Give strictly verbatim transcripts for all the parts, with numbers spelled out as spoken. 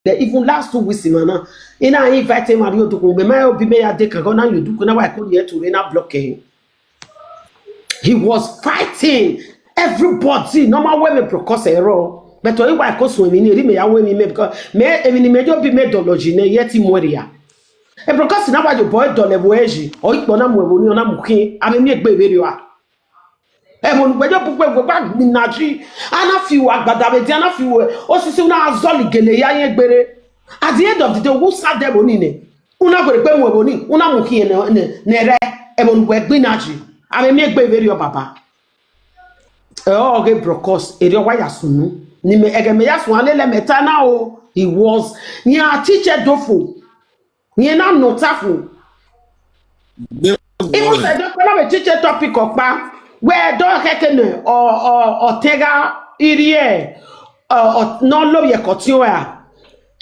Then even last two weeks, man, na, I na invite him and you to come. My obi me ya de kago na you do kuna wa ko ye to na block him. He was fighting everybody. Normal way me Brokos ero. But when wa ko so mi ni ri me ya we mi me because me emi ni me yo bi me dolo ji ne ye ti mo ria. E Brokos na wa yo boy dole we ji. O ipo na mu ewo ni ona mu khin. Ave mi egbe vbe rio a. Ẹmwẹ ne ugbẹjọ bugbe wẹ gba gbinna ji, a na fi ru agbada vbe edian, a na fi ru osisi, u na zọlọ igele ya yẹn gbere. At the end of the day, u sa dẹ ẹvbo ni nẹ, u na werriegbe mu ẹvbo ni, u na mu khian ne, ne, ne ẹrrẹ, ẹvbo ne uwẹ gbinna ji. Ave mi egbe vberriọ baba. Ẹ ọghe Brokos, erriọ wa ya sunu. Ne imẹ, ẹghẹ mẹ ya suẹn lele ẹmwata na o, he was, rẹn a teacher do fo. Rẹn na nọ ọta fo. Even sẹ do kpẹlọ vbe teacher topic ọkpa, wẹ do khẹke ne ọ, ọ, ọ tẹn gha rhie, ọ, ọ, ne ọ lovbiẹ ke ọtiọnrẹn ra.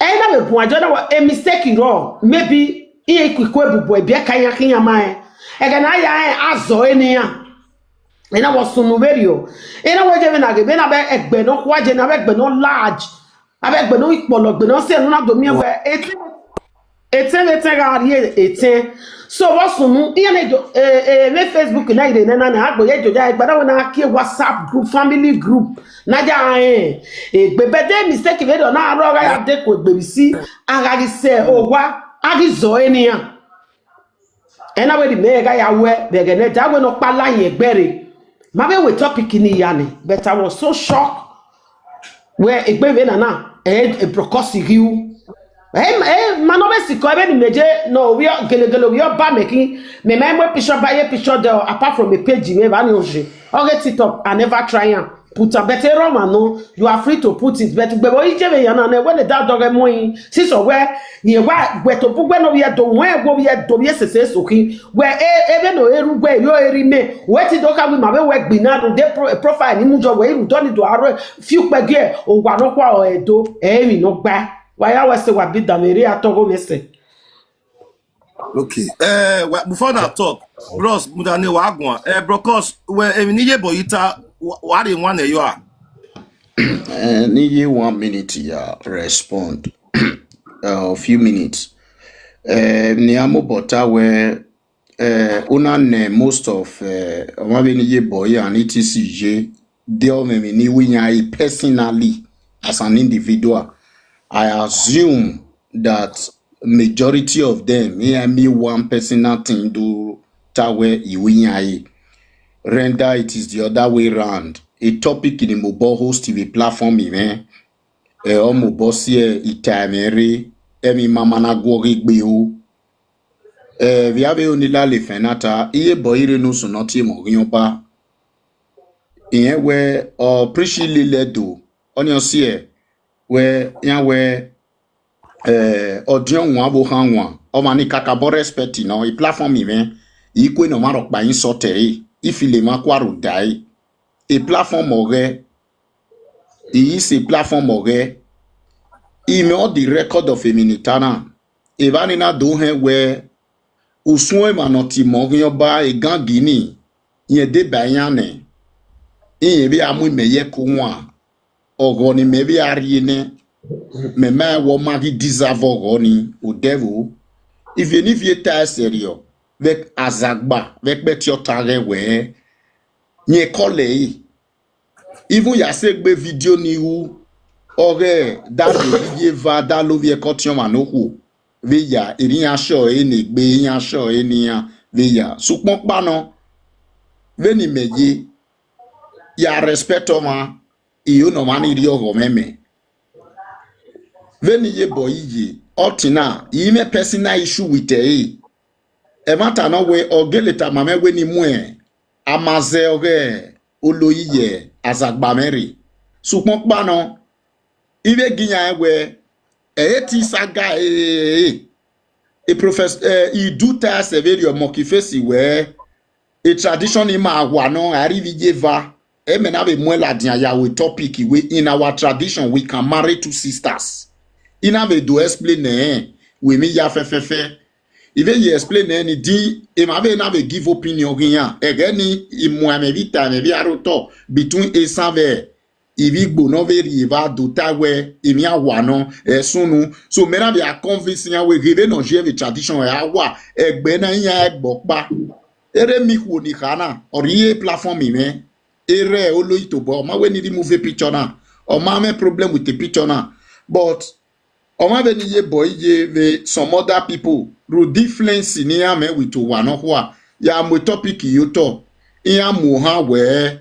Ẹ i na vbe buan jọ na wẹ a mistake rrọọ, maybe iran ikuiku ebubu ẹbiẹka iran khian ma rẹn. Ẹghẹ ne a ya rẹn, a zọ ẹre ne iran. Ena wẹ ọ sunu vberriọ. Ena wẹ je vbe na ghe, vbe na vbe ẹgbẹ ne ọ khua je, na vbe ẹgbẹ ne ọ large. Avbe ẹgbẹ ne ọ ikpọlọ, ẹgbẹ ne ọ sẹ ne u na do miẹn wẹ etẹn, etẹn vbe etẹn gha rrie etẹn. So vbe ọ sunu, iran na do, eh, eh, vbe Facebook na ire nẹ na, na gbe ye joja, ẹgbada wẹ na kie WhatsApp group, family group, na ya rẹn egbe, but de mistake vberriọ na rrọọ gha ya de ku egbe vbe isi, a gha ghi sẹ owa, a ghi zọ ẹre ne iran. Ena wẹ ne imẹ gha ya wẹ vbe ẹghẹ ne ẹdẹ wẹ ne ọ kpa la yẹn ẹgbẹre. Ma vbe wẹ topic ni ya nẹ, but I was so shocked. Wẹ egbe vbe na na, ẹ, ẹ Brokos ghi ru. Ẹ, ẹ, ma nọ vbe sikẹ vbene imẹ je nọ ovbi ọ, gelegele ovbi ọ ba mẹ khin, mẹ ma mu picture ba ye picture dẹ, apart from a page mwẹ evba ni ọ je. Ọghe TikTok, I never try am. Put am, but erha ọmwa nọ, you are free to put it, but ugbẹn vbe ọ i je vbe yan na nẹ, wẹ ne da dọghẹ mu ẹre, sisọ wẹ, rẹn wa wẹ tobọ ugbẹn ne ovbi ẹre do, wẹ wẹ ovbi ẹre do, ovbi ẹre sese eso khin, wẹ e, e vbene ọ re ru wẹ, erriọ erha imẹ, wẹ te do kha wẹ ima vbe wẹ gbinna rhunmwuda pro-, profile ni mu yọ wẹ, i rhunmwuda ọnii do aro fi ukpẹ gie owa nọkhua ọre do, ẹ i re emwi ne ọ gbae, wa ya wẹ sẹ wa bi danmwẹ erriọ a tọghe mwẹ sẹ. Okay. Uh, well, before I talk, Bros, muda ne wa guan. Uh, Brokos, well, emwi ne I ye bọ yi ta, wa wa rhie wan nẹ yọ a? Eh, ne I ye one minute ya respond. Eh, a few minutes. Eh, ne a mobọ ta wẹ, eh, u na nẹ most of, eh, ọmwa vbene I ye bọ ya ni T C ye, de ọmwẹmwi ne I ru iran re personally as an individual. I assume that majority of them, iran miẹn one personal thing do ta wẹ I ru iran re. Render it is the other way round. A topic ni mobọ host vbe platform mwẹ, ẹ ọ mobọ si ita mwẹ rre, ẹmwẹ ima ma na guọghọ egbe o. Ẹ, vbe a vbe ro ni lale fẹn na ta, I ye bọ ire ne usun ne ọ tie mwẹ ọghe ọba. Irẹn wẹ ọ Prisi lele Ẹdo, ọnii ọ siẹ wẹ, iran wẹ, eh, ọdiọn wan vbe okhan wan, ọmwa ni kakabọ respect nọ, e platform mwẹ, I kue ne ọmwa rhọkpa insult ẹre, I feel emwa kua rre odaro. E platform ọghẹ, I i sẹ platform ọghẹ, I mwẹ all the record of emwi ne I ta na. Evba ni na do hẹn wẹ, usun emwa ne ọ tie mwẹ ọghe ọba egangi ni, rẹn deba iran nẹ, irẹn vbe a mu imẹ ye ẹko wan, ọghọ ne imẹ vbe a rhie nẹ, mẹ ma rẹn wẹ ọ ma ghi deserve ọghọ ni, odẹ vbo. Ivie ne Ivie ta ẹsẹrriọ, vbe azagba, vbe ẹkpẹti ọta ghẹ wẹ, rẹn kọlẹ ẹre. Even ya sẹ egbe video ni ru, ọghe da lovbiẹ eva, da lovbiẹ ẹkọtiọnmwa ne okhuo vbe ya, erha iran sure ẹre ne egbe, iran sure ẹre ne iran vbe ya. Sokpan ọkpa nọ, vbene imẹ ye, ya respect ọmwa, I ho ne ọmwa ni rhie ọghọ mwẹ mẹ. Vbene I ye bọ yi ye, up till now, I i mwẹ personal issue with ẹre. Ẹmwata nọ wẹ ọ gele tama mwẹ wẹ ne I mu ama zẹ ọghe oloi ye azagba mwẹ rre. Sokpan ọkpa nọ, I vbe gie iran rẹn wẹ, ẹ i re te I saga, e, e, e, e, Professor, eh, I do ta ẹsẹ vberriọ Monkey Face wẹ, e tradition ni ma wa nọ, a rhie ivbi ye eva, ẹ mẹ na vbe muẹn ladian ya ru topic wẹ, in our tradition, we can marry two sisters. I na vbe do explain nẹ, wẹ emwi ya fẹfẹfẹ. I vbe ye explain nẹ ni di emwa vbe na vbe give opinion ọghe iran. Ẹghẹ ni, I mu amẹ vbe ita, amẹ vbe aro otọ between esan vbe ivbi Igbo ne ọ vbe rhie evba do ta wẹ emwi a wa nọ, ẹ sunu. So mẹ na vbe a convince iran wẹ ghe vbene ọ ye vbe tradition ẹre a wa, ẹgbẹ na iran ẹgbẹ ọkpa. Erha emwi ikhuo ni kha na, ọ rhie platform mwẹ, erha oloi tobọ, ọ ma wẹ ne I remove picture na, ọ ma mwẹ problem with the picture na. But ọ ma vbe ne I ye bọ iye vbe some other people, rhunmwuda difference ne iran mwẹ with owa nọkhua, ya mu topic ye otọ, iran mu ohan wẹ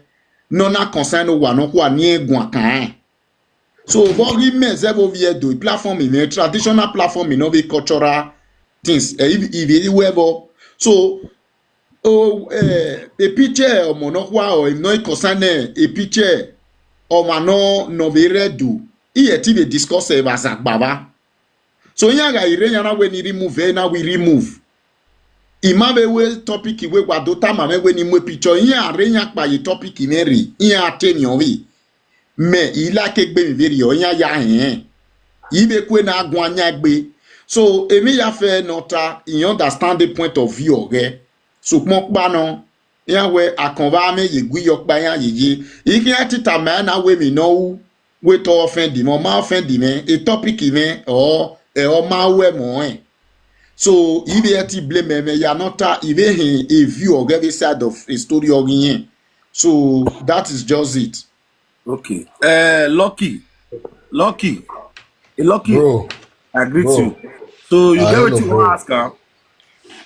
ne ọ na concern owa nọkhua ne irẹn guan kan rẹn. So vbe ọ ghi mẹ zẹ vbe ovbi Ẹdo, platform mwẹ, traditional platform ne ọ vbe cultural things, ẹ, I vbe, I vbe ru ẹvbo. So o, eh, picture ọmọ nọkhua, or emwi ne ọ i concern picture ọmwa nọ, ne ọ vbe rre Ẹdo, I i ti vbe discuss ẹre vbe Azagba evba. So iran gha i rre, iran na wẹ ne I remove ẹre, na wẹ I remove. I ma vbe wẹ topic wẹ wa do tama mwẹ wẹ ne I mu picture, iran rre, iran kpa ye topic mwẹ rre, iran te emwi ọvbehe. Mẹ, I like egbe emwi vberriọ, iran ya hẹnhẹn. I vbe kue na guan yan egbe. So emwi ya fẹ ne ọ ta, I understand the point of view ọghẹ. Sokpan ọkpa nọ, iran wẹ akọn vbe amẹ ye gu iyọkpa iran yeye. I khian tita ma na wẹ emwi ne ọ ru, wẹ te ọ offend mwẹ, ọ ma offend mwẹ, e topic mwẹ, ọ, ẹ, ọ ma ru ẹmwẹ ọnrẹn. So I vbe ẹti blame ẹmwẹ ya nọ ta, I vbe hẹn a view ọghẹ vbe side of a story ọghe irẹn. So that is just it. Okay. Uh, Lucky. Lucky. Eh, Lucky. Bro, I greet bro, you. So you I get hello, what you bro. Want to ask her?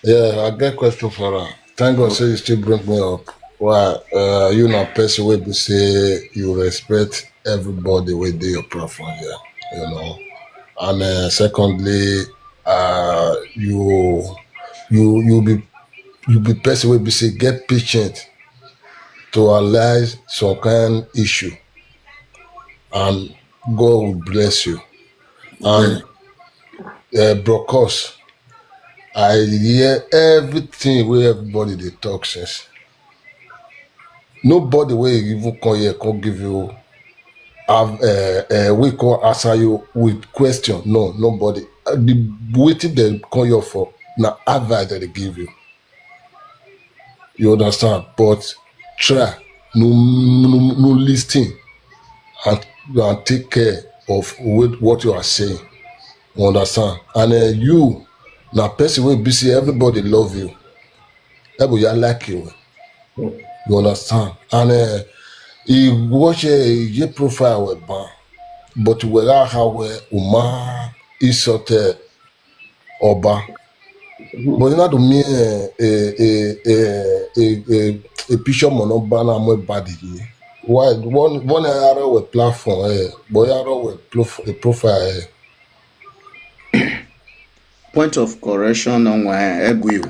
Yeah, I get question for her. Thank God say you still bring me up. Why, uh, you na person wey be say you respect everybody wey dey your platform here, you know. And, uh, secondly, uh, you, you, you be, you be person wey be say get patient to analyze some kind issue, and God will bless you. And, uh, Brokos, I hear everything wey everybody dey talk since. Nobody wey even come here come give you, have, uh, uh, we come answer you with question. No, nobody. Uh, the wetin dem come here for na advice dem dey give you. You understand? But try no, no, no listen and, and take care of what, what you are saying. You understand? And, uh, you na person wey be say everybody love you. Everybody ya like you. You understand? And, uh, I watch, uh, your profile wẹ ban, but wẹ gha ha wẹ u ma insult, uh, Ọba. But I na do miẹn, eh, eh, eh, eh, eh, eh, picture ọmọ ne Ọba na mu eba de ye. Why? Vbọ, vbọ ne a rrọọ wẹ platform, eh, but a rrọọ wẹ prof-, eh, profile, eh. Point of correction, nọ wan ẹguiu.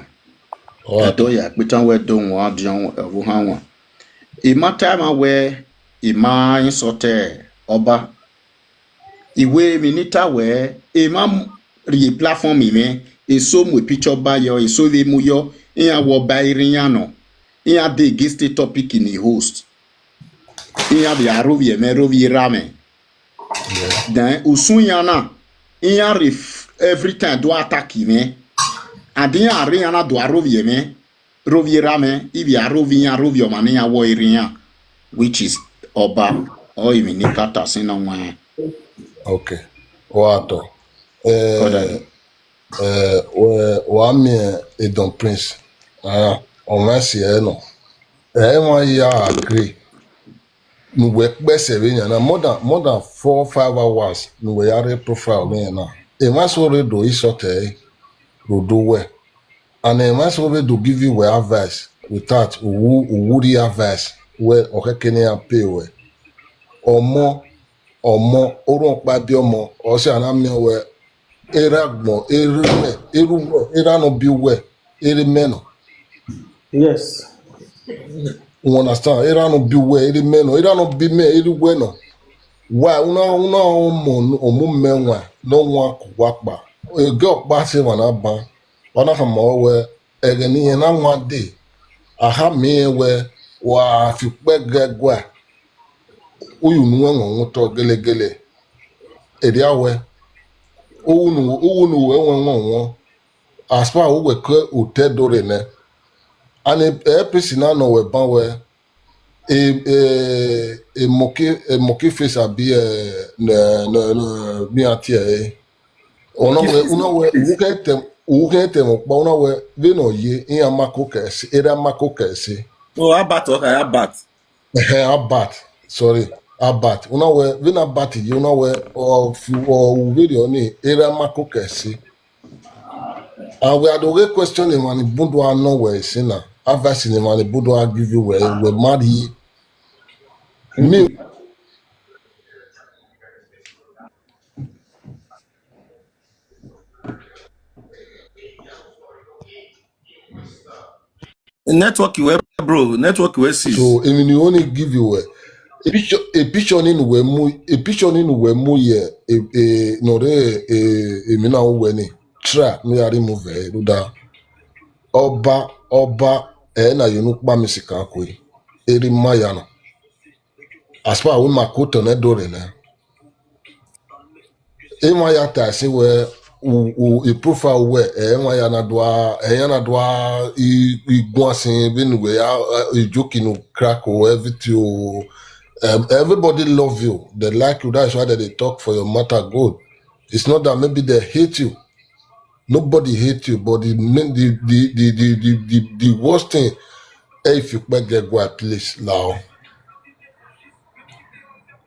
All right. Ẹdọ ya kpitan wẹ do wan diọn ọvbokhan wan. I ma ta ẹmwẹ wẹ I ma insult Ọba. I wẹ emwi ne I ta wẹ, emwa rhie platform mwẹ, eso mu picture ba yọ, eso vbe mu yọ, iran wẹ Ọba i rre iran nọ, iran dey against the topic ni host. Iran vbe a rhovbiẹ mwẹ, rhovbiẹ erha mwẹ. Yeah. Then usun iran na, iran rhie f-, every time do attack mwẹ. And iran rre iran na do a rhovbiẹ mwẹ, rhovbiẹ erha mwẹ, I vbe a rhovbiẹ iran, rhovbiẹ ọmwa ne iran wẹ i rre iran, which is Ọba, ọ emwi ne I ka ta sin nọ wan. Okay. Wa tọ. Eh, Kọdẹ. Eh, wẹ, wa miẹn Edon Prince. Ah, ọ mwẹ si ẹre nọ. Ẹ i mwẹ ya agree. Ne uwẹ kpẹ sẹ vbe yan na, more than, more than four, five hours ne uwẹ ya rre profile vbe yan na. Emwa eso rre do insult ẹre, rre do wẹ. And emwa eso vbe do give you wẹ advice without u wu, u wu rhie advice wẹ ọ khẹke ne iran pay wẹ. Ọmọ, ọmọ, orhuọn ọkpa biẹ ọmọ, ọ sẹ a na miẹn wẹ, erha agbọn, erha uwẹ, erha uwẹ, erha ne ọ biẹ uwẹ, erha imẹ nọ. Yes. You understand? Erha ne ọ biẹ uwẹ, erha imẹ nọ, erha ne ọ biẹ imẹ, erha uwẹ nọ. Why? Una, una ọmọ, ọmọ mẹ wan, ne ọ wan ku uwa kpa. Ẹghẹ ọkpa sẹ emwa na ban, wa na khama wẹ, ẹghẹ ne irẹn na wan dee, a khama irẹn wẹ, wa fi ukpẹ gẹ gua, u ye unu ẹmwẹ otọ gelegele. Erriọ wẹ, u wu unu, u wu unu ẹmwẹ wọn, as far uwẹ ke otẹ do rre nẹ. And e, e pesi na nọ wẹ ban wẹ, E, e, e monkey, e monkey face abi, eh, ne, ne, ne, mi a tie ẹre. Ọna wẹ, una wẹ, u kẹ tẹ, u kẹ tẹ mọ kpa, una wẹ, vbene ọ ye, iran ma ko kẹ ẹse, erha ma ko kẹ ẹse. Oh, Albert, okay, Albert. Ẹhẹn, Albert, sorry, Albert. Una wẹ, vbene Albert ye, una wẹ, ọ, ọ, u vberriọ ni, erha ma ko kẹ ẹse. And wẹ a do ghe question emwa ni bun do a nọ wẹ ẹse na, advice ne emwa ni bun do a give you wẹ, wẹ ma rhie. Me, Network wẹ, bro, network wẹ sis. So, emwi ne I only give you wẹ. A picture, a picture ni ne uwẹ mu, a picture ni ne uwẹ mu ye, e, e, nọ rre, e, emwi na uwẹ ni. Try, ne u ya remove ẹre, rhunmwuda. Ọba, ọba, ẹ na ye unu kpa mi sikan kue. Erha ima ya na. As far as ma ko tọn nẹ do rre nẹ. Emwa ya ta ẹse wẹ, u, u, i profile wẹ, ẹ, emwa ya na do a, ẹ, ya na do a, i, i guan sin, vbene uwẹ ya, eh, i joke, you crack o, everything o. Um, everybody love you, they like you, that's why they dey talk for your matter good. It's not that maybe they hate you. Nobody hate you, but the main, the, the, the, the, the, the, the worst thing, eh, if you kpẹ get go at place lao.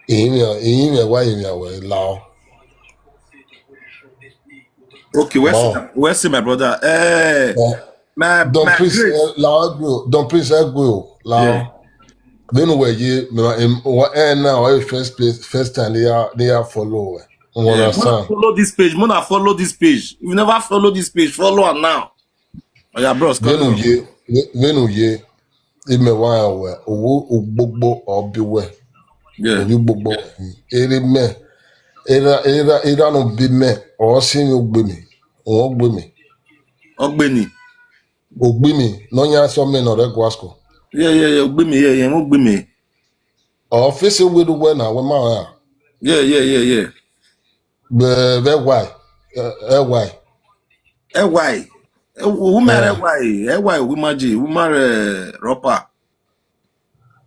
Ihinmwian, ihinmwian wa ihinmwian wẹ lao. Okay, where see, where see my brother? Eh, my, Don my Prince, Grace. Eh, lao, bro. Don Prince, eh, bro, lao. Yeah. Vbene uwẹ ye, me, em, wa, eh, now, eh, first place, first time they are, they are follow. You understand? Follow this page. Mona, follow this page. If you never follow this page, follow am now. Oh, yeah, bros, come on. Vbene u ye, vbe-, vbene u ye, imẹ wa rẹn wẹ, owẹ ugbogbo ọ bi uwẹ. Yeah. Ovbi ugbogbo. Erha mẹ, erha, erha, erha ne ọ bi mẹ, ọ si mwẹ ogbe mi, ọ gbe mi. Ọ gbe ni. Ogbe mi, ne ọ yan sẹ ọmọ ne ọ rre Glasgow. Yeah, yeah, yeah, ogbe mi, yeah, yeah, ogbe mi. Ọ fẹsẹ wẹ do wẹ na, wẹ ma ra. Yeah, yeah, yeah, yeah. Vbe, vbe ẹwae, ẹ, ẹwae. Ẹwae. Ẹ, u ma rre ẹwae, ẹwae, u ma je, u ma rre rọpa.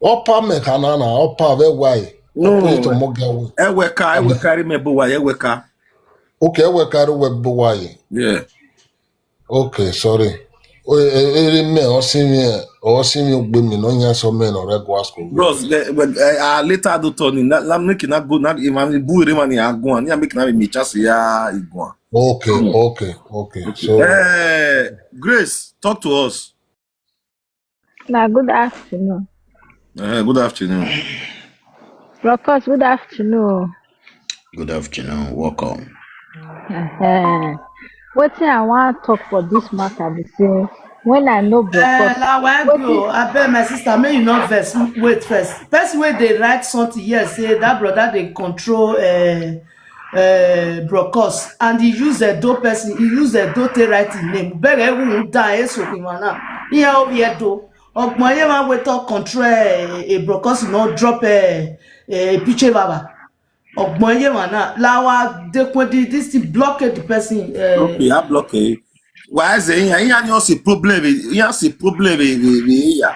Ọpa mẹ ka na na, ọpa vbe ẹwae. No. Ọpa eto mọ ga wẹ. Ẹwẹka, ẹwẹka rre mẹ bo wa, ẹwẹka. Okay, ẹwẹka rre wẹ bo wa ye. Yeah. Okay, sorry. O, e, erha mẹ, ọ si mwẹ, ọ si mwẹ ogbe mi, ne ọ yan sẹ ọmọ ne ọ rre Glasgow. Bros, eh, well, eh, ah, later do turn in. Na, na make na go, na, if I bu ere mani, I go on. Yeah, make na me chance ya, I go on. Okay, okay, okay. So, eh, Grace, talk to us. Na good afternoon. Eh, good afternoon. Brokos, good afternoon. Good afternoon. Welcome. Eh, wetin I wan talk for this matter be say, when I know Brokos, eh, Lawa, wetin, abeg, my sister, make you no vex. Wait first. Person wey dey write something here say that brother dey control, eh, eh, Brokos, and he use Edo person, he use Edo take write his name. Bẹghe wu da eso ki wana. Iye ovbi Edo. Ọgbọn ye ma wẹ te ọ control, eh, eh, Brokos no drop, eh, eh, picture baba. Ọgbọn ye ma na, Lawa, they could this thing block the person. Eh. Okay, I block it. Why is it? He has a problem. He has a problem with, with, with here.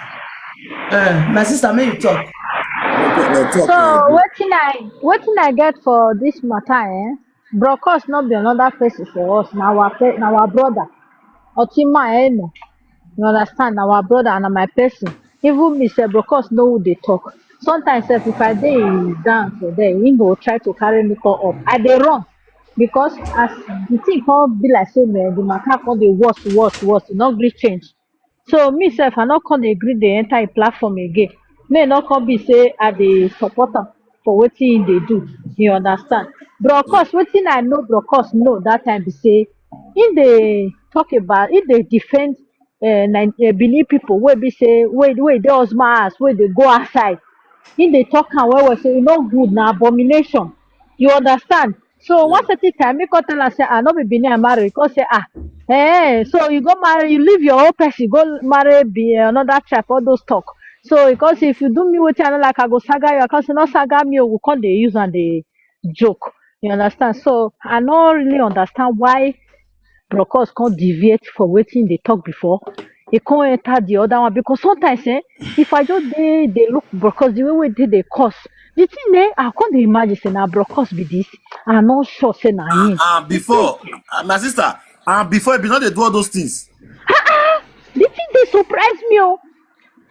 Eh, my sister, may you talk. Okay, uh, talk, so, uh, wetin I, wetin I get for this matter, eh? Brokos no be another person for us. Na our pe-, na our brother. Otima, eh, no. You understand? Na our brother and na my person. Even me sef, Brokos know who dey talk. Sometimes sef, if I dey down for there, he go try to carry me come up. I dey run because as the thing come be like say, man, the matter come dey worse, worse, worse. E no gree change. So me sef, I no come dey gree dey enter him platform again. Make e no come be say I dey support am for wetin he dey do. You understand? Brokos, wetin I know Brokos know that time be say he dey talk about, he dey defend, eh, Ni-, eh, Benin people wey be say, wey, wey dey husband house, wey dey go outside. He dey talk am well well say e no good, na abomination. You understand? So one certain time, me come tell am say, "Ah, no be Benin I marry." He come say, "Ah, eh, so you go marry, you leave your own person, go marry be, eh, another tribe, all those talk." So he come say, "If you do me wetin I no like, I go saga you." I come say, "No saga me o," we come dey use am dey joke. You understand? So I no really understand why Brokos come deviate for wetin he dey talk before. He can't enter the other one because sometimes, eh, if I just dey dey look Brokos the way wey dey dey cuss, the thing, eh, I come dey imagine say na Brokos be this. I no sure say na him. And before, uh, my sister, and before, he be no dey do all those things. The thing dey surprise me o.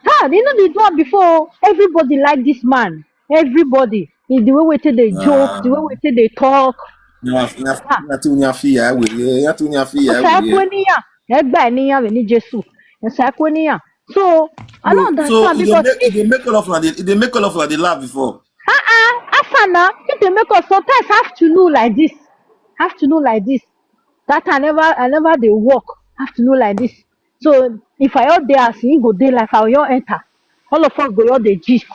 Ah, they no dey do am before o. Everybody like this man. Everybody. Is the way wey take dey joke, the way wey take dey talk. Na na na ti unia fi ya we. Ya ti unia fi ya we. Ọsa ẹkue ne iran, ẹ gba ẹ ne iran vbe ne Jesu. Ọsa ẹkue ne iran. So, I don't understand because if they make all of una, they, they make all of una dey laugh before. Uh-uh, Afana, if they make us sometimes afternoon like this, afternoon like this, that I never, I never dey work afternoon like this. So if I all dey as he go dey life, I will all enter. All of us go all dey gist.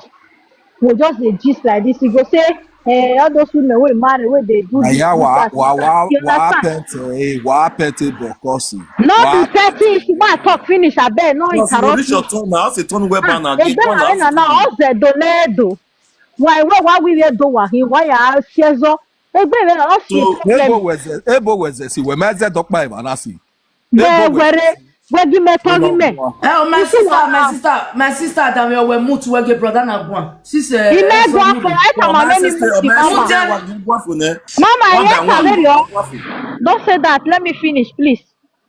We just dey gist like this. He go say, eh, all those women wey marry, wey dey do this, do that, do that. You understand? Wa pete, eh, wa pete Brokos. No be petty. If you wan talk finish, abeg, no interrupt me. Reach your turn now. Say turn web now. Ah, Edo Arena now. Ozedo ne Edo. Why, why, why we Edo wa him? Why I see Ezo? Egbe rẹ ọ fi problem. Ebo wẹzẹ, ebo wẹzẹ si wẹ ma zẹ dọkpa eva na si. Wẹ wẹre, wẹ gi mẹ tọ gi mẹ. Eh, oh, my sister, my sister, my sister, that we were mute, we get brother na one. Sister, he made one for it, mama, let me mute the mama. Mama, yes, I very. Don't say that. Let me finish, please.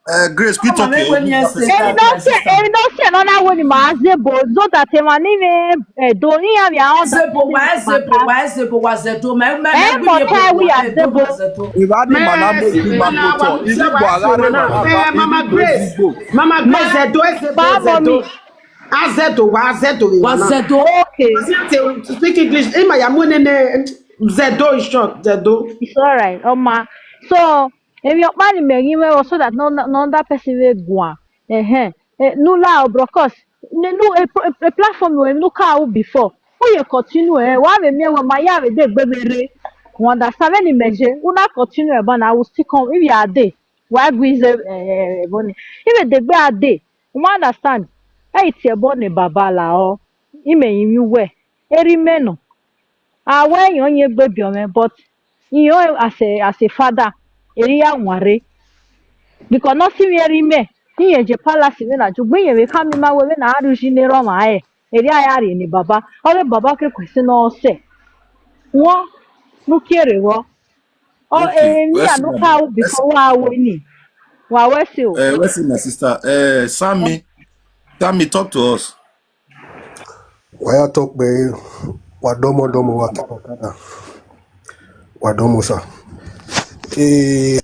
Uh, Grace, quit talking. Èmi no say, èmi no say no na wo ni ma zebo, so that emwa ni me, eh, do ni ya mi a on. Zebo, wa zebo, wa zebo, wa zedo. My, my, eh, my, mo try we are zebo. Eva ni ma na mo ni ma mo to. Ibi gbo ala re ma. Eh, Mama Grace. Mama Grace, zedo, zedo, zedo. A zedo, wa zedo, wa zedo. Okay. Speak English. Ima ya mo nene, zedo is short, zedo. It's all right, Oma. So, emwi ọkpa ni mẹ ghi mwẹ vbọ so that no, no other person vbe guan. Ẹhẹn. Eh, ne u la o, Brokos. Ne, ne, a, a, a platform wẹ ne u ka ru before. U ye continue, eh, wa vbe miẹn wẹ ma ya vbe de egbe vbe rre. U understand vbene imẹ ye? U na continue, eba na, I will still come. If you are there, wa gui ze, eh, eh, eh, bọni. If you dey gbe a dey, u ma understand. Ẹ i tie ẹbọ ne baba la ọ. Imẹ rinmwian uwẹ. Erha imẹ nọ. A wẹ iran yin egbe biẹ mwẹ, but iran as a, as a father, erha i ya wanrre. Because ne ọ si mwẹ erha imẹ, iran ye palace vbene a ju, ugbẹn iran vbe khama ima wẹ vbene a rrie uyi ne erha ọmwa rẹ, erha i ya rrie ne baba. Ọ vbe baba ke question ne ọ sẹ. Wọ, ne u kie rre vbọ. Ọ, emwi ya ne u ka ru before wa ru ni. Wa wẹ ẹse o. Eh, wẹ ẹse, my sister. Eh, Sammy, Sammy, talk to us. Wa ya tọ kpẹre, wa dọmọ dọmọ, wa tọ kpẹre, wa dọmọ sa. Eh,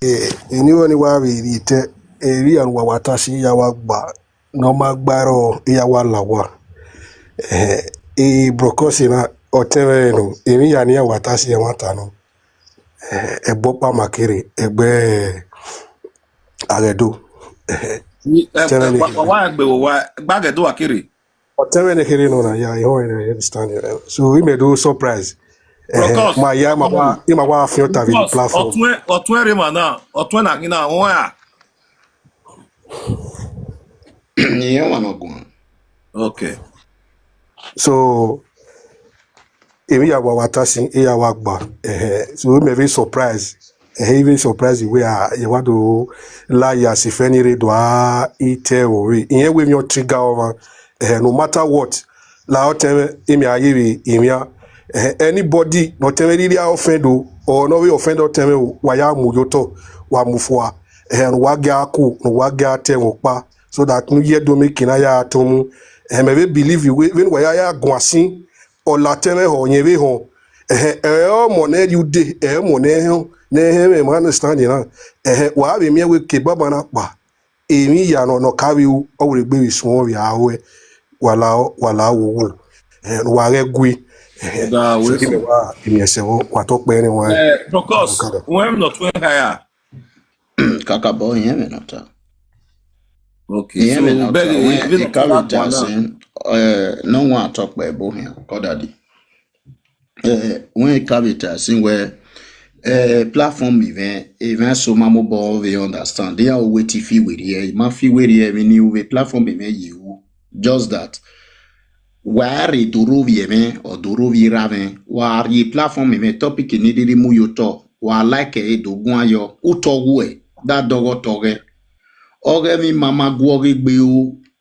eni wẹ ni wa vbe rhie tẹ, erha ne uwa wa ta si, ya wa gba, ne ọ ma gba rrọọ, ya wa la owa. Eh, Brokos na, ọtẹn mwẹ nọ, emwi ya ne iran wa ta si, ẹmwata nọ. Eh, ẹbọ ọkpa ma kere, ẹgbẹ Aghẹdo. Wa gbe wa gba Aghẹdo wa kere. Ọtẹn mwẹ ne kherhe nọ na, ya, I understand. So, I mẹ do surprise. Eh, Brokos, ma ya, ma wa, I ma wa fian ota vbe platform. Ọtuẹn, ọtuẹn rre ma na, ọtuẹn na ghi na, wọn a. Iran wa nọ guan. Okay. So, emwi ya wa wa ta si, e ya wa gba. Eh, so, I mẹ vbe surprise. Eh, I vbe surprise wẹ a, ye wa do la ya si fẹ ni rre do a i te ẹvbo vbe. Irẹn wẹ emwi ọ trigger ọmwa. Eh, no matter what, la ọtẹn mwẹ, imẹ a ye vbe emwian. Eh, anybody ne ọtẹn mwẹ rhirhi a offend o, or ne ọ vbe offend ọtẹn mwẹ o, wa ya mu ye otọ, wa mu fua. Eh, ne uwa gia ku, ne uwa gia te ẹmwẹ ọkpa, so that ne u ye do make na ya tọn mu. Eh, mẹ vbe believe wẹ, vbene uwa ya ya guan sin, ọ la ọtẹn mwẹ họ, ọ yẹn vbe họ. Eh, ẹ ọmọ ne rhie ude, ẹ ọmọ ne họn, ne họn mwẹ, ma understand na. Eh, wa vbe miẹn wẹ ke baba na kpa. Emwi ya nọ, nọ ka vbe ru, ọ wẹ egbe vbe suẹn vbe a ruẹ, wa la, wa la wo wo. Eh, ne uwa ghẹ gui. Eh, da, so we imẹ wa, imẹ ẹsẹ vbọ, wa tọ kpẹre ne wa. Eh, Brokos, wẹ nọ tuẹn kha ya. Kakabọ, irẹn mwẹ nọ ta. Okay, irẹn mwẹ nọ ta, wẹ e ka vbe ta sin, eh, ne ọ wan tọ kpẹre ẹbọ hian, kọ dadi. Eh, wẹ e ka vbe ta sin wẹ, eh, platform event, event so ma mobọ vbe understand. Iran wẹ te fi werriẹ, I ma fi werriẹ emwi ne u vbe platform event ye ru. Just that. Wa rre do rre ovbi ẹmwẹ, ọ do rre ovbi erha mwẹ, wa rhie platform mwẹ, topic ne I rhirhi mu ye otọ, wa like ẹre do guan yọ, otọ wuẹ, da dọghọ tọghẹ. Ọghe emwi ma ma guọghọ egbe o,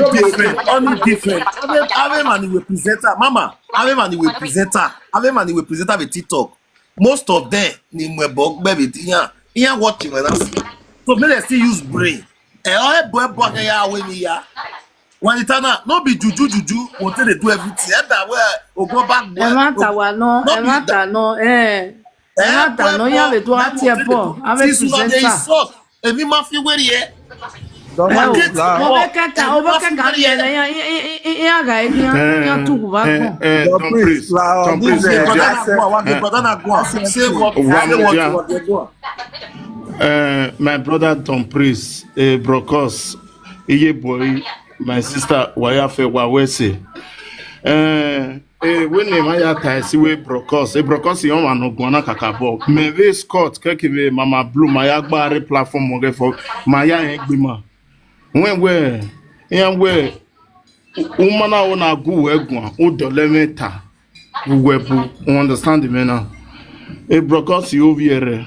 Ọni different, ọni different. Avbe, avbe emwa ni wẹ presenter, mama, avbe emwa ni wẹ presenter, avbe emwa ni wẹ presenter vbe TikTok. Most of them ni mu ẹbọ gbe vbe iran, iran watch mwẹ na si. So make dem still use brain. Ẹ ọ ẹbọ ẹbọ kẹ ya wẹ ni ya. When it na, no be juju juju, we take dey do everything. Ẹ da wẹ ogun ba gbẹ. Ẹ ma ta wa nọ, no ẹ be ma that. Ta nọ, ẹ. Ẹ ma ta nọ, iran vbe do a tie ẹbọ, avbe presenter. Emwi ma fi weri ẹ. Dọmọ Market, la. Ovbe kẹta, ovbe kẹta rhie nẹ, iran, iran, iran, iran gha iran, iran tughu vbe agbọn. Eh, eh, Tom Priest, Tom Priest, this is Tom Priest, yeah. Brother na go, wa ge brother na go. Say what, say what, yeah. Wa ge go. Eh, my brother Tom Priest, eh, Brokos, iye boy, my sister, wa ya fe wa wẹ sẹ. Eh, eh, wẹ ne emwa ya ta ẹsi wẹ Brokos, eh, Brokos, ọmwa ne ọ guan na kakabọ. Mẹ vbe Scott, kẹkẹ vbe Mama Blue, ma ya gba rre platform ọghe fọ, ma ya rẹn gbe ma. Wẹ wẹ, iran wẹ, u ma na ho na gu wẹ guan, u dọlọ ẹmwẹ ta, u wẹ bu, u understand mẹ na? Eh, Brokos, ovbi ẹre.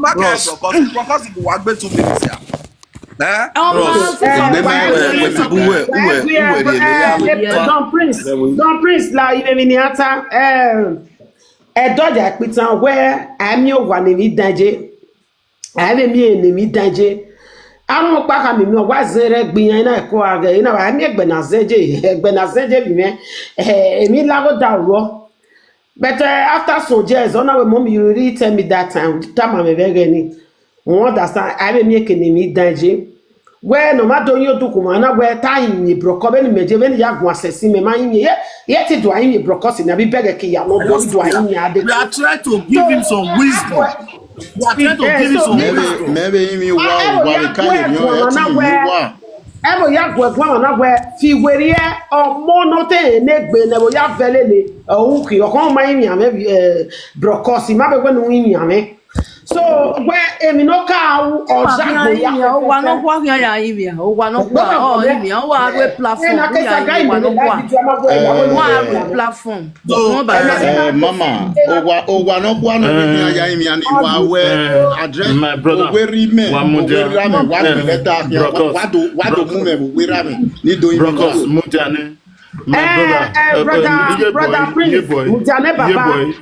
ma kẹ Bros, sọ, cause, cause wa gbe two minutes ya. Eh? Ọmọ Bros, Bros, Ẹ, mẹ ma ẹ, wẹ wẹ ẹ, tibu wẹ uwẹ ẹ, uwẹ rhie lele ya. ẹ, Don Prince, Don Prince, la ivbe emwi ne a ta, ẹ, ẹdọdia ẹkpitan wẹ, a miẹn owa ne emwi dan ye, a vbe miẹn ne emwi dan ye. Arhunmwuda kha miẹn wa zẹn rre gbe iran, na ẹko a ghẹ, na wa miẹn ẹgbẹ na zẹn ye, ẹgbẹ na zẹn ye vbe mwẹ, ẹ, emwi lagho da ruọ. But uh, after some years, ọ na wẹ, "Mummy, you really tell me that time, tama mwẹ vbe ẹghẹ ni." Mu understand, a vbe miẹn eke ne emwi dan ye. Wẹ ne ọ ma do yin odukhunmwu na, wẹ ta yin brọkọ, vbene imẹ je, vbene I ya guan sẹ sin, mẹ ma yin ye. Ye ti do a yin brọkọ sin na, bi bẹghe ke ya nọ, do do a yin a de. We are trying to give him some wisdom. We are trying to give him some wisdom. Mẹ vbe yin wa, wa vbe ka ye emwi ọnrẹn, ti yin wa. Ẹvbo ya gu ẹguan na wẹ, fi werriẹ ọmọ ne ọ te rẹn ne egbe ne ẹvbo ya vẹ lele, ọ ru khian, ọkhọn ma rinmwian mwẹ, eh, brọkọsi, ma vbe wẹ ne u rinmwian mwẹ. So, wẹ emwi ne ọ ka ru, ọ zagbe ya. Owa nọkhua khian ya rinmwian, owa nọkhua, ọ rinmwian, ọ wa rue platform, u ya rinmwian owa nọkhua, u wa rue platform. So, eh, mama, owa, owa nọkhua nọ vbe khian ya rinmwian ni wa wẹ address, my brother, owerri mẹ, owerri amẹ, wa gbe lẹta khian, wa do, wa do mu mwẹ vbe owerri amẹ ni do yin. Brokos, mudia nẹ. My brother, eh, brother, brother Prince, mudia nẹ, baba.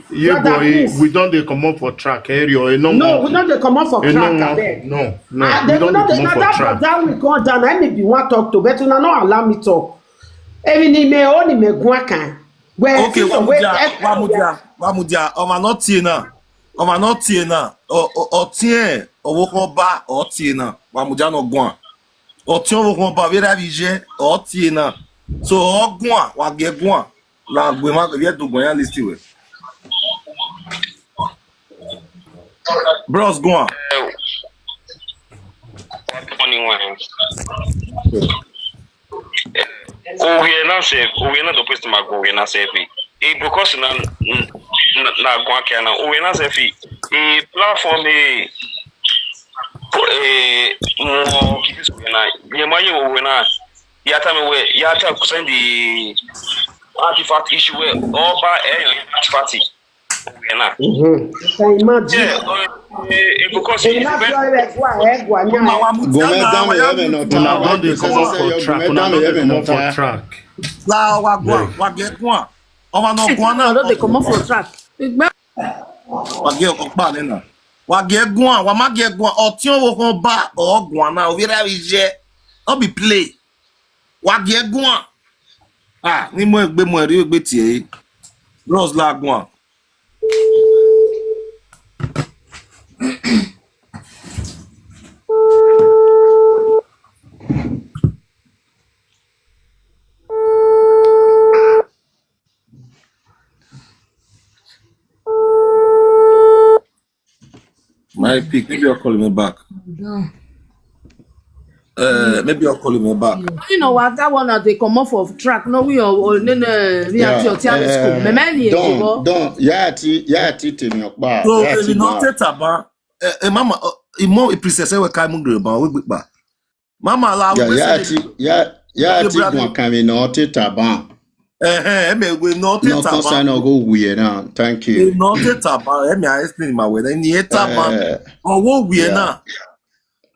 Brother Prince, we don dey comot for track, area, no, we don dey comot for track, abeg. No, no, we don dey comot for track. That we go down, let me be one talk to, but una no allow me talk. Emwi ne imẹ ho ne imẹ guan kan. Wẹ, okay, wa mudia, wa mudia, wa mudia. Ọmwa ne ọ tie na, ọmwa ne ọ tie na, ọ, ọ, ọ tiẹn ọvbokhan ọba, ọ tie na, wa mudia ne ọ guan. Ọ tiẹn ọvbokhan ọba, vbe erha vbe iye, ọ tie na. So, ọ guan, wa gie guan. La gbe ma, vbe do guan ya list wẹ. Bros, guan. Ovbi ẹre na sef, ovbi ẹre na do post ma gu ovbi ẹre na sef. E brokọsi na, na, na guan kia na, ovbi ẹre na sef. E platform e, e, mo kiki so na, ye ma ye wo na. Ya ta mi wẹ, ya ta ku send the artifact issue wẹ, ọba ẹ yọ artifact. Can you imagine? Yeah, uh, uh, because it's very. Una don dey comot for track, una don dey comot for track. La wa guan, wa gie guan. Ọmwa ne ọ guan na. Una don dey comot for track. Wa gie ọkpa nẹ na. Wa gie guan, wa ma gie guan. Ọtiọnvbokhan ọba ọ guan na, ovbi erha vbe iye. No be play. Wa gie guan. Ah, ne I mu egbe mu ẹre egbe tie. Bros, la guan. My pick, maybe you're calling me back. Uh, maybe you're calling me back. You know what? That one that they come off of track. No, we are, or, no, no, we are, yeah, your theory school. Me, me, don, don, ya ti, ya ti temi ọkpa. So, if you not take taba, eh, mama, imo princess we kai mu gre ba, we gbe ba. Mama la, ya, we ya ti, ya, ya ti guan kan mi no te taban. Eh, eh, me we no te taban. No concern, no go we now. Thank you. No te taban. Eh, me I explain my way. Ni e taban. Owo we na.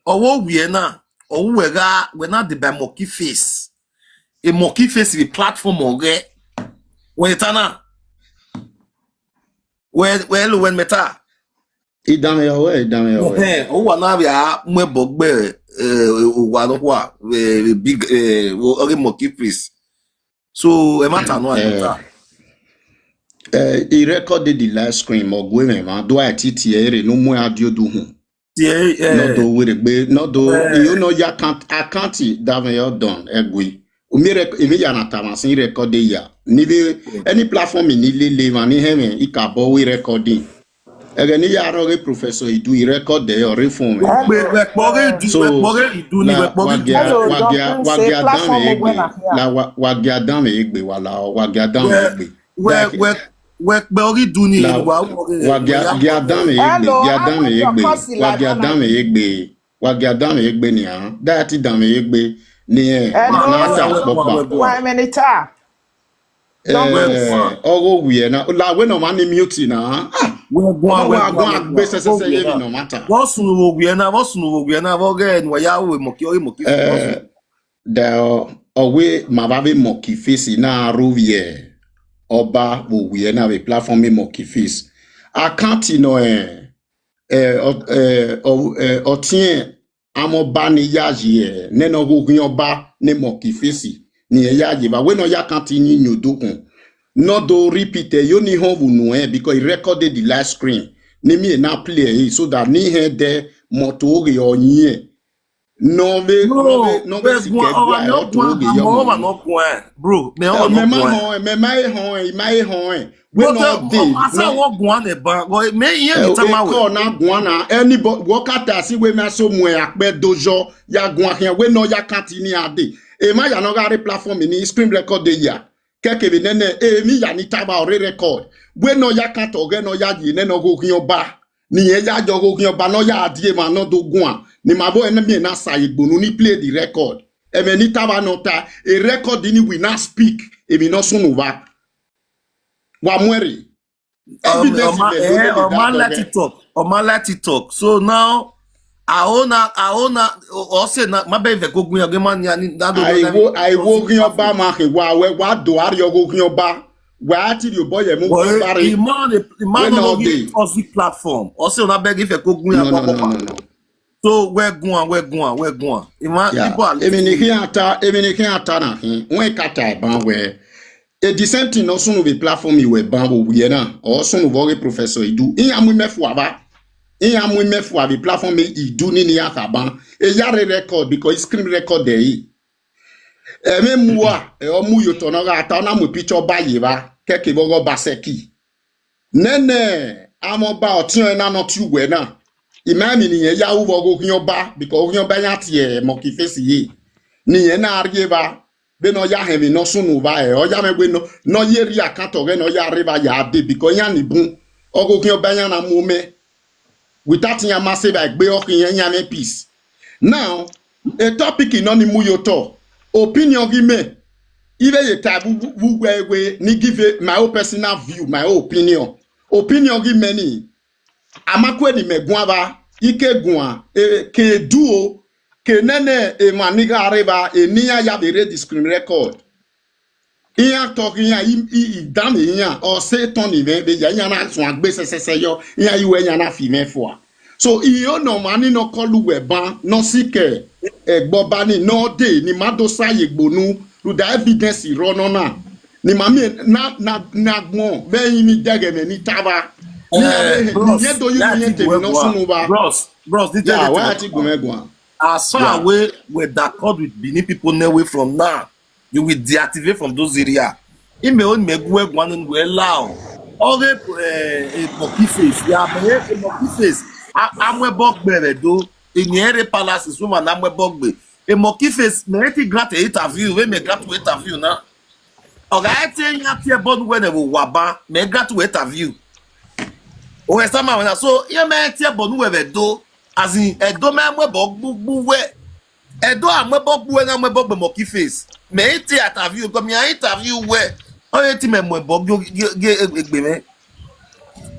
Owo we na. Owo we ga, we na dey by monkey face. A monkey face with platform oge. We ta na. We, we lo we meta. Idanmwehọ wẹ, idanmwehọ wẹ. Ẹhẹn, ọ wa na vbe a mu ẹbọ gbe, eh, owa nọkhua, eh, big, eh, ọghe monkey face. So, ẹmwata nọ a ta. Eh, I record the live stream, ọ gu mwẹ emwa, do a ti tie ẹre ne u mu audio du hun. Tie, eh. Nọ do were gbe, nọ do, eh, you know, ya can't, I can't, Idanmwehọ don, ẹgui. U miẹn rec-, emwi ya na ta mwa sin record ya. Ni vbe any platform ni lele emwa ni hẹnmwẹ, I ka bọ wẹ recording. Ẹghẹ ne I ya rrọọ ghe Professor Idu, I record ẹre, ọ rre phone mwẹ. Wẹ kpọ ghe Idu, wẹ kpọ ghe Idu ni, wẹ kpọ ghe Idu. Hello, wa gia, wa gia, wa gia danmwẹ egbe. La wa, wa gia danmwẹ egbe, wa la, wa gia danmwẹ egbe. Wẹ, wẹ, wẹ kpọ ghe Idu ni, wa, wa gia, gia danmwẹ egbe, gia danmwẹ egbe, wa gia danmwẹ egbe. Wa gia danmwẹ egbe nian, da ti danmwẹ egbe ni, eh, na ta kpọkpa. Wa mẹ ni ta. Eh, ọghe owiẹ na, la wẹ ne ọ ma ni mute na. Ah, wẹ guan, wẹ guan, wẹ guan, gbe sẹsẹsẹ ye vbe ne ọ ma ta. Vbọ sunu vbe owiẹ na, vbọ sunu vbe owiẹ na, vbọ ghẹ ne wa ya ru emọki, ọghe emọki. Eh, da ọ, ọ wẹ ma vbe avbe monkey face na aro vbiẹ ọba vbe owiẹ na vbe platform monkey face. Account nọ, eh, eh, ọ, eh, ọ, eh, ọtiẹn amọba ni ya ye, eh, nene ọghe oghian ọba ne monkey face ni ẹ ya ye evba. Wẹ ne ọ ya account ni yin odukhun. Ne ọ do repeat ẹre, yo ni họn vbe unu ẹn, because I record the live screen. Ne I miẹn na play ẹre, so that ne I hẹn dẹ mẹ ọtẹn ọghe ọyẹn. Ne ọ vbe, ne ọ vbe, ne ọ vbe sikẹ guan, ọmwa ne ọ guan, ọmwa ne ọ guan, bro. Mẹ ọmwa ne ọ guan. Mẹ ma họn ẹn, mẹ ma he họn ẹn, I ma he họn ẹn. Wẹ ne ọ dee, ọmwa sa wọ guan nẹ ban, mẹ irẹn vbe tama wẹ. Kọ na guan na, anybody, wọ ka ta si wẹ mẹ so mu ẹn akpẹ do yọ, ya guan khian, wẹ ne ọ ya kan ti ni a dee. Emwa ya ne ọ gha rre platform ni, screen record de ya. Kẹkẹ vbe nene, emwi ya ni tama ọre record. Wẹ ne ọ ya kan tọ ọghẹ ne ọ ya ye nene ọghe oghian ọba. Ne irẹn ya ye ọghe oghian ọba ne ọ ya die emwa ne ọ do guan. Ne ima vbe ẹre ne miẹn na sa ye egbe unu ni play the record. Ẹmwẹ ne I tama ne ọ ta, e record ni we na speak, emwi ne ọ sunu vba. Wa mu ẹre. Evidence vbe do ne ọ ma let it talk. Ọ ma let it talk. So now, a ho na, a ho na, ọ sẹ na, ma bẹghe vẹ ko gun yan, ghe ma nia ni, da do na. Ai wo, ai wo oghian ọba ma khin wa, wẹ wa do a rrie ọghe oghian ọba. Wa a ti rhie obọ ye mu oghian ọba rre. Ima ne, ima ne ọ ghi toxic platform. Ọ sẹ na bẹghe vẹ ko gun yan. No, no, no, no, no. So, wẹ guan, wẹ guan, wẹ guan. Ima, yeah, people are listening. Emwi ne I khian ta, emwi ne I khian ta na khin. Wẹ ka ta ban wẹ. E the same thing ne ọ sunu vbe platform wẹ ban vbe owiẹ na, ọ sunu vbe ọghe Professor Idu. Iran mu imẹ fua vba. Iran mu imẹ fua vbe platform Idu ni ne iran kha ban. E ya rre record because I screen record ẹre. Ẹmwẹ mu ua, ẹ ọ mu ye otọ ne ọ gha ta, ọ na mu picture ba ye evba, kẹkẹ vbe ọghe ọba sẹki. Nene, amọba ọtiọnrẹn na ne ọ tie uwẹ na. I ma emwi ne irẹn ya ru vbe ọghe oghian ọba, because oghian ọba iran tie Monkey Face ye. Ne irẹn na rrie evba, vbene ọ ya họn emwi ne ọ sunu vba ẹre, ọ ya mwẹ wẹ ne ọ, ne ọ ye rhie account ọghẹ ne ọ ya rre evba ya dee, because iran ni bun, ọghe oghian ọba iran na mu mẹ. Without iran ma sẹ evba egbe, ọ khin iran, iran mwẹ peace. Now, a topic nọ ni mu ye otọ, opinion ghi mẹ, I vbe ye ta vbe uwu ẹwe ni give my own personal view, my own opinion. Opinion ghi mẹ ni, a ma kue ne imẹ guan vba, I ke guan, eh, ke duo, ke nene emwa ni gha rre evba, eni iran ya vbe rre the screen record. Iran tọghe iran, I, I, I danmwẹ iran, ọ sẹ etọn ni mwẹ vbe ya iran na suan gbe sẹsẹsẹ yọ, iran i wẹ iran na fi mwẹ fua. So, I ho ne ọmwa ni ne ọ kọlọ uwẹ ban, ne ọ sikẹ ẹgbẹ ọba ni, ne ọ dee, ne ima do sa ye egbe unu, rhunmwuda evidence rrọọ nọ na. Ne ima miẹn na, na, na agbọn vbe ẹrinmwi dẹghẹ mwẹ ni ta vba. Ne iran vbe hẹn, ne irẹn do ye unu, irẹn te emwi ne ọ sunu vba. Bros, bros, this thing dey wa ti gu mwẹ guan. As far as wẹ, wẹ da accord with Benin people ne wẹ from now, you will deactivate from those area. Imẹ ọ ni mẹ gu wẹ guan ne wẹ lao. Ọghe, eh, eh, Monkey Face, ya mẹ, eh, Monkey Face. A, a mu ẹbọ gbe vbe do. Eni ẹre palace, so ma na mu ẹbọ gbe. E Monkey Face, mẹ ti grant interview, vbe mẹ grant interview na. Ọ gha te iran tie ẹbọ ne uwẹ nẹ vbe owa ban, mẹ grant uwẹ interview. O wẹ sama wẹ na, so, iran mẹ tie ẹbọ ne uwẹ vbe do, as in, Ẹdo mẹ mu ẹbọ gbe uwẹ. Ẹdo a mu ẹbọ gbe uwẹ, na mu ẹbọ gbe Monkey Face. Mẹ i tie interview, because mẹ a interview uwẹ. Ọ ye te imẹ mu ẹbọ gbe, gbe, gbe egbe mwẹ.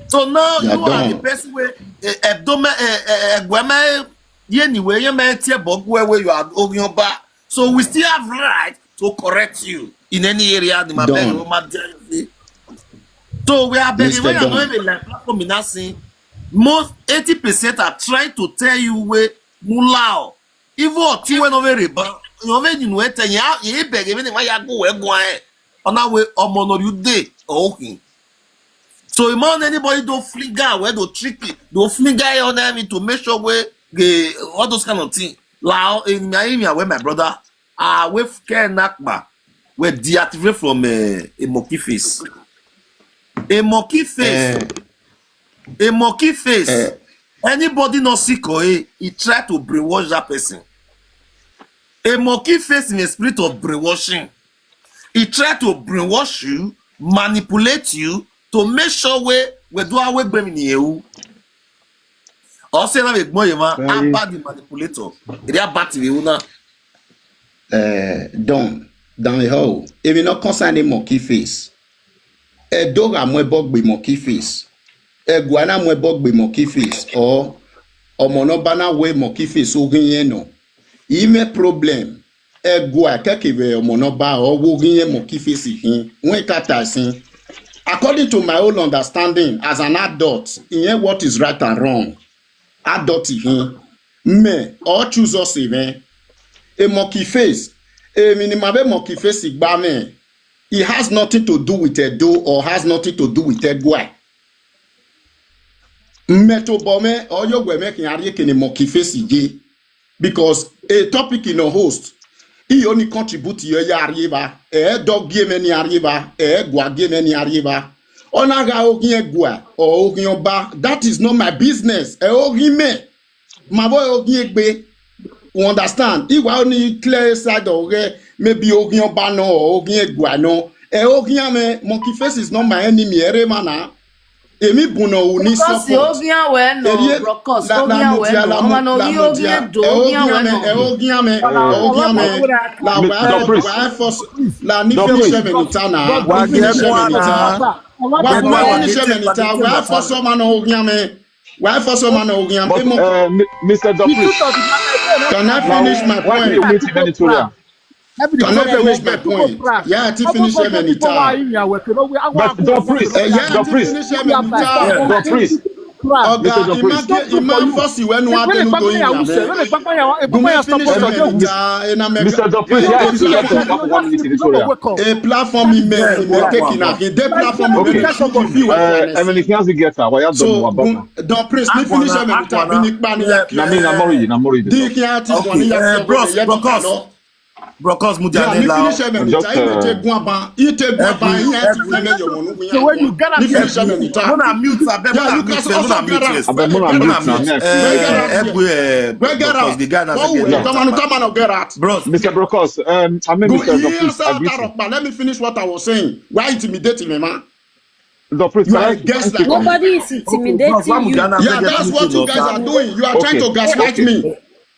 So now you are the person wey, eh, Ẹdo mẹ, eh, eh, ẹguẹ mẹ, ye ni wẹ, iran mẹ tie ẹbọ gbe uwẹ, you are Oghiọba. So we still have right to correct you in any area. Ni ma beg you, ma dear. So we are begging, when you are not even like platform in that scene, most eighty percent are trying to tell you we mu lao. Even ọtẹn wẹ ne ọ vbe rre ban, ọ vbe yin uwẹ te, ya, ya beg vbene ma ya gu wẹ guan ẹn. Ọ na wẹ ọmọ ne ọ rhie ude, ọ khin. So, you want anybody do flinger, we do trick it, do flinger on enemy to make sure we get all those kind of things. Lao, in my area, where my brother, ah, we can knock back. We deactivate from, eh, a Monkey Face. A Monkey Face. Eh. A Monkey Face. Eh. Anybody not sick or eh, he try to brainwash that person. A Monkey Face in a spirit of brainwashing. He try to brainwash you, manipulate you to make sure we, we do our way, gbemi ni ewu. Ọ sẹ na vbe gbọn ye mwa, a bad manipulator. Ede a bad vbe wu na. Eh, don, dan ho. Emwi ne ọ concern Monkey Face. Ẹdo gha mu ẹbọ gbe Monkey Face. Ẹguae na mu ẹbọ gbe Monkey Face. Or, ọmọ ne ọ ba na wẹ Monkey Face oghian nọ. I mwẹ problem. Ẹguae kẹkẹ vbe ọmọ ne ọ ba ọ wẹ oghian Monkey Face khin. Wẹ ka ta sin. According to my own understanding as an adult, I hear what is right and wrong. Adult khin. Mẹ, ọ choose us event. A Monkey Face. Emwi ne ima vbe Monkey Face gba mwẹ. It has nothing to do with Edo or has nothing to do with Egua. Mẹ tobọ mwẹ, ọ ye wẹ mẹ khian rhie kene Monkey Face ye. Because a topic nọ host, I yo ni contribute yọ ya rhie evba, ẹ dọ gie mwẹ ni a rhie evba, ẹ gua gie mwẹ ni a rhie evba. Ọ na gha oghian Egua, ọ oghian Ọba, that is not my business. Ẹ oghian mẹ, ma vbe oghian egbe. You understand? I wa ni clear side ọghẹ, maybe oghian Ọba nọ, ọ oghian Egua nọ. Ẹ oghian mwẹ, Monkey Face is not my enemy, ẹ rre emwa na. Emwi bun ne ọ ru ni Brokos, support. Oghian wẹ nọ, Erie, Brokos, la, la oghian wẹ mudia, nọ. la mu-, Ọmwa ne ọ la ghi mudia. Oghian do, Ẹ oghian oghian wẹ mwẹ, nọ. ẹ oghian mwẹ, ẹ oghian mwẹ. La Mi-, wa, Don Priest. wa force, la ni Don finish Priest. Ẹmwẹ ni ta na. Wa Ni finish ẹmwẹ ni ta. Wa, wa finish ẹmwẹ ni ta. Wa force ọmwa ne oghian mwẹ. Wa force ọmwa ne oghian mwẹ. But, Emo. uh, Mi-, Mister Don Priest, Can I finish my why do you point? Meet in editorial? Can I finish my point? Yeah, I ti finish ẹmwẹ ni ta. But Don Priest, Eh, yeah, I Don ti Priest, finish ẹmwẹ ni ta. Don Priest, Oga, Mister Don Priest. Ima force wẹ nu ade nu do yin ya mwẹ. Do mi finish ẹmwẹ ni ta, ena mẹ Mister Don Priest, yeah, I ti get one minute editorial. A platform in me, in me taking a, the platform in me Okay. should give you a Uh, fairness. Emily Kianzi get her. Why you So, don't know about Don Priest, ni finish ẹmwẹ ni ta, bi ni kpa ni ya Na me, na Mori, na Mori. Di khin a ti Okay, guan ni ya eh, fi bros, ọgbẹn ye Brokos. Titẹ nọ. Brokos, mu dia Yeah, ni ni la. finish ẹmwẹ ni Just, ta, I uh, te gun aban, I te gun aban, Ẹgbe, I ya ti Ẹgbe. fi ẹmwẹ yọ wọn nu gun ya. Ni finish ẹmwẹ ni ta. Mona mute, abeg, Yeah, Mona you mute, can eh, also Mona get mute, out. eh. Abeg, Mona Mona mute, mute, na me, eh, Where get out eh, here? Ẹgbe, eh, Where get Brokos, out? the guy na What say get will out. Come on, come on, get out. Bros, Mister Brokos, um, I mean, Go Mister Don Priest, I greet you. Let me finish what I was saying. Why intimidate me, man? Don Priest, You are a guest like me. Nobody is intimidating you. Yeah, that's what you guys are doing. You are trying to gaslight me. No,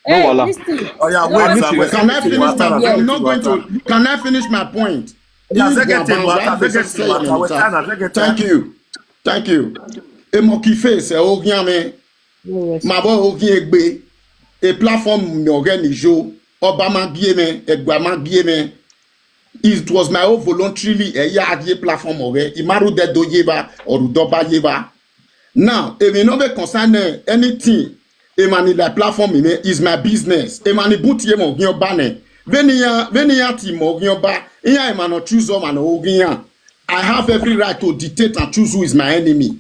Hey, listen. Oh, yeah, wait, sir, wait. Can I finish my point? I'm not going to. Can I finish my point? Yeah, Thank you. Thank you. Emo Monkey Face, eh, oghian mwẹ. Ma vbe oghian egbe. A platform ne ọghẹ ni yo. Ọba ma gie mwẹ, Egua ma gie mwẹ. It was my own voluntarily, ẹ ya rhie platform ọghẹ, I ma rhie odẹ do ye evba, ọ rhie odẹ ọba ye evba. Now, emwi ne ọ vbe concern anything, emwa ni la platform mwẹ is my business. Emwa ni bun tie mwẹ oghian ọba nẹ. Vbene iran, vbene iran tie mwẹ oghian ọba, iran emwa ne ọ choose ọmwa ne ọ oghian iran. I have every right to dictate and choose who is my enemy.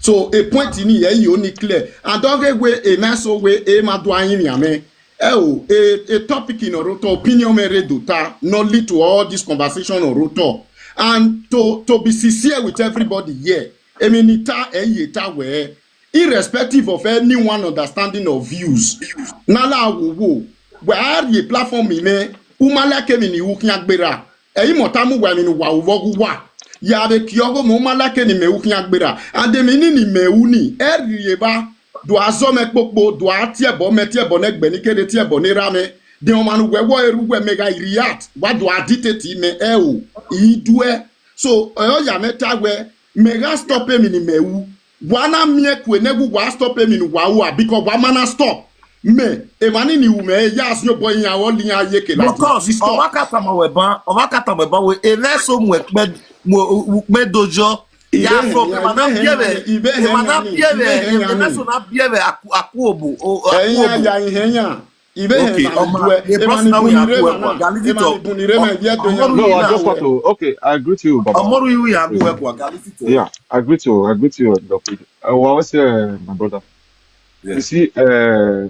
So, a point in here, you only clear. And don't get away, a nice way, a ma do a yin mwẹ. Ẹ o, a, a topic in Oroto, opinion me read ta, not lead to all this conversation Oroto. And to, to be sincere with everybody here, I mean, ita, ẹ ye ta wẹ, irrespective of anyone understanding or views. Na la wo wo, wẹ a rhie platform mwẹ, u ma like emwi ne u khian gberra. Ẹ i mọ ta mu uwa emwi ne uwa ru vbe ọghe uwa. Ya vbe kie ọghomwa, u ma like ne imẹ ru khian gberra. And emwi ni ne imẹ ru ni, ẹ rhie evba. Do a zọ mẹ kpokpo, do a tie ẹbọ mẹ, tie ẹbọ ne ẹgbẹ ni kere, tie ẹbọ ne erha mwẹ. De ọmwa ne uwẹ wẹ ru wẹ mẹ gha react, wa do a dictate mẹ, ẹ o, I duẹ. So, ọ ya mẹ ta wẹ, mẹ gha stop emwi ne imẹ ru. Wa na miẹn kue ne ẹghẹ uwa stop emwi ne uwa ru a, because wa ma na stop. Mẹ, emwa ni ni ru mẹ, ya ziẹn obọ iran, ọ la iran ye ke lati. Because ọ wa ka tama wẹ ban, ọ wa ka tama wẹ ban wẹ, emwa eso mu ẹkpẹ, mu ukpẹ do yọ. Ya so, emwa na biẹ vbe, emwa na biẹ vbe, emwa eso na biẹ vbe aku, aku obo, o, aku Ẹyin obo. Ya ihe yan. Ivbe Okay, hẹ ma ọma, duẹ, the emwa boss ni now bun we ni are rre ma going na, to emwa ni bun ni rre ma, ivie do yan. No, I just want to, okay, I agree to you, Baba. Ọmọrú iwu ya mu ẹkwa, Galilee to. Yeah, I agree to, I agree to you, Doctor. Uh, what was, uh, my brother? You Yes. see, uh,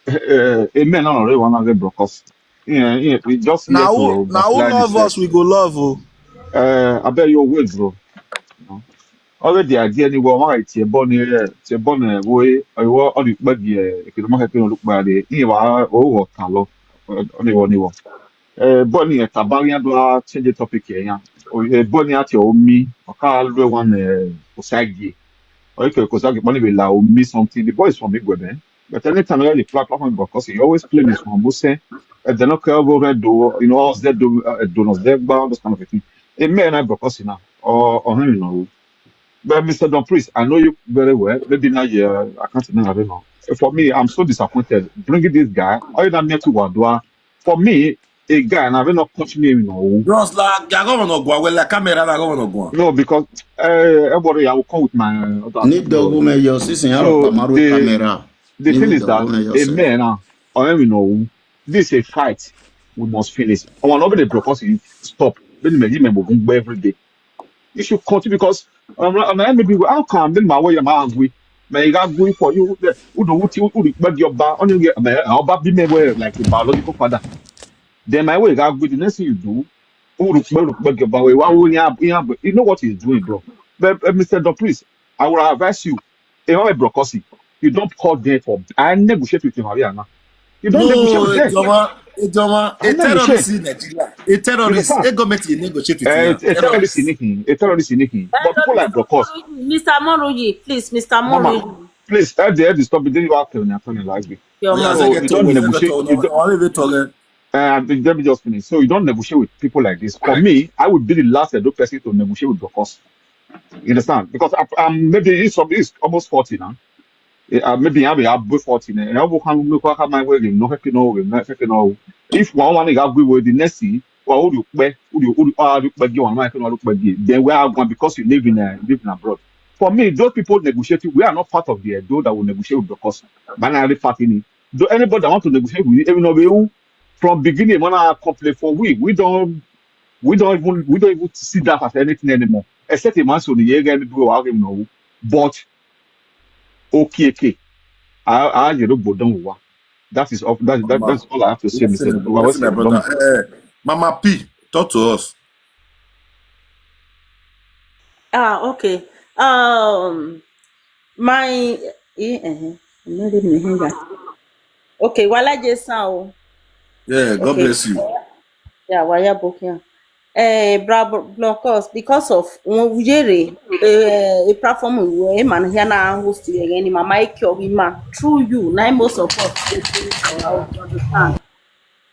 uh, amen, no, no, no, one of the brokers. Yeah, yeah, we just Na here who, to na who backslide love this us, we go love o. Uh, I bet you wait, bro. Already, I get anywhere, why tie born here, tie born here, boy, I wa on the bed here, if you don't have to look bad, he wa, oh, what, hello, on the one, you want. Eh, born here, Tabarian do a change the topic here, yeah. Oh, eh, born here, tie, oh, me, I can't do one, eh, Osagi. Or you can, Osagi, money will allow me something. The boy is from Igwebe. But anytime I the platform, because he always claim he's from Buse, eh, they not care over red do, you know, us they do, uh, do not they bound, those kind of a thing. A man, I because, you know, or, or, you know, But Mister Don Priest, I know you very well. Maybe now you, I can't remember, I don't know. For me, I'm so disappointed. Bringing this guy, all you not me to Wadua. For me, a guy, and I will not punch me, you know. Bros, la, ga governor gua, well, la camera, la governor gua. No, because, uh, everybody, I will come with my other Need the woman, your sister, So, Kamaru the, camera. the Need thing is the that woman, your a sister. man, uh, or you know, this is a fight. We must finish. I want nobody to stop. Vbene imẹ yi mẹ mu gun gbe every day. You should continue because um, um, maybe how can be my way my angry. May God go for you. Udo wuti udo kpẹgi ọba. Only get me ọba be me way like a biological father. Then my way God go, the next thing you do, udo kpẹ udo kpẹgi ọba way. Why would you have, you have, you know what he's doing, bro? But uh, Mister Don, please, I will advise you. If I'm a broadcasting, you don't call them for. I negotiate with him, Ariana. You don't negotiate No, with them. Ejoma, Ejoma, I a negotiate. terrorist in Nigeria. A You terrorist, understand? A government you negotiate with Uh, now. a terrorist in him, a terrorist in him. But people like Brokos, Mister Moruyi, please, Mister Mama, Moruyi. please, help the help the stop it. Then you are telling me, telling me like this. Your Yeah, mama. So second you don't talk, second negotiate. talk, You no, don't, I want to talk. uh, let me just finish. So you don't negotiate with people like this. For me, I would be the last Edo person to negotiate with Brokos. You understand? Because I, I'm maybe he's, some- he's almost forty now. Eh, uh, maybe I'll be above forty now. And I will come look how my way, no, no, no. If one one got good with the next thing, well, who do you pay? Who do you, who do you, ah, you pay one, I can look pay. Then where I want because you live in a, live in abroad. For me, those people negotiating, we are not part of the Edo that will negotiate with Brokos. But I really part in it. Though anybody that want to negotiate with you, even though we who, from beginning, when I complain for we, we don't, we don't even, we don't even see that as anything anymore. Except a man so the year again, we are arguing no. But okay, okay. I, I, you know, but don't worry. That is all. That, that, Mama, that's all I have to say, blessing, Mister Mama. Blessing, my brother. Eh, Mama P, talk to us. Ah, okay. Um, my, eh, eh, eh, I'm not even here. Okay, well, I just now. Yeah, God Okay. bless you. Yeah, why you booking? Eh, bra Brokos, because of when we hear eh, a platform we a man here now host you again, Mama Eke of Ima. Through you, now most of us dey do it, I understand.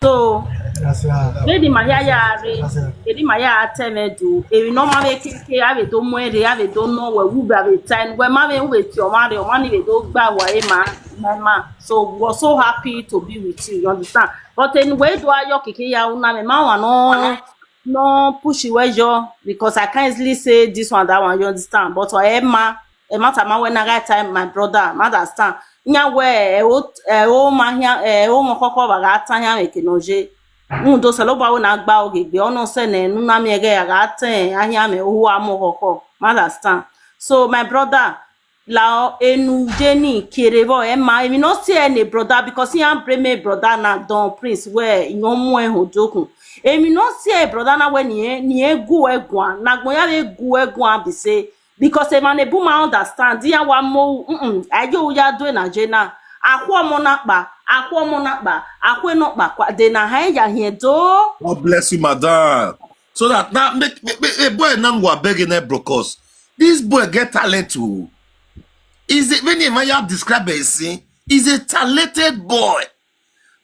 So, That's right. Lady Maya ya re, That's right. Lady Maya tell me do. If you know my keke, I will do more, I will do no, we will be time. When my will tell my, my will do gba wa ma, my ma. So, we were so happy to be with you, you understand? But anyway, do I your keke ya una me ma wa no no push you where you because I can't easily say this one, that one, you understand? But for Emma, Emma tama when I got time, my brother, ma understand. Nya we, eh, o, eh, o ma hia, eh, o mo koko ba ga ta hia me ke no je. Un do se lo ba we na gba oge gbe, ono se ne, nu na mi ege ya ga te, a hia me, o wa mo koko, ma understand. So, my brother, la enu je ni kere vbọ, Emma, emwi ne ọ si ẹre ne brother, because iran bring me brother na Don Prince wẹ iyọn mu ẹn ho dokun. Emwi ne ọ si ẹre brother na wẹ ne irẹn, ne irẹn gu ẹre guan, ne agbọn ya vbe gu ẹre guan be say, because emwa ne bu ma understand, iran wa mu, mm, a ye u ya do na je na. Akhuẹ ọmọ na kpa, akhuẹ ọmọ na kpa, akhuẹ nọ kpa kua, de na ha ya hiẹn do. God bless you, madam. So that now make, make, make a boy now who are begging that Brokos. This boy get talent too. Is it when you describe it, see? He's a talented boy.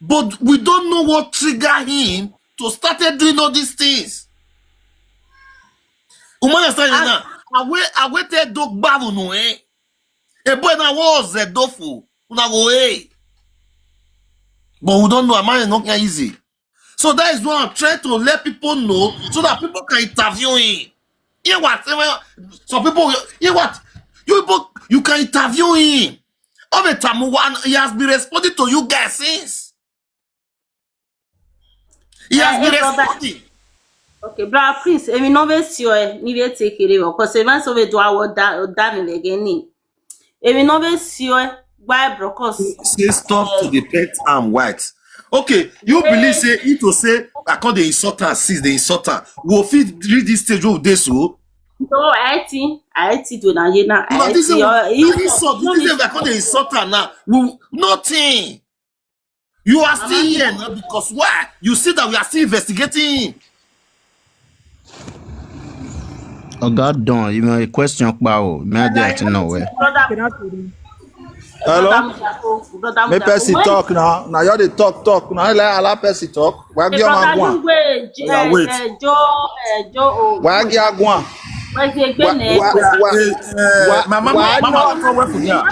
But we don't know what trigger him to started doing all these things. You understand Ah. now? Awe, awe te do gbavu no, eh? A boy now was a dofu. Una go, hey. But we don't know. Am I not easy? So that is why I'm trying to let people know so that people can interview him. Hear what? Some people, hear what? You people, you can interview him. All the time, one, he has been responding to you guys since. He has Eh, been eh, brother. responding. Okay, brother Prince, emi no ve sio e, ni ve take it, because emi so ve do a wo da, da mi vbe ni. Emi no ve sio e, gba Brokos. Say stop to dey paint am white. Okay, you believe say he to say I come dey insult am since dey insult am. We fit reach this stage wey we dey so. No, I think, I think do na ye na. But I this is think, uh, what he insult. This is I come dey insult am now. We, nothing. You are still here now because why? You see that we are still investigating him. Oga Don, you may question pa o, may I dey at nowhere. Brother, Hello? brother Mujako, brother Make Mujako. person When talk now. Now you dey talk, talk. Now let allow person talk. Why Hey, give my brother, one? you wait, Oya, eh, wait. eh, Joe, eh, Joe, oh, Why give one? Where's the Why, Gbene? why, why, Eh, eh, why, my mama, why mama, not? come work for here.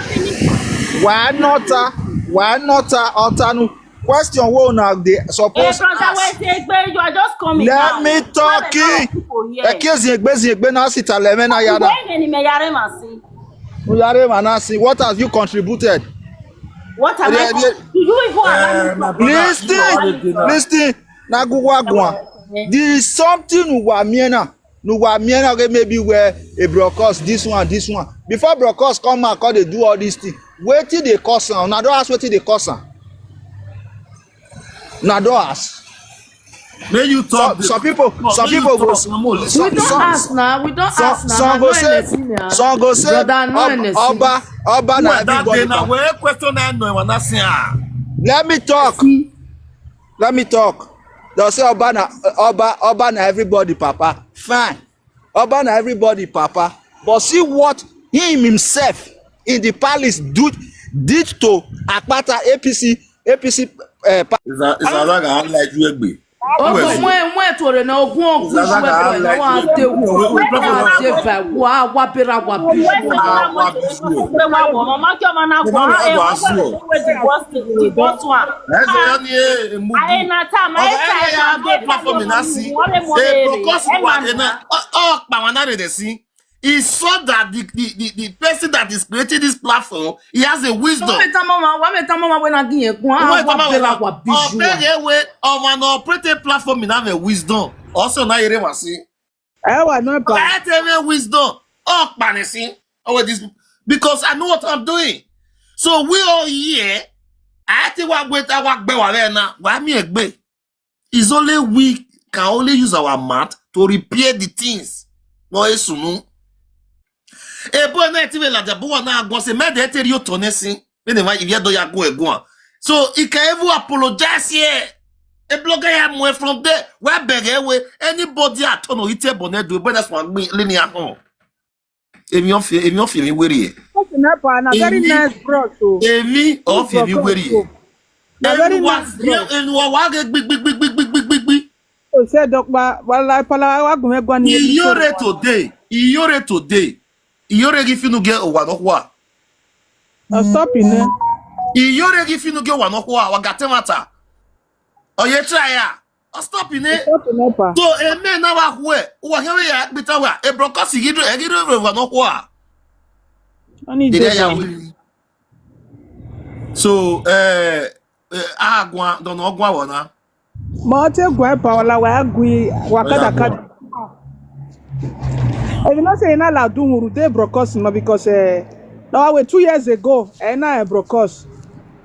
Why not? Uh, why not? Uh, Otanu. Question wo na dey Hey, suppose brother, ask. where's the Gbe? You are just coming Let now. me Come talk and talk it. people here. Eke ziegbe ziegbe na sita leme na yada. Where any me yare masi? Uyare Manasi, what have you contributed? What am I? Yeah, yeah. Do you even allow me Eh, to my brother, Listen, you already know. listen. Na gu wa guan. There is something ne uwa miẹn na, ne uwa miẹn na, okay, maybe where a Brokos, this one, this one. Before Brokos come out, come dey do all this thing. Wetin dey cause am? Una don ask wetin dey cause am? Una don ask? Make you talk. Some, some people, some people go. We don ask now. We don ask now. Some go say, some go say, Oba, Oba na everybody. Let me talk. Let me talk. They'll say Oba na, Oba, Oba na everybody papa. Fine. Oba na everybody papa. But see what him himself in the palace do, did to Akpata A P C, A P C, uh, pa- Is that, is that like I like you, Egbe? Ogun mu mu eto re na, ogun ogun ju eto re na, wa te wu, wa te va, wa wa bera wa bi. Wẹ wa wọ ọmọ ma kí ọmọ na kọ ha e wa wẹ the worst, the worst one. Ẹ ṣe ya ni e mu. Aye na ta ma e ta e na ge platform na si. E Brokos wa e na, ọ pa wa na re de si. He saw that the, the, the, the person that is creating this platform, he has a wisdom. Wa mẹ tama ma, wa mẹ tama ma wẹ na gi yẹn gun. Wa tama ma wa bi ju. Ọbẹ ye we, ọmọ na operate platform na mẹ wisdom. Also na yere wa si. Ẹ wa nọ ba. Ẹ te mẹ wisdom. Ọ pa ni si. Oh, this, because I know what I'm doing. So we all here. I think wa gbe ta wa gbe wa vbe na. Wa mi egbe. It's only we can only use our mouth to repair the things. No esunu. Ebo na ti vbe ladian bu wa na guan se mẹ de te rhie otọ nẹ sin. Vbene emwa ivbi Ẹdo ya gu ẹre guan. So he can even apologize here. A blogger ya mu from there. Wa bẹghe we, anybody at all no ite ebo ne do, ebo na suan gbin leni ahọn. Emwi ọ fi, emwi ọ fi emwi werriẹ. Open up and a very nice bros o. Emwi ọ fi emwi werriẹ. Na very nice bros. Enu wa wa ghe gbi gbi gbi gbi gbi gbi gbi. O se dọkpa, wa la pala wa gu mwẹ guan ni. Iyore today, iyore today. Iyore ghi finu gie owa nọkhua. Ọ stop nẹ. Iyore ghi finu gie owa nọkhua, wa ga te mata. Ọ ye try ya. Ọ stop nẹ. Ọ stop nẹ pa. So, emẹ na wa khuẹ, uwa khian vbe ya gbe ta wa, e Brokos ghi do, ẹ ghi do vbe wa nọkhua. Oni de ya. So, eh, eh, a guan, dọnọ guan wọ na. Ma ọ te guan pa wala wa gui wa kada kada. If you not say na la do huru de Brokos no, because eh, now we two years ago, eh, na Brokos.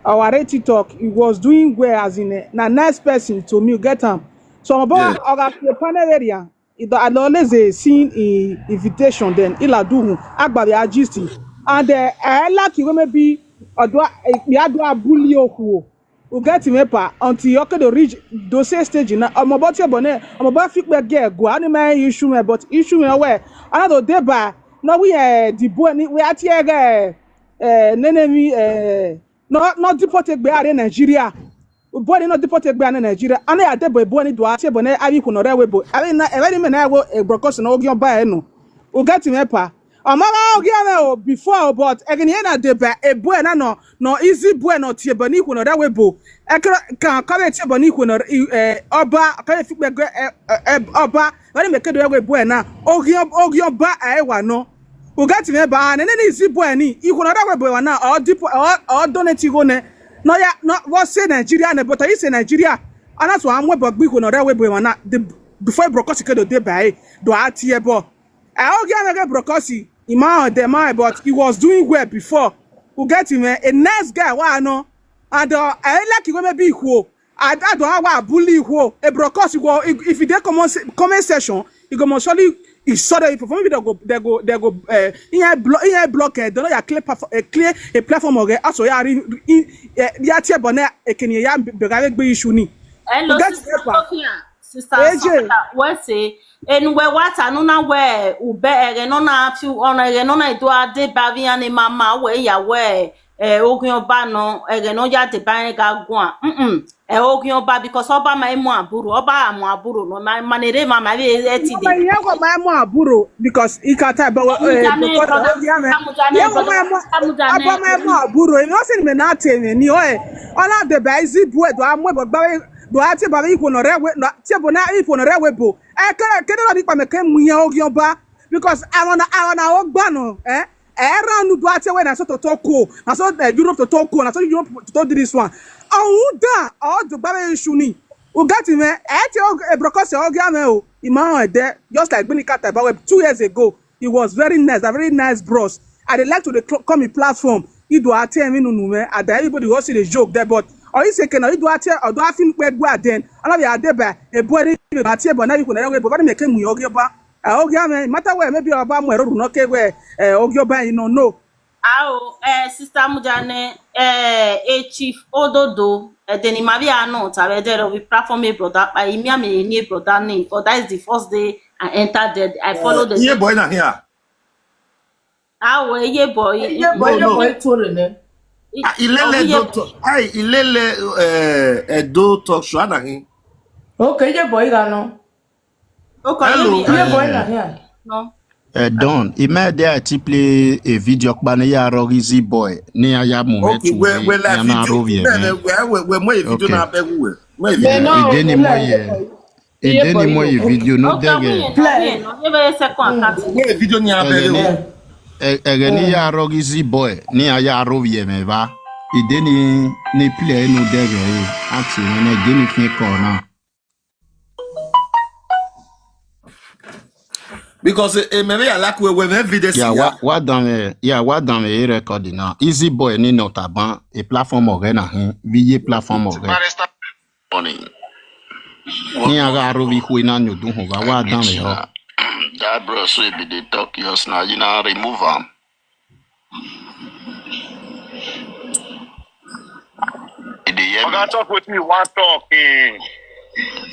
Our rate talk, he was doing well as in eh, na nice person to me, you get am. So my boy, oga ke panel area, it I always eh, seen in invitation then, ila do him, agba the gist. And eh, I like you maybe, odua, eh, mi adua bully oku. You get me pa until you can reach those stage na. Ọmọ bọ tie bọ nẹ, ọmọ bọ fi kpẹ gẹ ẹgua, ni ma issue me, but issue me wẹ. Another day ba, no we eh, the boy ni we ati ẹgẹ eh, nene mi eh, no no deport egbe are Nigeria. Boy ni no deport egbe are Nigeria. Ana ya debo boy ni do ati ebo ne avi kuno re we bo. Avi na, ebe ni me na wo Brokos no ogion ba enu. You get me pa. Ọmọ gha ogie mwẹ o before o, but ẹghẹ ne irẹn na deba ebo ẹre na nọ, nọ easy boy nọ tie ebo ni ikhuo nọ rre ẹvbo ebo. Ẹkẹrẹ kan kọ vbe tie ebo ni ikhuo nọ, eh, ọba, kọ vbe fi kpẹgẹ, eh, eh, ọba, vbene mẹ ke do ẹvbo ebo ẹre na, oghian, oghian ọba ẹ wa nọ. You get me ba, nene ni easy boy ni, ikhuo nọ rre ẹvbo ebo ẹre na, ọ depo-, ọ, ọ donate igho nẹ, nọ ya, nọ, vbe ọ sẹ Nigeria nẹ, but ọ i sẹ Nigeria, ọ na so a mu ẹbọ gbe ikhuo nọ rre ẹvbo ebo ẹre na, the, before Brokos ke do deba ẹre, do a tie ẹbọ. Ẹ, ogie mwẹ ghe Brokos, I ma rẹn ọdẹ ma rẹn, but he was doing well before. You get him, eh? A nice guy, wa nọ. And, uh, I like when maybe ikhuo. I, I don't have a bully ikhuo. A Brokos, he go, if, if he dey comment se-, comment section, he go most surely, he saw the people. Maybe they go, they go, they go, eh, he had blo-, he had block, eh, they know ya clear platfo-, eh, clear a platform, okay? Also, ya re-, he, eh, ya tie, but now, eh, can you ya be, be, be issue ni? Hello, you get sister Sophia. Sister Samantha, wẹ sẹ, enu wẹ wa ta ne u na wẹ ubẹ ẹghẹ ne ọ na fi ọna, ẹghẹ ne ọ na do a deba avbe iran ne ma ma wẹ ya wẹ, eh, oghian ọba nọ, ẹghẹ ne ọ ya deba rẹn gha guan. Mm-mm. Ẹ oghian ọba, because ọba ma i mu aburro, ọba gha mu aburro nọ, ma, ma ne rre ma, ma vbe ẹ ti de. Iran wa ma i mu aburro, because I ka ta, but, eh, because of the, iran wa ma i mu, ọba ma i mu aburro, emwi ọ sẹ ne mẹ na te mwẹ ni, ọ, eh, ọ na deba izi bu ẹdọ, a mu ẹbọ gba vbe, do a tie ba vbe ikhuo nọ rre ẹvbo, nọ, tie ebo na ikhuo nọ rre ẹvbo ebo. Ẹ kere, kere nọ ni kpa mẹ ke mu iran oghian ọba, because àwọn na, àwọn na o gba nọ, eh? Ẹ ra nu do a tie wẹ na so toto ko, na so, eh, Europe toto ko, na so Europe toto do this one. Ọhun da, ọ do gba vbe isu ni. U get me? Ẹ tie Brokosi, ọ gha mwẹ o. I ma họn ẹdẹ, just like Gbini Kata about two years ago. He was very nice, a very nice bros. I dey like to dey cl- come in platform. Ido a tie emwi nunu mwẹ, and everybody also dey joke there, but ọ i seke na, Ido a tie, Ido a fin kpe gbe aden. Ọna vbe a deba, ebo eri vbe ba tie, but na yuko na yo, but na me ke mu yo ghe ba. Ẹ, ọ gha mwẹ, matter where, maybe ọba mu ẹrọ ru nọ ke wẹ, ẹ, ọ ghi ọba, you know, no. Ao, eh, Sister Mujane, eh, e Chief Ododo, eh, ẹdẹ ne ima vbe a nọ ta vbe ẹdẹ rọ vbe platform e brother kpa, imian mi eni e brother ni, because that is the first day I enter there. I follow the Iye boy na here. Ao, iye boy, Iye boy, no, iye no. Boy, to re ne. Ah, Ilele Iye Edo Talk. Ai, Ilele, eh, Edo Talk show na hin. Okay, iye boy gha nọ. Okay, hello, iye boy na here. No. Eh, Don, I ma de a ti play a video kpa ne ya rọ ghe Easy Boy, ne ya ya mu mwẹ. Okay, tu we, we, like, iran na video, ro vbiẹ we, mẹ. We, we, we, mu video, okay, na bẹghe uwẹ. Mu video. Ide ni mu ye. Ide ni mu ye video, no. Okay, dẹghe. Play. No, ye be second account. Mu video ni a bẹghe uwẹ. Ẹghẹ ni, ẹ-, ẹghẹ ne ya rọ ghe Easy Boy, ne ya ya ro vbiẹ mẹ va. Ide ni, ni play no dẹghe. A ti mwẹ ne ide ni fian kọ na. Because, eh, eh, maybe I like we, we, we video. Yeah, see, wa, yeah. Wa dan mwẹ, yeah, wa dan mwẹ e record na. Easy Boy ni nọ taban, e platform ọghẹ na hin, vbe iye platform ọghẹ. Barrister Morning. Ni a gha ro vbe ikhue na ni odunhun va, wa dan mwẹ họ. That bro, so he be dey talk yours now, you know, remove am. He dey hear me? Oga, talk wetin you wan talk, eh.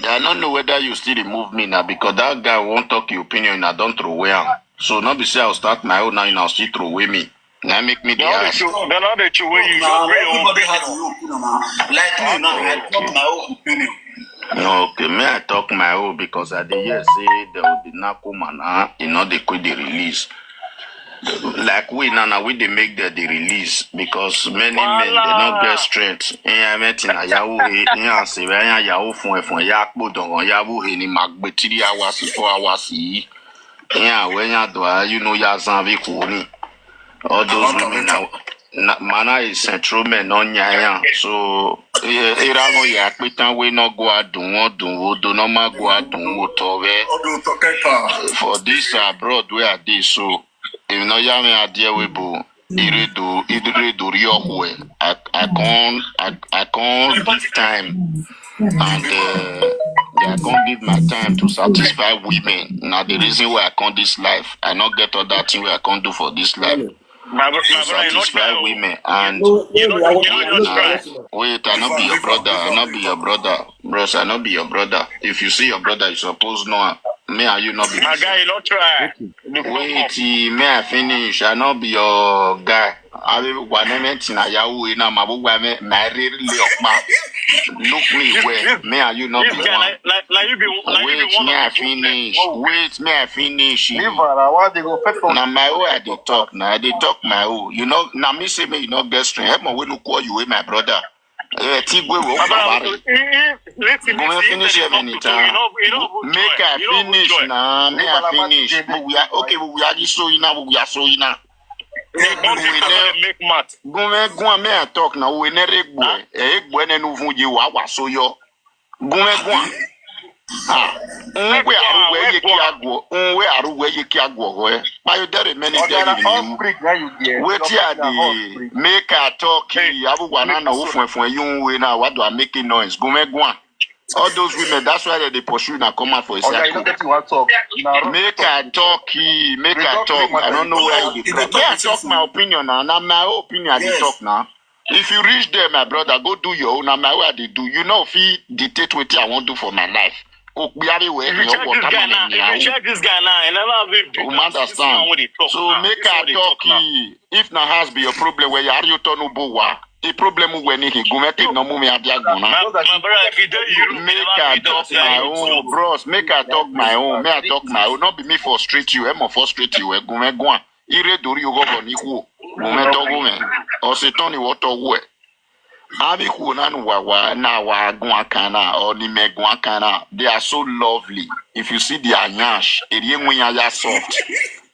I no know whether you still remove me now, because that guy wan talk your opinion, I don throw away am. So no be say I will start my own now, you now still throw away me. Na make me dey ask. Dem no dey throw away you, you just bring your own opinion. Everybody has his own opinion now. Like me now, I talk my own opinion. Okay, may I talk my own, because I dey hear say there will be narco man, ah, e no dey quick dey release. Like we now, now we dey make them dey release because many men, they no get strength. Iran mẹtin na ya wu he, iran se vbe iran ya wu fun ẹfun ya kpo dọnghọn ya wu he ni ma gbe three hours, four hours yi. Iran wẹ iran do a, you know, ya zan vbe ikhuo ni. All those women na, na, man na is central men no nya iran. So, eh, erha nọ ya kpe tan wẹ nọ gua dun, wọ dun vbe odo, nọ ma gua dun vbe otọ vbe. For this abroad where I dey so, emwi ne ọ ya mwẹ a die ẹvbo ebo, I rre do, I rre do rhie ọkhuẹ. I, I can't, I, I can't give time, and, uh, I can't give my time to satisfy women. Na the reason why I come this life. I no get other thing wey I come do for this life. My bro-, my brother, you no try o. To satisfy women and you no, you no, you no try. Wait, I no be your brother. I no be your brother. Bros, I no be your brother. If you see your brother, you suppose know am. Me and you no be the same. My guy, you no try. Wait, eh, may I finish? I no be your guy. I will one minute in a Yahoo in a Mabu, my really. Look me well. Me and you no be one. Wait, may I finish? Wait, may I finish? Leave her. I want to go pet for. Now my own, I dey talk. Now I dey talk my own. You know, now me say me, you no get strength. Help me, we look what you with my brother. Eh, Tigwe, we. Go and finish here, Benita. Make I finish now. May I finish? But we are okay. But we are so now. We are so now. Make math. Gunmwẹ guan, may I talk now? We ne re gbe. Eh, gbe ne nu vun ye wa wa so yo. Gunmwẹ guan. Ah, un we aru we ye ki aguo, un we aru we ye ki aguo ho. But you there many there. Wetin I dey make I talk, abu wa na no fun fun you we na wa do make noise. Gunmwẹ guan. All those women, that's why they, they pursue and come out for a circle. Make I talk, make I talk. I don't know where you dey talk. May I talk my opinion now. Now my opinion I dey talk now. If you reach there, my brother, go do your own. Na my way I dey do. You know, if he dictate wetin I wan do for my life. Okpiari we. If you check this guy now, if you check this guy now, he never even do. You understand? So make I talk. If na house be your problem, where you are, you turn ubo wa. The problem we ni he go make no mu me adia gona. My brother, if you dey Europe, make I talk my own, bros. Make I talk my own. May I talk my own. Not be me frustrate you. I'm frustrate you. Go me go on. Ire dori oghọghọ ni khuo. Mo mwẹ tọ gho mwẹ. Ọ Setan ni wọ tọ gho ẹ. Avbe ikhuo na ne uwa wa, na wa guan kan na, ọ ni mẹ guan kan na, they are so lovely. If you see their yansh, erriẹ iwẹn iran ya soft.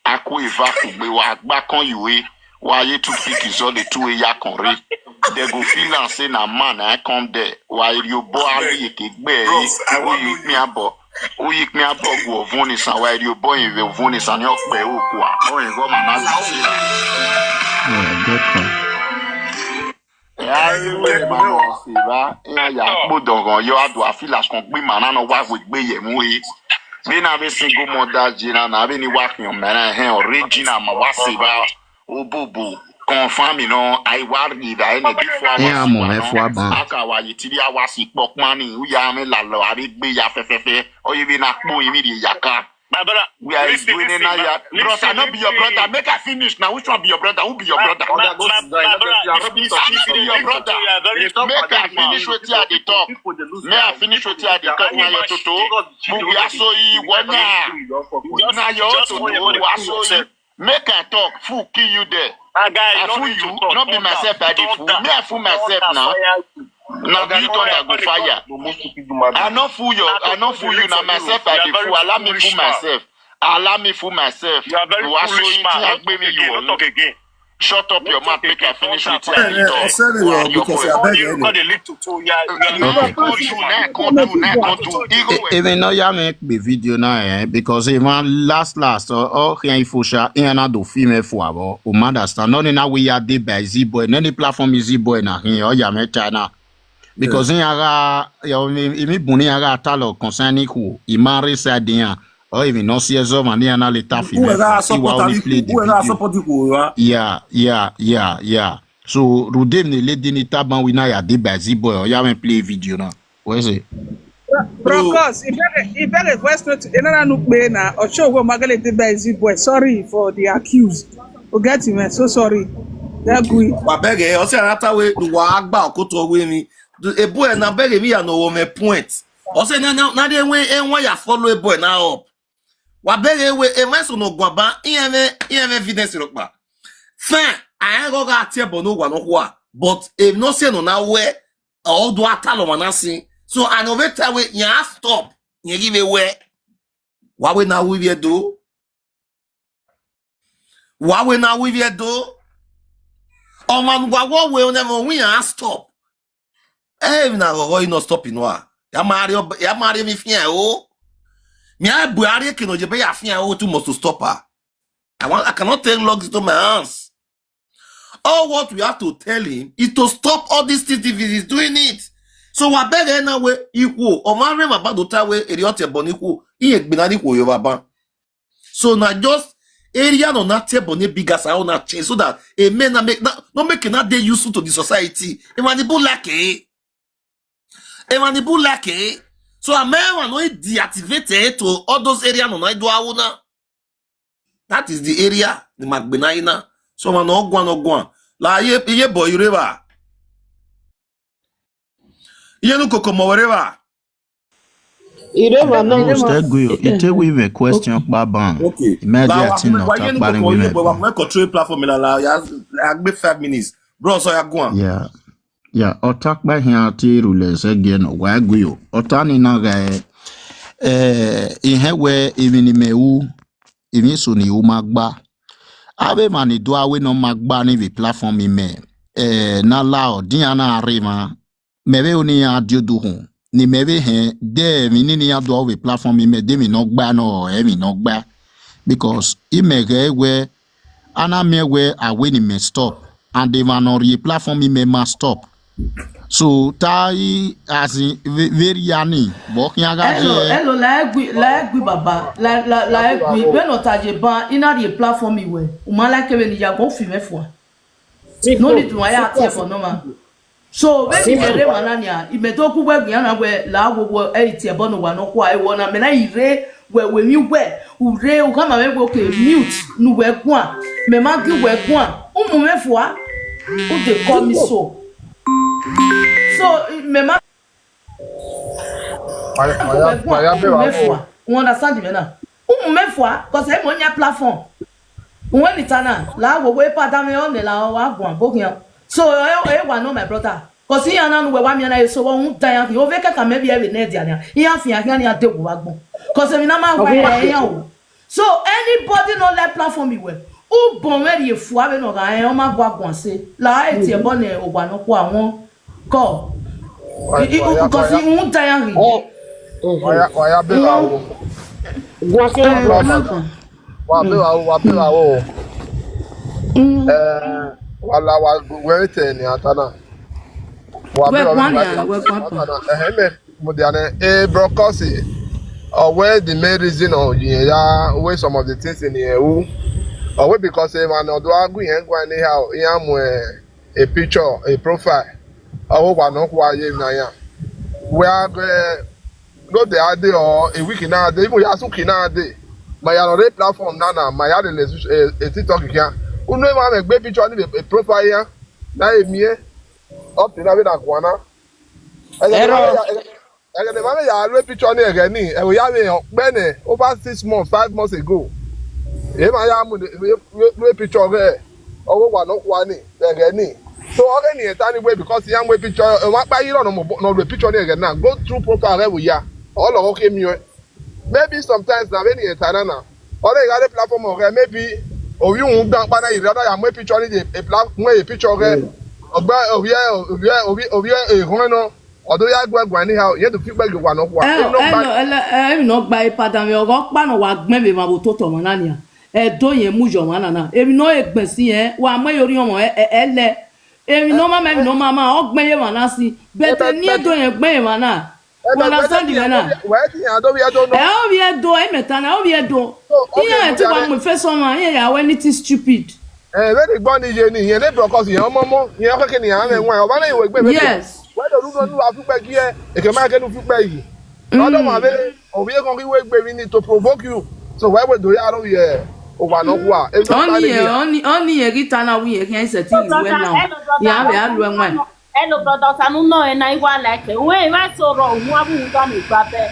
A ku eva kugbe wa gba kọn ye ue. Wa ye toothpick zọ le tu eya kọn rre. They go feel am say na man na come there. Wa rhie obọ a rhie ke gbe ẹre. Uyi ikpia bọ. Uyi ikpia bọ gu ọvun ni san, wa rhie obọ yin vbe ọvun ni san ni ọ kpẹ okua. Ọ yin gọ ma na gba se ra. Yeah, get fine. Ẹ a re wẹ ma nọ se ra, iran ya kpo dọghọn yọ, a do a feel as kọn gbe ima na nọ wa wegbe ye mu he. Vbene avbe single mother ye na, na vbene wa khian mẹ na hẹn original ma wa se ra. Obobo, confirm nọ, a i wa rhie evbare nẹ before hours. Iran mu mwẹ fua ban. A ka wa ye three hours ikpọkpan ni, u ya mwẹ lalọ, avbe egbe ya fẹfẹfẹ. Ọ ye vbe na kpo emwi rhie ya ka. My brother, we are listen, doing listen, it now. My, yeah. Listen, bros, I no be your brother. Make I finish now. Which one be your brother? Who be your brother? My, my, my brother, if, if, if, if you are your brother, make I finish wetin I dey talk. Make I finish wetin I dey talk. Now your toto. But we are so e one now. Now your toto. We are so e. Make I talk. Fool kill you there. I fool you. Not be myself. I dey fool. Me I fool myself now. Na the thunder go fire. I no fool your, I no fool you. Na myself I dey fool. Allow me fool myself. Allow me fool myself. You are very foolish man. Don't talk again. Don't talk again. Shut up your mouth. Make I finish with you. Eh, eh, sorry, uh, because I beg you. Even no ya make the video now, eh, because even last last, or or can you for sure, iran na do film for abo. U ma understand? No, na we ya dey by Z-Boy. Any platform is Z-Boy na hin, or ya me China. Because iran gha, imi bun iran gha talọ concerning who, I ma rre side iran, or even no see ẹzọ ma ne iran na later film. Who gha support, who gha support the who? Yeah, yeah, yeah, yeah. So rudem ne lady ni taban we na ya dey by Z-Boy, or ya me play video now. Where is it? Brokos, I beg, I beg a voice note. Enana nu pe na. Ocho wo magale dey by Z-Boy. Sorry for the accuse. O get him. So sorry. That we. Wa beg e, ọ sẹ na ta we, wa gba okoto we mi. Ebo na beg mi ya no wo me point. Ọ sẹ na na na de we e wa ya follow ebo na up. Wa beg e we e ma so no gua ba, iran vbe iran vbe evidence ro pa. Fine, a gho gha tie ebo no wa no khua. But if no say no na we, ọ do a talọ ma na sin. So a no vbe ta we, ya stop. Ya give away. Wa we na we vbe do. Wa we na we vbe do. Ọmwa ne uwa wọ wẹ ne ẹmwẹ ọwinna stop. Ẹ emwi na ghọghọ i nọ stop nua. Ya ma rhie ọb-, ya ma rhie emwi fian o. Mẹ a bu a rhie eke nọ ye ebe ya fian o, it must to stop her. I want, I cannot take lugs into my hands. All what we have to tell him is to stop all these things if he is doing it. So wa bẹghe na wẹ ikhuo, ọmwa rre emwa ba do ta wẹ erriọ tie ẹbọ ne ikhuo, iran egbe na ne ikhuo ye evba ban. So na just area nọ na tie ẹbọ ne big as a na change so that a man na make na, no make na dey useful to the society. Emwa ni bu like e. Emwa ni bu like e. So a man wa no deactivate e to all those area nọ na do awo na. That is the area ni ma gbe na yi na. So ma nọ guan nọ guan. La ye ye boy reva. Iye nu koko mọ wẹrẹ evba. Ireva na. Host, ẹ gui o, I te wi vbe question kpa ban. Okay. Imagine la wa ati kuma no wa ta ye nu kpa ni koko wi ye vbe boy wa ban. Kuma control platform la la ya, ya gbe five minutes. Bro, so ya guan. Yeah. Yeah, ọta kpa hian ti rule ẹsẹ gie nọ wa gui o. Ọta ni na gha ẹ, eh, ihẹn wẹ emwi ni mẹ ru, emwi eso ni ru ma gba. Avbe emwa ni do aro ne ọ ma gba ni vbe platform imẹ, eh, na la ọ dian na rre emwa. Mẹ vbe ro ne iran die odukhun ne imẹ vbe hẹn, de emwi nene iran do aro vbe platform imẹ, de emwi ne ọ gba nọ, emwi ne ọ gba. Because imẹ ghẹ wẹ, a na miẹn wẹ a wẹ ne imẹ stop, and emwa ne ọ rrie platform imẹ ma stop. So, ta i, as in, vbe, vbe rhia ni, vbe ọ khian gha hello, ye? Hello, la ẹ gui, la ẹ gui baba, la, la, la ẹ gui, vbene ọ ta ye ban, I na rrie platform iwẹ, u ma like vbene I ya gbọn, u fi mwẹ fua. No need to wa ya tie for normal. So, vbene imẹ rre emwa na nia, imẹ do gu wẹ gbe iran na wẹ la wo wo ẹ i tie ẹbọ ne owa nọkhua, ẹvbo na mẹ na i rre wẹ, wẹ emwi wẹ, u rre, u khama mwẹ wẹ, okay, mute ne uwẹ guan, mẹ ma gie uwẹ guan, u mu mwẹ fua, u dey call me so. So, mẹ ma Wa ya, wa ya, wa ya bẹghe avbe uwẹ fua. U understand me na? U mu mwẹ fua, 'cause ẹ i mu yan platform. Uwẹ ni ta na, la wo wo epa da mwẹ ọnẹ la wa guan bo khian. So, e, e wa nọ, my brother. 'Cause iran na ne uwẹ wa miẹn na eso, wa rhunmwuda iran khian. Ovbi ẹkẹkan mẹ vbiẹ vbe nẹ dia nian. Iran fian khian, iran de wo vbe agbọn. 'Cause emwi na ma wa iran o. So anybody no like platform iwẹ, Ubọn mwẹ rhie fua vbene ọ gha rẹn, ọ ma gua guan se. La a tie ẹbọ ne owa nọkhua wọn. Kọ. Wa, I, I, wa ya, wa because ya, I won't die angry. Wa ya, wa ya bera wo. Guan se. Wa bera wo, wa bera wo. Mm. Eh, wa la wa wẹ te ni ata na. Wa bera wo, wa bera wo. Wẹ guan nia, wẹ guan ata na. Eh, me. Mudiane, eh, Bro Coxy, uh, where the main reason of the, yeah, where some of the things in here, who, uh, where because, eh, man, do I go and go anyhow, yeah, I'm, uh, a picture, a profile, uh, who one of why you na ya. We are, uh, no, the other day or a week in a day, even Yasuki in a day. My other platform, nana, my other, uh, a TikTok here. Who know, man, a great picture, a profile here. Now, me, up to now, we don't wanna. Ẹghẹ ne emwa vbe ya ru picture ni ẹghẹ ni, ẹvbo ya vbe họn kpẹ nẹ, over six months, five months ago. Emwa ya mu ru picture ọghe ọghe owa nọkhua ni ẹghẹ ni. So ọghe ni ta ni wẹ because iran mu picture, emwa kpa yi rọ ne ọ ru picture ni ẹghẹ na, go through profile ọghe vbe ya, ọ lọghọ khe miẹn. Maybe sometimes na vbene irẹn ta na na, ọ rre gha rre platform ọghẹ, maybe ovbi uhunmwu dan ọkpa na, I rhie, ọ na ya mu picture ni ye, a pla-, mu picture ọghẹ, ọgba ovbi, ovbi, ovbi, ovbi ekhọe nọ, ọ do ya guẹ guan anyhow, irẹn do fi ikpẹ gie owa nọkhua. Emwi ne ọ gba, emwi ne ọ gba epa danmwẹ ọghọ ọkpa ne ọ wa gbẹn vbe emwa vbe ototọ ọmwa na nian, ẹdẹ yẹn mu ye ọmwa na na, emwi ne ọ he gbẹn si rẹn, wa mu ẹre ye orhiọn ọmwa, ẹ, ẹ, ẹlẹ. Emwi ne ọ ma ma, emwi ne ọ ma ma, ọ gbẹn ye emwa na si. But eni ẹdẹ yẹn gbẹn ye emwa na. Wa understand mwẹ na? Wẹ ti yan do vbiẹ do nọ. Ẹ, ovbi ẹdo, ẹ mẹ ta na, ovbi ẹdo. Iran ẹ ti wa mu face ọmwa, iran ya wẹ anything stupid. Ẹ, vbene I gbọ ni ye ni, irẹn ne Bro Coxy, irẹn ọmọmọ, irẹn ọkhẹke ne iran mwẹ wan, ọmwa na i wẹ egbe vbe. Yes. Wẹ do rhunmwuda ne uwa fi ukpẹ gie, ekẹ ma kẹ ne u fi ukpẹ yi. Ọ do ma vbe, ovbi ekhọn ghi wẹ egbe vbini to provoke you. So wẹ wẹ do ya aro ye owa nọkhua. Ọni yẹn, ọni, ọni yẹn ghi ta na wẹ irẹn khian sẹtin yi wẹ na. Ya vbe a lu ẹwaẹn. Hello, brother, ọta ne u nọ ẹre na, I wa like ẹre. Uwẹ emwa eso rrọọ, uhunmwu avbe uhunmwu gha miẹn egbe abẹ.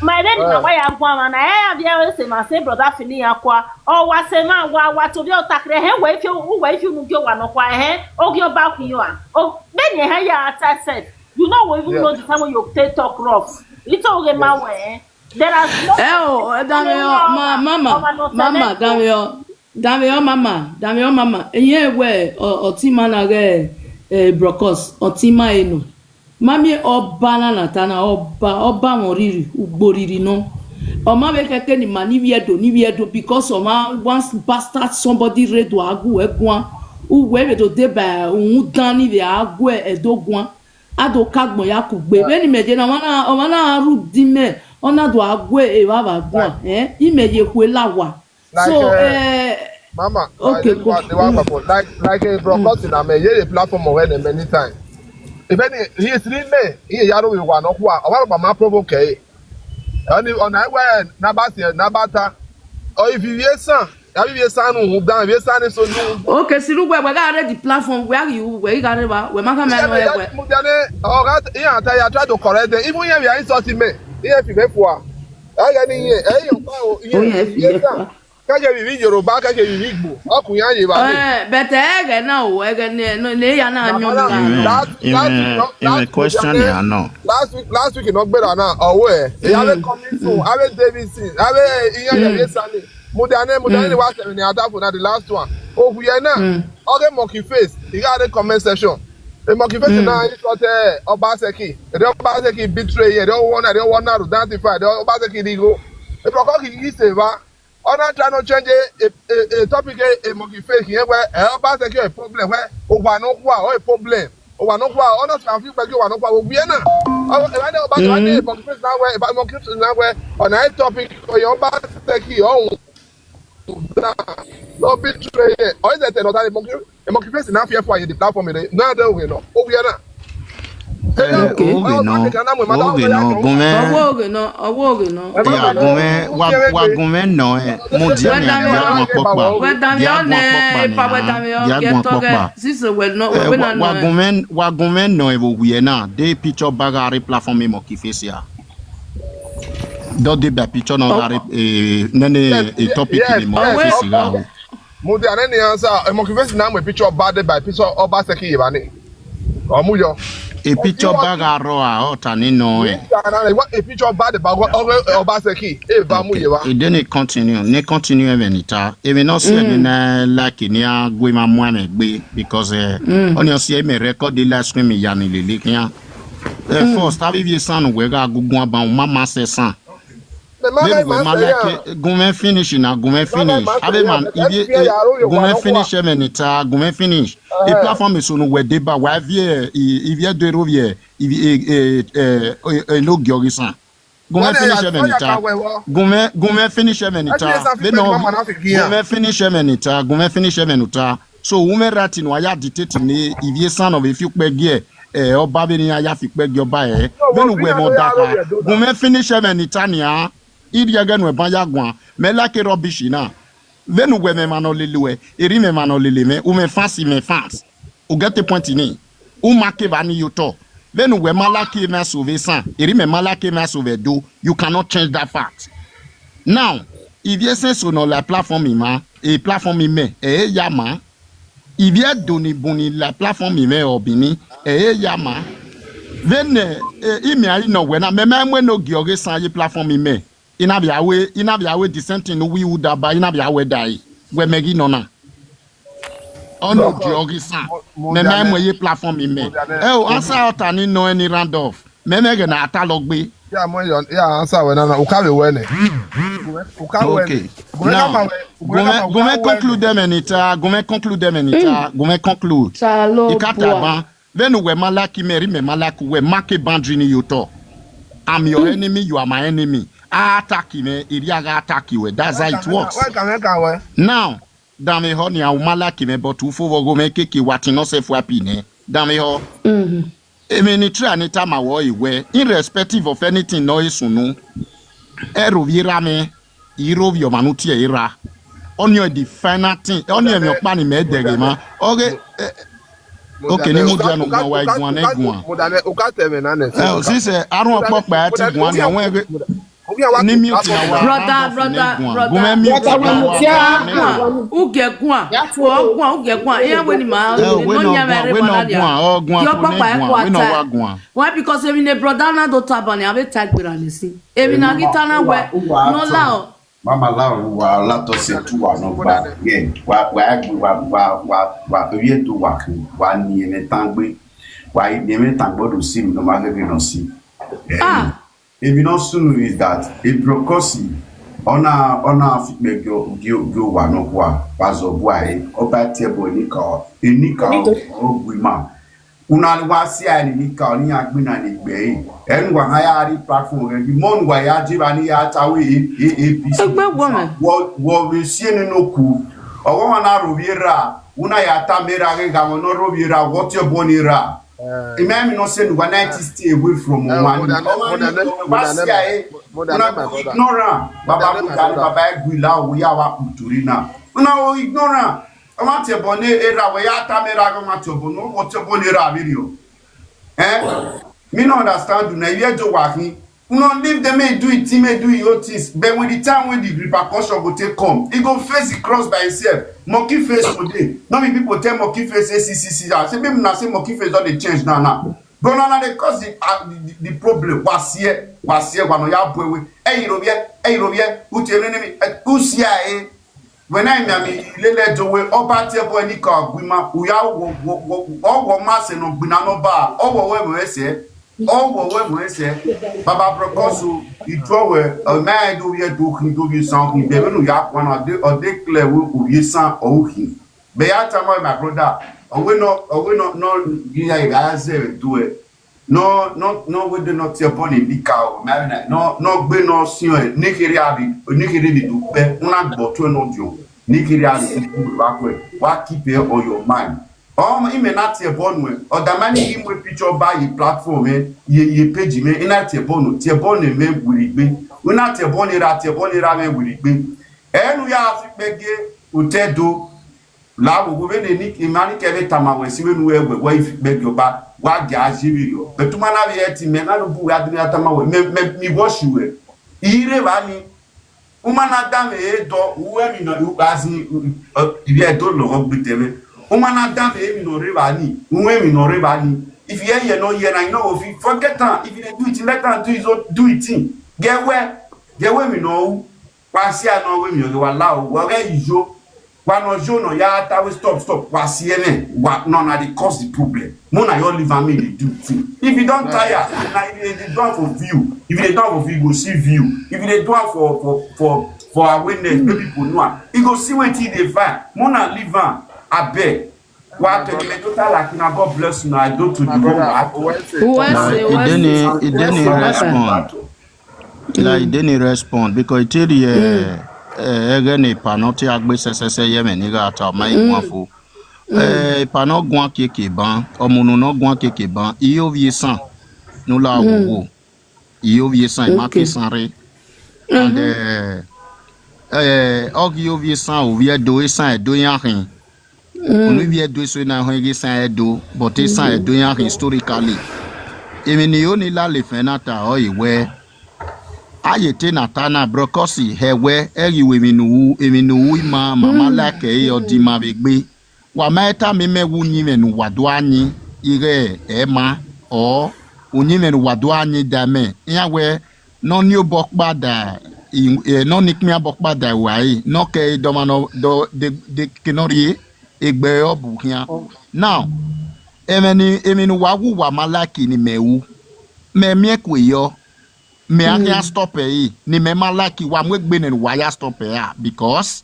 Ma vbene ima wa ya guan mwa na, ẹ ya vbiẹ ẹse ma sẹ brother Fini ya kua. Ọ wa sẹ emwa, wa, wa to vbiẹ otakere, ẹhẹn, uwẹ i fi, uwẹ i fi unu gie owa nọkhua, ẹhẹn, oghian ọba khin ua. O, vbene ẹhẹn ya ta sef, you know, we even know the time when you take talk rough. Ito ghe ma wẹ, ẹhẹn. There are no. Ẹ o, ẹ danmwehọ, ma, mama, mama, danmwehọ. Danmwehọ mama, danmwehọ mama, irẹn wẹ ọ, ọtẹn ima na ghẹ, eh, Bro Coxy, ọtẹn ima ẹre nọ. Ma miẹn ọba na na ta na, ọba, ọba mwẹ riri, ugbo riri nọ. Ọ ma vbe khẹke ne ima ni vbiẹ do, ni vbiẹ do, because ọ ma one bastard somebody rre do a gu ẹre guan. Uwẹ vbe do deba uhunmwu dan ni vbe a gu ẹre do guan. A do ka agbọn ya kugbe. Vbene imẹ ye na, ọmwa na, ọmwa na rhie udu imẹ, ọ na do a gu evbavba guan, eh, imẹ ye khue la owa. So, eh, mama, okay, go. Like, like a Bro Coxy na, mẹ ye ye platform ọghẹ nẹ many time. Even he is really me, he ya ro wa no kwa, ọ wa ro ma provoke e. Oni, ọna wẹ na ba si, na ba ta. Ọ ivie san, ya ivie san nu dan, ivie san ni so nu. Okay, si ru wẹ, wẹ gha rre the platform, wẹ a ghi ru, wẹ i gha rre ba, wẹ ma khama nọ wẹ. Mu dia ne, ọ gha, iran ta ya try to correct them. Even here we are insulting me. Iran fi me fua. Ẹ gha ni iran, ẹ iran pa o, iran fi me fua. Kẹkẹ vbe ivbi Yoruba, kẹkẹ vbe ivbi Igbo, ọ ku iran ye evba re. Eh, but ẹghẹ na o, ẹghẹ ne, ne, ne ya na yọn na. Even, even question ya nọ. Last week, last week nọ gbera na, ọ wẹ, e ya vbe coming soon, a vbe Davidson, a vbe iyan ya ye sani. Mudia ne, mudia ne wa sẹmẹ ne a da fo na the last one. Ohuye na, ọ ghe Monkey Face, I gha rre comment section. E Monkey Face na insult, eh, Obaseki. E de Obaseki betray, e de wọ na, e de wọ na ru identify, e de Obaseki righo. E prọkọ ghi ghi se evba. Ọ na try no change e, e, e topic e, e Monkey Face khian wẹ, ẹ, Obaseki ọ problem wẹ, owa nọkhua ọ problem. Owa nọkhua, ọ na try fi kpẹki owa nọkhua vbe owiẹ na. Ọ, evba ne Obaseki, evba ne Monkey Face na wẹ, evba Monkey Face na wẹ, ọ na e topic ọ yọ Obaseki ọ hu. Na, no betray. Ọ i zẹ te nọ ta ni Monkey, Monkey Face na fi ẹfua ye the platform re. Na de owiẹ nọ, owiẹ na. Eh, okay. Oghe nọ, oghe nọ, gun mwẹ. Ọwọ oghe nọ, ọwọ oghe nọ. Ya gun mwẹ, wa, wa gun mwẹ nọ, eh, mudia ne ya gun kpọkpa. Wẹ danmwehọ nẹ, epa wẹ danmwehọ, ya gun kpọkpa. Sisi wẹ nọ, wẹ na nọ. Wa gun mwẹ, wa gun mwẹ nọ, eh, vbe owiẹ na, de picture ba gha rre platform Monkey Face ya. Dọ de ba picture nọ gha rre, eh, nene, eh, topic ni Monkey Face gha ho. Mudia ne ni answer, eh, Monkey Face na mu picture ba de ba picture Obaseki ye ba ni. Ọ mu yọ. Epicture ba gha rrọọ a, ọ ta ni nọ ẹn. Epicture ba de ba ọghe Obaseki, e va mu ye vba. Ede ni continue, ni continue ẹmwẹ ni ta. Emwi ne ọ si ẹre ne na like ne a gu emwa mu amwẹ gbe, because eh, ọnii ọ si ẹre mẹ record live stream ya ni lele khian. Eh, first, avbe ivie esan ne uwẹ gha gu guan ban, u ma ma sẹ esan. Vbene uwẹ ma like, gu mwẹ finish na, gu mwẹ finish. Avbe man, ivie, gu mwẹ finish ẹmwẹ ni ta, gu mwẹ finish. E platform eso ne uwẹ deba, wa viẹ, ivie do ero vbiẹ, ivie, eh, eh, eh, eh, enogie ọghe esan. Gu mwẹ finish ẹmwẹ ni ta. Gu mwẹ, gu mwẹ finish ẹmwẹ ni ta. Vbene ọ, gu mwẹ finish ẹmwẹ ni ta, gu mwẹ finish ẹmwẹ ni ta. So, u mwẹ right ne uwa ya dictate ne ivie esan ne ọ vbe fi ukpẹ gie, eh, ọba vbene iran ya fi ukpẹ gie ọba ẹre. Vbene uwẹ mwẹ ọdakha, gu mwẹ finish ẹmwẹ ni ta nian. I rhie ẹghẹ nuẹn ban ya guan, mẹ like rubbish na. Vbene uwẹ mwẹ emwa ne ọ lele uẹ, erha mwẹ emwa ne ọ lele mwẹ, u mwẹ fans, mwẹ fans. U get the point ni. U ma ke evba ni ye otọ. Vbene uwẹ ma like emwa eso vbe esan, erha mwẹ ma like emwa eso vbe Ẹdo, you cannot change that fact. Now, ivie esan eso ne ọ la platform ima, e platform imẹ, ẹ i ya ma. Ivie Ẹdo ni bun ni la platform imẹ ọ bini, ẹ i ya ma. Vbene, eh, imẹ a i nọ wẹ na, mẹ ma mu enogie ọghe esan ye platform imẹ. I na vbe a wẹ, I na vbe a wẹ the same thing ne uwu Iwuda ba, I na vbe a wẹ dae. Wẹ mẹ ghi nọ na. Ọ nọ gie ọghe esan. Mẹ ma mu ẹre ye platform imẹ. Ẹ o, answer ọta ni nọ ẹn ni round off. Mẹ mẹ ghẹ ne a ta lọ gbe. Ya mu ya, ya answer wẹ na na, u ka vbe wẹ nẹ. U ka wẹ nẹ. Okay. Now, gu mwẹ, gu mwẹ conclude ẹmwẹ ni ta, gu mwẹ conclude ẹmwẹ ni ta, gu mwẹ conclude. I ka ta ban, vbene uwẹ ma like mẹ, erha mwẹ ma like uwẹ, ma ke boundary ni ye otọ. I'm your enemy, you are my enemy. A attack mwẹ, erha gha attack uwẹ. That's how it works. Now, danmwehọ nian, u ma like mwẹ, but u fo vbe ọghe mwẹ keke wa tin nọ sẹ fua pi nẹ. Danmwehọ. Emwi ne I try ne I tama wẹ ọre wẹ, irrespective of anything ne ọ he sunu, ẹrhovbiẹ erha mwẹ, I rhovbiẹ ọmwa ne u tie ẹre erha. Ọnii ọre the final thing, ọnii emwi ọkpa ne imẹ dẹghe mwa. Ọghe, eh, okay, ne I mudia ne u guan, wa i guan, ne I guan. Ẹ, since, eh, arhuẹn ọkpọkpa a ti guan nian, wẹ ghe, ni mute na wa. Brother, brother, brother. Gu mwẹ mute. Brother, wa mudia. Ugie guan, ugie guan, iran wẹ ne ima, ẹ, wẹ ne ọ guan, wẹ ne ọ guan, ọ guan, gie ọkpọkpa ẹkua ta. Why? Because emwi ne brother na do ta ban, a vbe ta gberra nẹ sin. Emwi na ghi ta na wẹ, ne ọ la ọ. Ma ma la ru wa, la tọ sẹ tu wa nọ gba. Yeah, wa, wa, wa, wa, wa, wa, ovbi Ẹdo wa khin, wa ni ẹmwẹ tangbe. Wa ni ẹmwẹ tangbe do si emwi ne ọ ma gheghe nọ si. Eh, emwi ne ọ sunu is that Ebrokosi, ọ na, ọ na fi ikpẹ gie, gie, gie owa nọkhua, wa zọ bua ẹre, ọ ba tie ẹbọ enikaro, enikaro, ọ gu ima. Una wa si a ni nika ọni ya gbinna ni gbe ẹre. Ẹnu wa ha ya rri platform rẹ, the more wa ya je va ni ya ta wẹ e, e, e, A B C. Egbe wọ mẹ. Wọ, wọ vbe si ene no ku. Ọwọ wa na ro vbe ra, una ya ta mẹ ra ghe gha wọ no ro vbe ra, wọ tie bọ ni ra. Eh. Imẹ mi no say wa na ti stay away from Eh, one. Mother, Ọmọ Mother, ni, Mother, wa si a e. Mother, Una my brother. Ignore am. Baba Mother, my Mother, brother. Baba Egwila, we ya wa kuturi na. Una o ignore am. Ọ ma tie bọ ne erha, wẹ ya ta mẹ erha, ọ ma tie bọ ne, ọ tie bọ ne erha vberriọ. Eh? Me no understand una, you hear Joe Wahi. You no leave them, make do it, make do your things. But when the time when the repercussion go take come, he go face the cross by himself. Monkey face today. No be people tell monkey face, say, see, see, see. I say, maybe na say monkey face don dey change now, now. But now, now they cause the, uh, the, the, the problem. Wa si e, wa si e, wa no ya bue we. Hey, you know, yeah, hey, you know, yeah. Who tell me, eh, who si e? Wẹ na miẹn ami lele Ẹdo wẹ, ọba tie ẹbọ ẹre ni ka gu ima, u ya wọ, wọ, wọ, ọ wọ ma sẹ ne ọ gbinna ne ọba, ọ wọ wẹ ẹmwẹ ẹsẹ, ọ wọ wẹ ẹmwẹ ẹsẹ. Baba Brọkọsu, I tuẹ wẹ, ọ ma rẹn do vbiẹ do khin, do vbiẹ esan khin, bẹghe ne u ya guan na, ọ de, ọ de clear wẹ u vbiẹ esan ọ ru khin. Bẹ ya tama wẹ, my brother, ọ wẹ nọ, ọ wẹ nọ, nọ, ghi ya gha zẹ vbe do ẹ. Nọ, nọ, nọ, wẹ de nọ tie ẹbọ ne nika o, ma vbe na, nọ, nọ gbe nọ siẹn, ne kherhe a vbe, ne kherhe vbe do kpẹ, u na gbe ọtuẹn nọ diọn, ne kherhe a vbe do kpẹ vbe akhuẹ, wa keep it on your mind. Ọ, imẹ na tie ẹbọ nuẹn, ọ dama ni ghi mu picture ba ye platform mwẹ, ye, ye page mwẹ, I na tie ẹbọ nuẹn, tie ẹbọ ne mwẹ werriegbe, u na tie ẹbọ ne erha, tie ẹbọ ne erha mwẹ werriegbe. Ẹ ne u ya fi kpẹ gie otọ Ẹdo, la wo wo vbene ni, ima ni kẹ vbe tama wẹ si vbene u ru ẹwẹ, wẹ i fi kpẹ gie ọba, wa gie a zivbi rriọ. But u ma na vbe hẹ ẹtin, mẹ na rhie ubu wẹ a dee tama wẹ, mẹ, mẹ, mi watch wẹ. I rre evba ni, u ma na danmwẹ e dọ, u ru emwi nọ, u, as in, u, u, ivbi Ẹdo lọghọ gbe tẹ mwẹ. U ma na danmwẹ emwi ne ọ rre evba ni, u ru emwi ne ọ rre evba ni. If you hear, you know, you know, you know, if you forget am, if you dey do it, let am do his own, do it thing. Get where, get where we know. Wa si a nọ wẹ emwi ọghe wa la o, wa ghẹ yo. Wa nọ yo nọ ya ta we stop, stop. Wa si ẹmwẹ, wa nọ na dey cause the problem. Mo na your liver me dey do thing. If you don tire, na if you dey do am for view, if you dey do am for view, you go see view. If you dey do am for for for for awareness, make people know am. You go see wetin you dey find. Mo na leave am, abeg. Wa to the total like una God bless una. I do to the whole world. Uwẹse, Like, he uwẹse, didn't, he didn't uwẹse, baba. respond. Like, he didn't respond because he tell you, eh, eh, ẹghẹ ne epa nọ te agbe sẹsẹsẹ ye ẹmwẹ ne I gha ta ma i guan fo. Eh, epa nọ guan keke ban, ọmunu nọ guan keke ban, I ovbi esan ne u la wo wo. I ovbi esan, I ma ke Okay. esan rre. And, eh, eh, ọ ghi ovbi esan, ovbi Ẹdo, esan Ẹdo iran khin. Unu ivbi Ẹdo eso na họn ghe esan Ẹdo, but esan Ẹdo iran khin historically. Emwi ne I ho ni lale fẹn na ta ọre wẹ, a ye te na ta na, brọkọsi hẹ wẹ, ẹ ghi wẹ emwi ne u ru, emwi ne u ru ima, ma ma like ẹre, ọ di ima vbe egbe. Wa ma i tama imẹ wẹ uyinmwẹ ne uwa do a yin ighẹ ẹ ma, ọ uyinmwẹ ne uwa do a yin da imẹ, iran wẹ ne ọ ni obọ ọkpa da, i- eh, ne ọ ni ikpia obọ ọkpa da uwa ẹre, ne ọ kẹ ẹre dọmwa nọ dọ de de ke ne ọ rrie egbe ẹre ọ bu khian. Now, ẹmwẹ ni emwi ne uwa wu wa ma like ne imẹ ru, mẹ miẹn kue yọ, mẹ a khian stop ẹre, ne imẹ ma like, wa mu egbe nẹ ne uwa ya stop ẹre a, because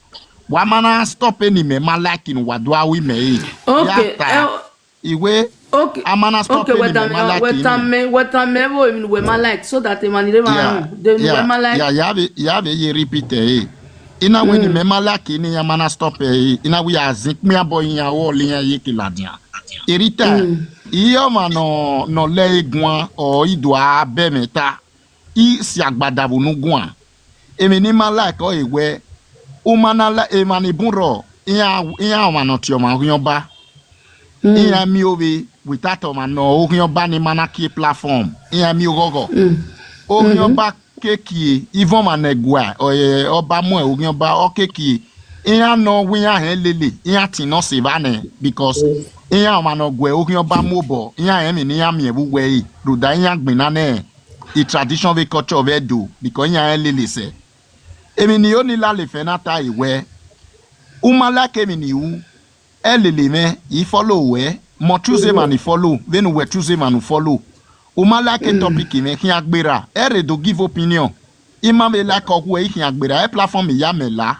wa ma na stop ẹre ne imẹ ma like ne uwa do a ru imẹ ẹre. Ya Okay, ta. eh, Iwe, okay, a ma na stop okay, ẹre ne wẹ imẹ tama ma like wẹ imẹ. Tama wẹ tama vbe emwi ne uwẹ ma like, so that emwa ni rre emwa Yeah, run, de ne uwẹ yeah, ma like. yeah, ya vbe ya vbe ye repeat ẹre. I na wẹ ne imẹ ma like ne iran ma na stop ẹre, I na wẹ ya zin ikpia obọ iran, ọ lẹ iran ye ke ladian. Erita, iye ọmwa nọ nọ lẹ ẹre guan, ọ i do a bẹ mwẹ ta, I si agbada vbe unu guan. Emwi ne I ma like ọre wẹ, u ma na la emwa ni bun rrọọ, iran iran ọmwa ne ọ tie ọmwa oghian ọba. Iran miẹn ovbe without ọmwa ne ọ oghian ọba ni ma na kie platform, iran miẹn oghọghọ. Oghian ọba ke kie, even ọmwa ne ẹguae, ọ, ọba mu oghian ọba, ọ ke kie. Iran nọ wẹ iran hẹn lele, iran tin nọ sẹ evba nẹ, because iran ọmwa ne ọ gu oghian ọba mu obọ, iran rẹn emwi ne iran miẹn vbe uwu ẹre, rhunmwuda iran gbinna nẹ, i tradition vbe culture vbe Ẹdo, because iran rẹn lele sẹ. Emwi ne I ho ni lale fẹn na ta e wẹ, u ma like emwi ne I ru, ẹ lele mwẹ, I follow ruẹ, mẹ ọ choose emwa ni follow, vbene uwẹ choose emwa ne u follow. U ma like topic mwẹ, khian gberra, ẹ rre do give opinion. I ma vbe like ọghuẹ, I khian gberra, ẹ platform ya mẹ la.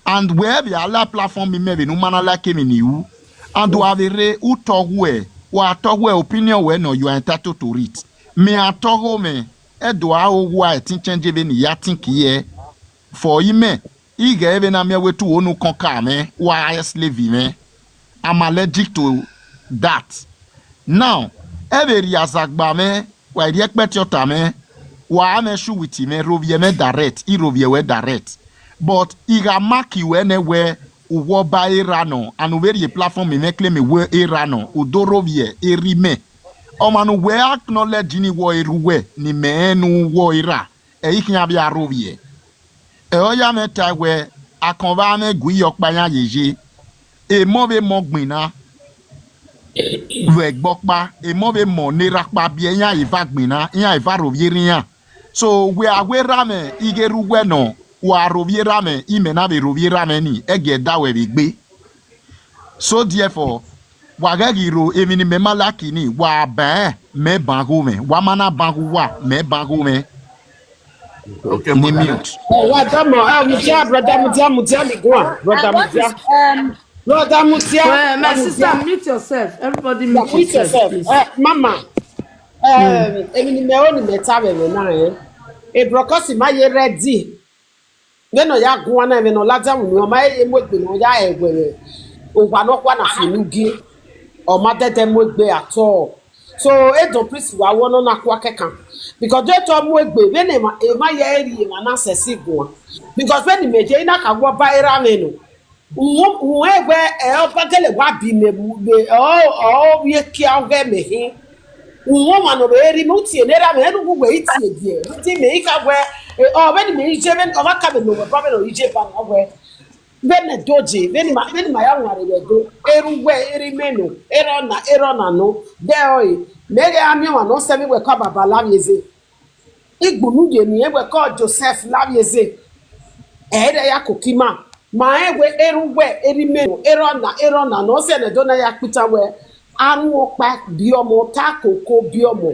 And wẹ vbe a la platform mẹ vbene u ma na like emwi ne I ru. And wa vbe rre, u tọ ọghuẹ, wa tọ ọghuẹ opinion wẹ nọ, you are entitled to it. Mẹ a tọ ọghe mwẹ, ẹ do a ho owa ẹtin change vbene I ya think yẹ. For imẹ, I ghẹ vbe na miẹn wẹ te u ho ne u kọn ka mwẹ, wa slave mwẹ. I'm allergic to that. Now, ẹ vbe rhie azagba mwẹ, wa rhie ẹkpẹti ọta mwẹ, wa mwẹ shoe with mwẹ, rhovbiẹ mwẹ direct, I rhovbiẹ wẹ direct. But I gha mark wẹ nẹ wẹ, uwẹ ọba erha nọ, and u vbe rhie platform mwẹ claim wẹ erha nọ, u do rhovbiẹ erha imẹ. Ọmwa ne uwẹ acknowledge ni wẹ ọre erha uwẹ, ne imẹ rẹn ne uwẹ ọre erha, ẹ i khian vbe a rhovbiẹ. Ẹ ọ ya mwẹ tae wẹ, akọnmwẹ mwẹ gu iye ọkpa iran ye ye. Emọ vbe emọ gbinna vbe ẹgbẹ ọkpa, emọ vbe emọ ne erha ọkpa biẹ, iran eva gbinna, iran eva rhovbiẹ erha iran. So, wẹ a wẹ erha mwẹ, I ghe rre uwẹ nọ, wa rhovbiẹ erha mwẹ, imẹ na vbe rhovbiẹ erha mwẹ ni, ẹ gie da wẹ vbe egbe. So therefore, wa ghẹ ghi ro emwi ne imẹ ma like ni, wa ban, mẹ ban gho mwẹ, wa ma na ban gho uwa, mẹ ban gho mwẹ. Okay, Ni mute. Wa da mọ, ah, mudia, brother, mudia, mudia, mi guan, brother, mudia. Brother, mudia. Well, my sister, mute yourself. Everybody mute yourself, please. Eh, mama, eh, emwi ne imẹ ho ne imẹ ta vbe ẹmwẹ na, eh. E brokọsi ma ye ready. Vbene ọ ya guan na, vbene ọ ladian vbe unu, ọ ma he mu egbe ne ọ ya ẹwẹrẹ owa nọkhua na fi unu gie, ọ ma dẹdẹ mu egbe at all. So, Edon Prince wa wọ nọ na kua kẹkan. Because de te ọ mu egbe, vbene emwa, emwa ye rhie emwa na sẹsi guan. Because vbene imẹ ye, I na ka wọ ba erha mwẹ nọ. Uhunmwu, uhunmwu ẹwẹ, ẹ, ọba gele wa bi mẹ vbe, ọ, ọ, ọ vbe kia ọghẹ mẹ hin. Uhunmwu ọmwa ne ọ vbe rhie imẹ, u tie ne erha mwẹ, ẹnu wu wẹ i tie biẹ. Te imẹ i ka wẹ, e, ọ, vbene imẹ i je, vbene, ọ ma ka vbe ne owẹ ba vbene ọ i je ba na wẹ. Vbene doje, vbene ma, vbene ma ya wanre vbe do, erha uwẹ, erha imẹ nọ, erha ọna, erha ọna nọ, de ọre, mẹ ghẹ a miẹn ọmwa ne ọ sẹ vbe wẹ ka baba lavbiẹ eze. Igbunu ye miẹn wẹ ka Joseph lavbiẹ eze. Ẹ i re ya koko ima, ma rẹn wẹ erha uwẹ, erha imẹ nọ, erha ọna, erha ọna nọ, ọ sẹ ne do na ya kpita wẹ, anu ọkpa biẹ ọmọ, ta koko biẹ ọmọ.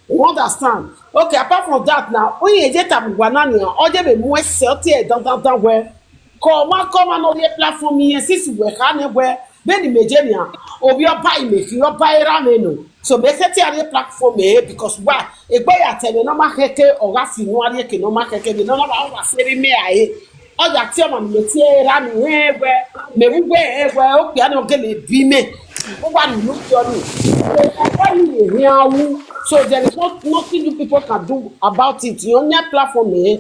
You understand? Okay, apart from that now, uyin eje tama uwa na nian, ọ ye vbe mu ẹsẹ ọtiẹ dandandan wẹ, ke ọmwa ke ọmwa ne ọ rrie platform irẹn, since wẹ kha nẹ wẹ, vbene imẹ ye nian, ovbi ọba imẹ khin, ọba erha mwẹ nọ. So mẹ sẹtin a rrie platform ẹre, because why? Egbe ya ta ẹmwẹ ne ọ ma khẹke, ọ gha fi unu a rrie eke ne ọ ma khẹke, vbene ọ na wa sẹrriọ imẹ rae. Ọ ya tie ọmwa ne imẹ tie erha ni rẹn wẹ, mẹ vbe uwẹ rẹn wẹ, okpia ni ọ gele bi mẹ. Uwa ni unu tie ọnii. Ẹgbẹe ni rẹn hian wu. So there is no, nothing you people can do about it. Irẹn ọ yan platform ẹre.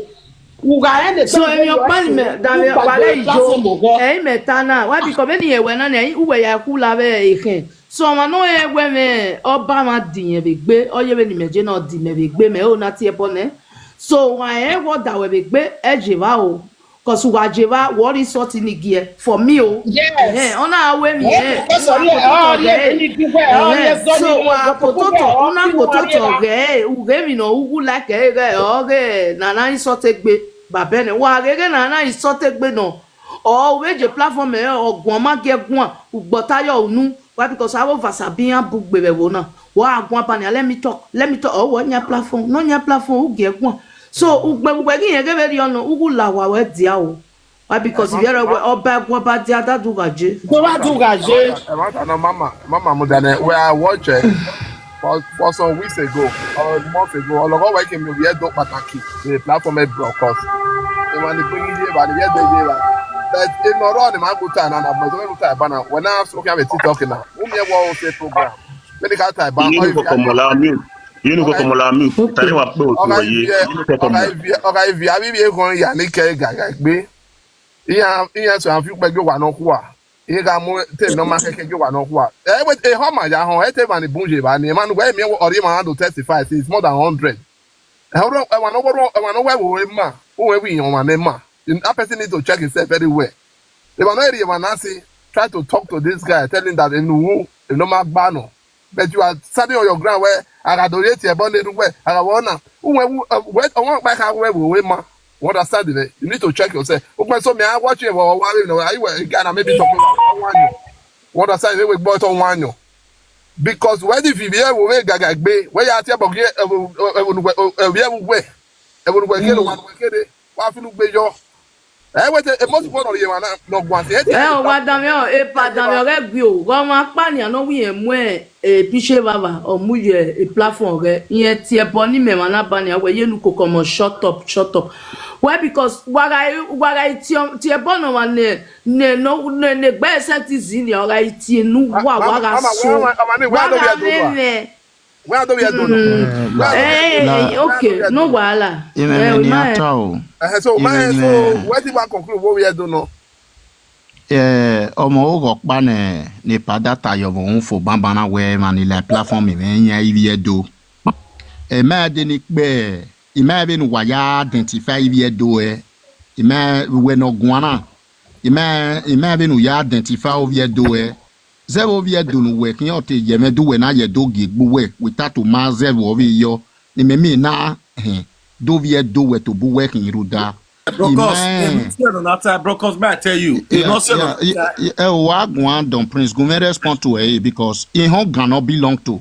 U gha rẹn ne So, ẹgbe emwi ọkpa ni mẹ, da mwẹ ọkpa lẹ iyo, platform ọghẹ. Ẹ i mẹ ta na, why? Because vbene irẹn wẹ na ni, uwẹ ya khu la vbe ekhẹn. So, ọmwa ne ọ rẹn wẹ mwẹ, ọba mwa di irẹn vbe egbe, ọ ye vbene imẹ je ne ọ di mẹ vbe egbe, mẹ ho na tie ẹbọ nẹ. So, wa rẹn wẹ ọ da wẹ vbe egbe, ẹ je evba o. Cause wa je evba, wẹ ọ rhie insult ni giẹ for me o. Yes. Ẹhẹn, ọ na wẹ emwi Yes, ẹn, because u wa of you, kototọ oh, yeah, ghẹ. They need to wear, oh, Ẹhẹn, yes, don't so need wa to go kototọ, put u na on kototọ ghẹ, u ghe emwi nọ, u wu like ẹre ghẹ, ọ ghe na na insult egbe, baba nẹ, wa ghe ghe na na insult egbe nọ, ọ u vbe je platform ẹre, ọ guan ma gie guan, u gbọta yọ unu, why? Because avbe ovasa bi iran bu gbe vbe ẹvbo na, wa guan ba nian, let me talk, let me talk, ọ wẹ ọ yan platform, ne ọ yan platform, u gie guan. So, ugbe vbe uwẹ ghi rẹn ghe vberriọ nọ, u wu la owa ruẹ dia o. Why? Because ivbi ẹre wẹ ọba ẹguọba dia da dugha je. Do wa dugha je. Ẹmwata nọ, mama, mama mudia nẹ, wẹ a watch eh, for, for some weeks ago or months ago, ọlọghọ wẹ ke miẹn ovbi Ẹdo kpataki vbe platform ẹ broadcast. Emwa ni gbe ghi ye evba, ni vbe Ẹdo ye evba. But emwi ne ọ rrọọ ne ima gu ta na na, but ọ ta eba na, wẹ na so khian vbe TikTok na. U miẹn wẹ ọ sẹ program. Vbene I ka ta eba, Inu ọ koko mọ la mute. Inu koko mọ la mute. Ta ye wa kpe otu ọ ye. Inu koko mọ. Ọ gha ivie, ọ gha ivie, avbe ivie ekhọe ya ni kẹ gaga gbe. Iran, iran sẹ a fi ukpẹ gie owa nọkhua. Iran gha mu te ne ọ ma khẹke gie owa nọkhua. Ẹ wẹ, ehọ ma ya họn, ẹ te emwa ni bun ye evba ni, emwa ne uwẹ miẹn ọrọre emwa na do testify since more than hundred. Ẹ, ọrọ, ẹmwa ne ọ wẹ, ẹmwa ne ọ wẹ vbe ore ma, u wẹ vbe iyan ọmwa ne ma. That person need to check himself very well. Emwa ne ọ rhie emwa na si, try to talk to this guy, tell him that enu wu, enu ma gba nọ. But you are standing on your ground where a gha do rhie tie ẹbọ ne erha uwẹ, a gha wẹ ọna. Uwẹ wu, eh, wẹ, ọmwa ọkpa kha wẹ vbe ore ma. You understand me? You need to check yourself. Ukpẹ so mẹ a watch him, ọ wa vbe nọ, ayi wẹ, guy na maybe talking about one year. You understand? Vbe egbe ọtọ one year. Because wẹ di vivi ẹvbo vbe gaga gbe, wẹ ya tie ẹbọ gie ẹvbo, ẹvbo ne uwẹ, ẹvbo uwẹ, ẹvbo ne uwẹ kere, wa ne uwẹ kere, wa fi unu gbe yọ. Ẹ wẹ te, e most people nọ rhie emwa na, nọ guan si, ẹ tie Ẹ o, wa danmwẹ ọ, epa danmwẹ ọghẹ gui o, ghẹ ọmwa ọkpa nian ne ọ wẹ irẹn mu e picture vbe ava, ọ mu ye e platform ọghẹ, irẹn tie ẹbọ ne imẹ emwa na ba nian, wẹ ye unu koko ọmọ, shut up, shut up. Why? Because wa gha, wa gha tie, tie ẹbọ ne ọmwa ne, ne, ne, ne, ne egbe ẹsẹ ti zi nian, ọ gha tie ne uwa, wa gha so, wa gha mwẹ mwẹ. Wẹ a do vbiẹ do nọ. Eh, okay, no wahala. Imẹ Eh, mẹ we nian might. Ta o. Ẹhẹn, so, ma Imẹ hẹn, so, mẹ. Wẹ ti wa conclude vbe ovbi Ẹdo nọ. Eh, ọmọ oghọ ọkpa nẹ, ne epa da ta ye ọmọ uhunmwu fo banbanna wẹ emwa ni la platform mwẹ yan ivbi Ẹdo. Eh, ma de ni kpẹ, I ma vbene uwa ya identify ivbi Ẹdo ẹ, I ma vbe uwẹ ne ọ guan na, I ma, I ma vbene u ya identify ovbi Ẹdo ẹ. Zẹvbe ovbi Ẹdo ne uwẹ khian ọ te ye mwẹ, do uwẹ na ye Ẹdo gie egbe uwẹ, without u ma zẹvbe ọvbehe yọ, ne imẹ miẹn na hẹn, do ovbi Ẹdo wẹ tobọ uwẹ khin rhunmwuda. Brokos, I ma emwi tie nọ na ta, Brokos, may I tell you, e Yeah, nọ sẹ yeah, nọ yeah, ta. Yeah, ẹ o wa guan Don Prince, gun mwẹ respond to ẹ, because ehọngan ne ọ belong to.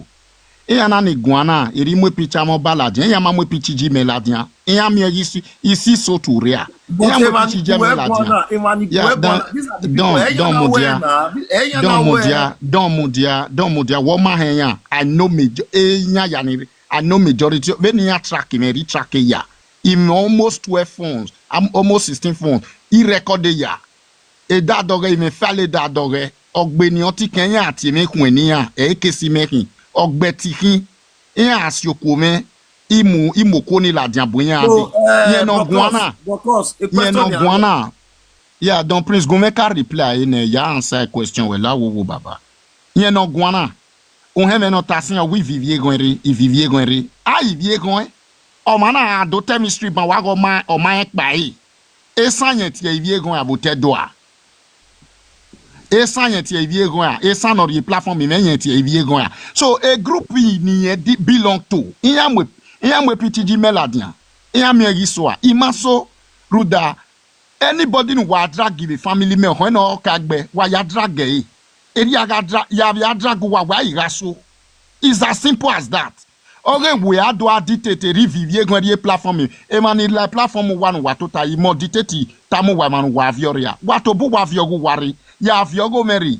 Iran na ni guan na, erha i mu epicha mwẹ ọba ladian, iran ma mu epicha iji mẹ ladian. Iran miẹn ghi si, isi so to rria. But Iran mu emwa ni epicha iji gu mẹ ẹ guan ladian. Na, emwa ni gu Yeah, ẹ guan Don, na, these are the people, Don, ẹ yan Don na wẹ Mudia. Na, ẹ yan Don na wẹ. Mudia, Don Mudia, Don Mudia, wọ ma hẹn iran. I know major, e iran ya ni, I know majority. Vbene iran track mwẹ, re track ya. Imẹ almost twelve phones, am-, almost sixteen phones. I record ya. Edadọghẹ, imẹ fale edadọghẹ. Ọgbe ne ọ ti kẹn iran tie mwẹ ikhuẹn ne iran, ẹ i ke si mẹ khin. Ọgbe ẹtin khin, iran gha si okuo mwẹ, I mu, I mu okuo ni ladian bu iran So, dee. Irẹn eh, ne ọ guan Brokos, na, Brokos, a irẹn ne question ọ here. Guan na. Yeah, Don Prince, gun mwẹ ka reply ẹre nẹ, ya answer question wẹ la wo wo baba. Irẹn ne ọ guan na. Uhẹn mwẹ ne ọ ta sin, ọ wẹ ivivie eghọn rre, ivivie eghọn rre. A ivie eghọn, ọmwa na do tẹ mystery ban wa ghe ọ ma, ọ ma rẹn kpa ẹre. Esan yẹn tie ivbi eghọn a vbe otọ Ẹdo a. Esan yẹn tie ivbi eghọn a, esan ne ọ rhie platform mwẹ yẹn tie ivbi eghọn a. So a group ni yẹn di- belong to. Iran mu iran mu P T G mẹ ladian. Iran miẹn ghi so a. I ma so rhunmwuda anybody ne uwa drag vbe family mẹ, ọkhọe ne ọ ka gbe, wa ya drag ẹre. Erriọ a gha dra- ya vbe a drag uwa, wa i gha so. It's as simple as that. Ọ ghe wẹ a do a dictate rhie ivbi eghọn rhie platform, emwa ni la platform uwa ne uwa tota i mọ dictate tama uwa emwa ne uwa viọ rria. Wa tobọ uwa viọ ghe uwa rre, ya viọ ghe mwẹ rre.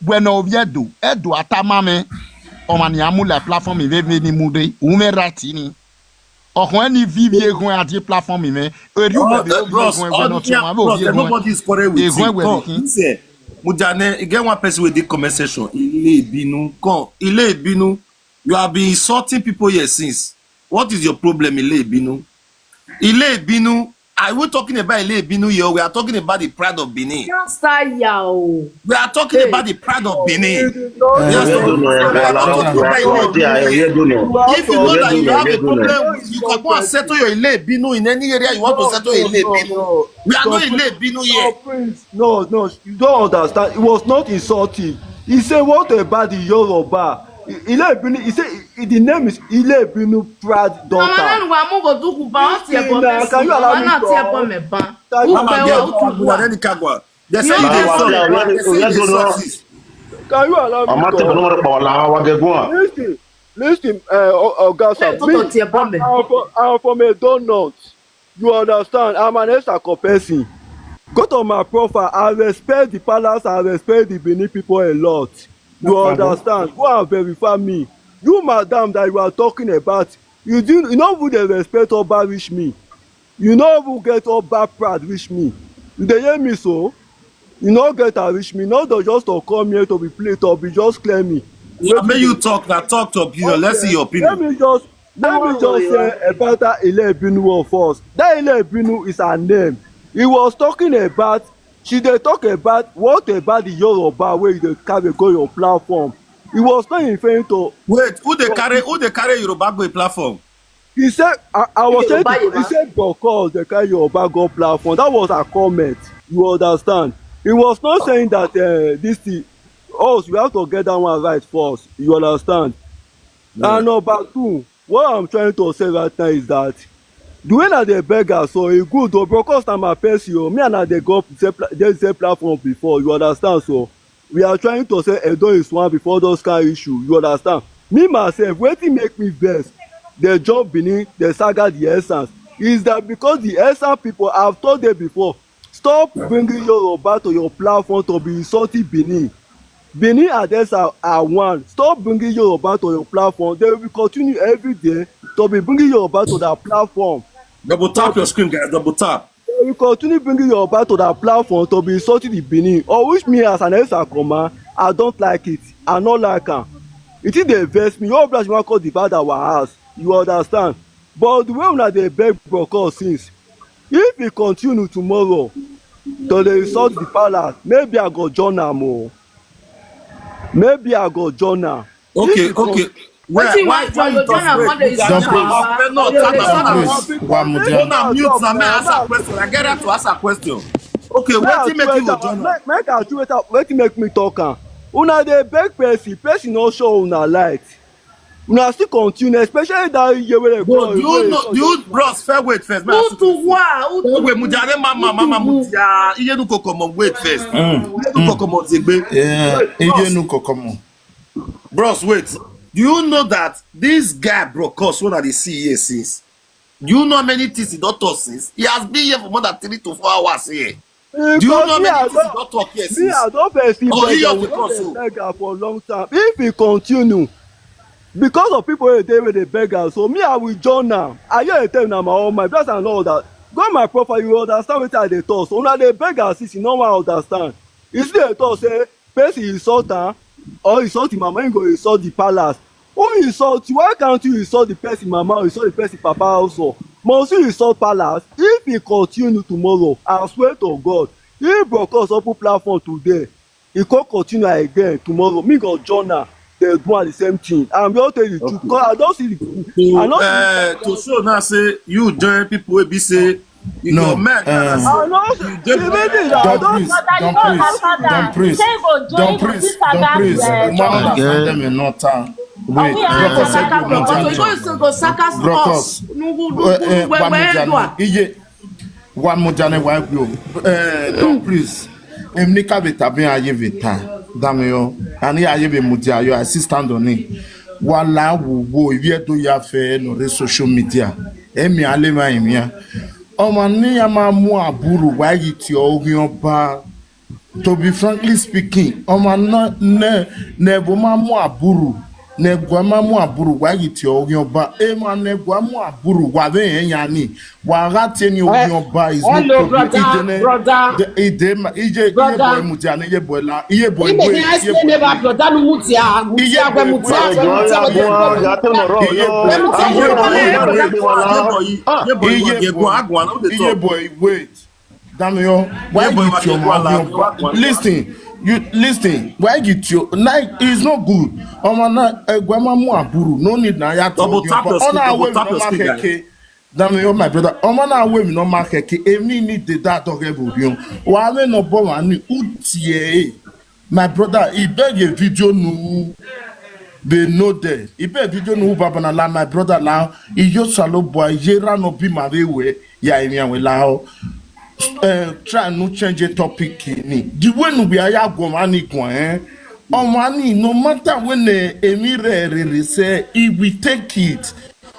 Wẹ ne ovbi Ẹdo, Ẹdo a tama mwẹ, ọmwa ni a mu la platform vbe vbe ni mu rre, u mwẹ right ni. Ọkhọe ni viọ ivbi eghọn a die platform mwẹ, erriọ uwẹ vbe ivbi eghọn wẹ ne ọ tie ọmwa vbe ovbi eghọn, eghọn wẹ vbe khin. Mudia nẹ, e get one person wey dey comment section, Ile Ibinu. Come, Ile Ibinu, you have been insulting people here since. What is your problem, Ile Ibinu? Ile Ibinu, are we talking about Ile Ibinu here? We are talking about the pride of Benin. Can't start here, oh. We are talking about the pride of Benin. We are talking about Ile Ibinu. If you know that you have a problem, you can go and settle your Ile Ibinu in any area you want to settle your Ile Ibinu. We are not Ile Ibinu here. No, no, you don't understand. It was not insulting. He said, "What about the Yoruba?" Ile Ibinu, he said, the name is Ile Ibinu proud daughter. Mama, nanu wa mu go du ku ba, ọ tie ẹbọ mẹ. Can you allow me talk? Mama, get out. They say you dey insult. They say you dey insult. Can you allow me talk? Listen, listen, uh, Oga Sam, me, I'm from, I'm from Edo North. You understand? I'm an Etsako person. Go to my profile. I respect the palace. I respect the Benin people a lot. You understand? Go and verify me. You, madam, that you are talking about, you do, you no even dey respect Oba reach me. You no even get Oba pride reach me. You dey hear me so? You no get am reach me. No dey just to come here to be play, to be just clear me. Yeah, make you talk, na talk to opinion. Let's see your opinion. Let me just Let me just say about that Ile Ibinu of us. That Ile Ibinu is her name. He was talking about, she dey talk about, what about the Yoruba wey you dey carry go your platform? He was not referring to. Wait, who dey carry, who dey carry Yoruba go a platform? He said, I, I was saying, he said, because they carry Yoruba go platform. That was her comment. You understand? He was not saying that, uh, this thing, us, we have to get that one right first. You understand? And number two, what I'm trying to say right now is that the way una dey beg am so, e good o, because na my person o, me and am dey go same pla-, dey same platform before, you understand? So we are trying to say Edo is one before those kind issue, you understand? Me myself, wetin make me vex, the John Benin, the saga, the Essence, is that because the Essence people, I've told them before, stop bringing Yoruba to your platform to be insulting Benin. Benin and Essence are, are one. Stop bringing Yoruba to your platform. They will continue every day to be bringing Yoruba to their platform. Double tap your screen, guys. Double tap. They will continue bringing Yoruba to their platform to be insulting the Benin. Or which me as an Essence comma, I don't like it. I no like am. It is dey vex me. Your blood wan come divide our house. You understand? But the way una dey beg Brokos since, if he continue tomorrow to dey insult the palace, maybe I go join am o. Maybe I go join am. Okay, okay. Why, why, why you talk straight? Don't please. Una mute na, make I ask a question. I get right to ask a question. Okay, wetin make you go join am? Make, make I do it. Wetin make me talk am? Una dey beg person, person no show una light. Una still continue, especially that year wey dem come. Do you know, do you, bros, fair wait first. Who to wa? Who to wait, Mujare, mama, mama, Mudia. Iyenu Kokomo, wait first. Iyenu Kokomo, Zegbe. Yeah, Iyenu Kokomo. Bros, wait. Do you know that this guy Brokos, wey I dey see here since? Do you know how many things he don talk since? He has been here for more than three to four hours here. Do you know how many things he don talk here since? Me, I don first see beg am, we don dey beg am for long time. If he continue, because of people wey dey, wey dey beg am, so me, I will join am. I hear dey tell una my own mind, because I know that. Go my profile, you understand wetin I dey talk. So una dey beg am since, you no wan understand. You still dey talk say person insult am or insult him mama, him go insult the palace. Who insult you? Why can't you insult the person mama or insult the person papa also? Must you insult palace? If he continue tomorrow, I swear to God, if Brokos open platform today, he come continue again tomorrow, me go join am. They do am the same thing. I'm just telling the truth. 'Cause I don see the, I don see the, eh, to show now say you join people wey be say If No, your man uh, cannot Oh, no, you dey the baby, I Don don't Priest, Brother, you Don don't Priest, understand Don that. Priest, Say go join Don you Priest, this Don Saga Priest. here. One Okay. understand them and not time. Wait, We are Brokos, Saga, you Brokos, Brokos. So you go, so go Saga Brokos. us. No, no, no, Uh, uh, where, where you are? Wamujane, Iye, Wamujane, why you? Uh, Don Priest. Em ni ka vbe tabe a ye vbe ta, damwẹ yọ. Ani a ye vbe mudia yọ, assistant on it. Wa la wo wo, ivie do ya fẹ nọ re social media. Emi a le ma imian. Ọmwa ne iran ma mu aburu wa ghi tie ọghian ọba. To be frankly speaking, ọmwa ne ne ne ẹvbo ma mu aburu, ne ẹguae ma mu aburu wa ghi tie ọghian ọba. Emwa ne ẹguae mu aburu wa vbe rẹn yan ni, wa gha tie ni ọghian ọba is no problem. Hello, brother, brother. Ide ma ije iye boy mudia ne iye boy la iye boy Ibe wait ni a iye explain boy about brother nu mudia, mudia gbe mudia gbe mudia gbe. Iye boy iye boy iye boy iye boy wait. Damio, why you tell me? Listen, you listen. Why you tell? Like, it's not good. Ọmọ na ẹguae ma mu aburu, no need na ya tell you. Ọna we mi no ma keke. Damio, my brother. Ọmọ na we mi no ma keke. Emi ni de da dọghe vbe orion. Wa me no bo wa ni utie. My brother, I beg a video nu be no there. I beg video nu baba na la my brother la. I yo salo boy ye ra no be ma we we. Ya emi we la ho. Eh, try no change the topic ni. The way nu we aya go man ni go eh. Ọmọ ni no matter when eh, emi re re re say he will take it.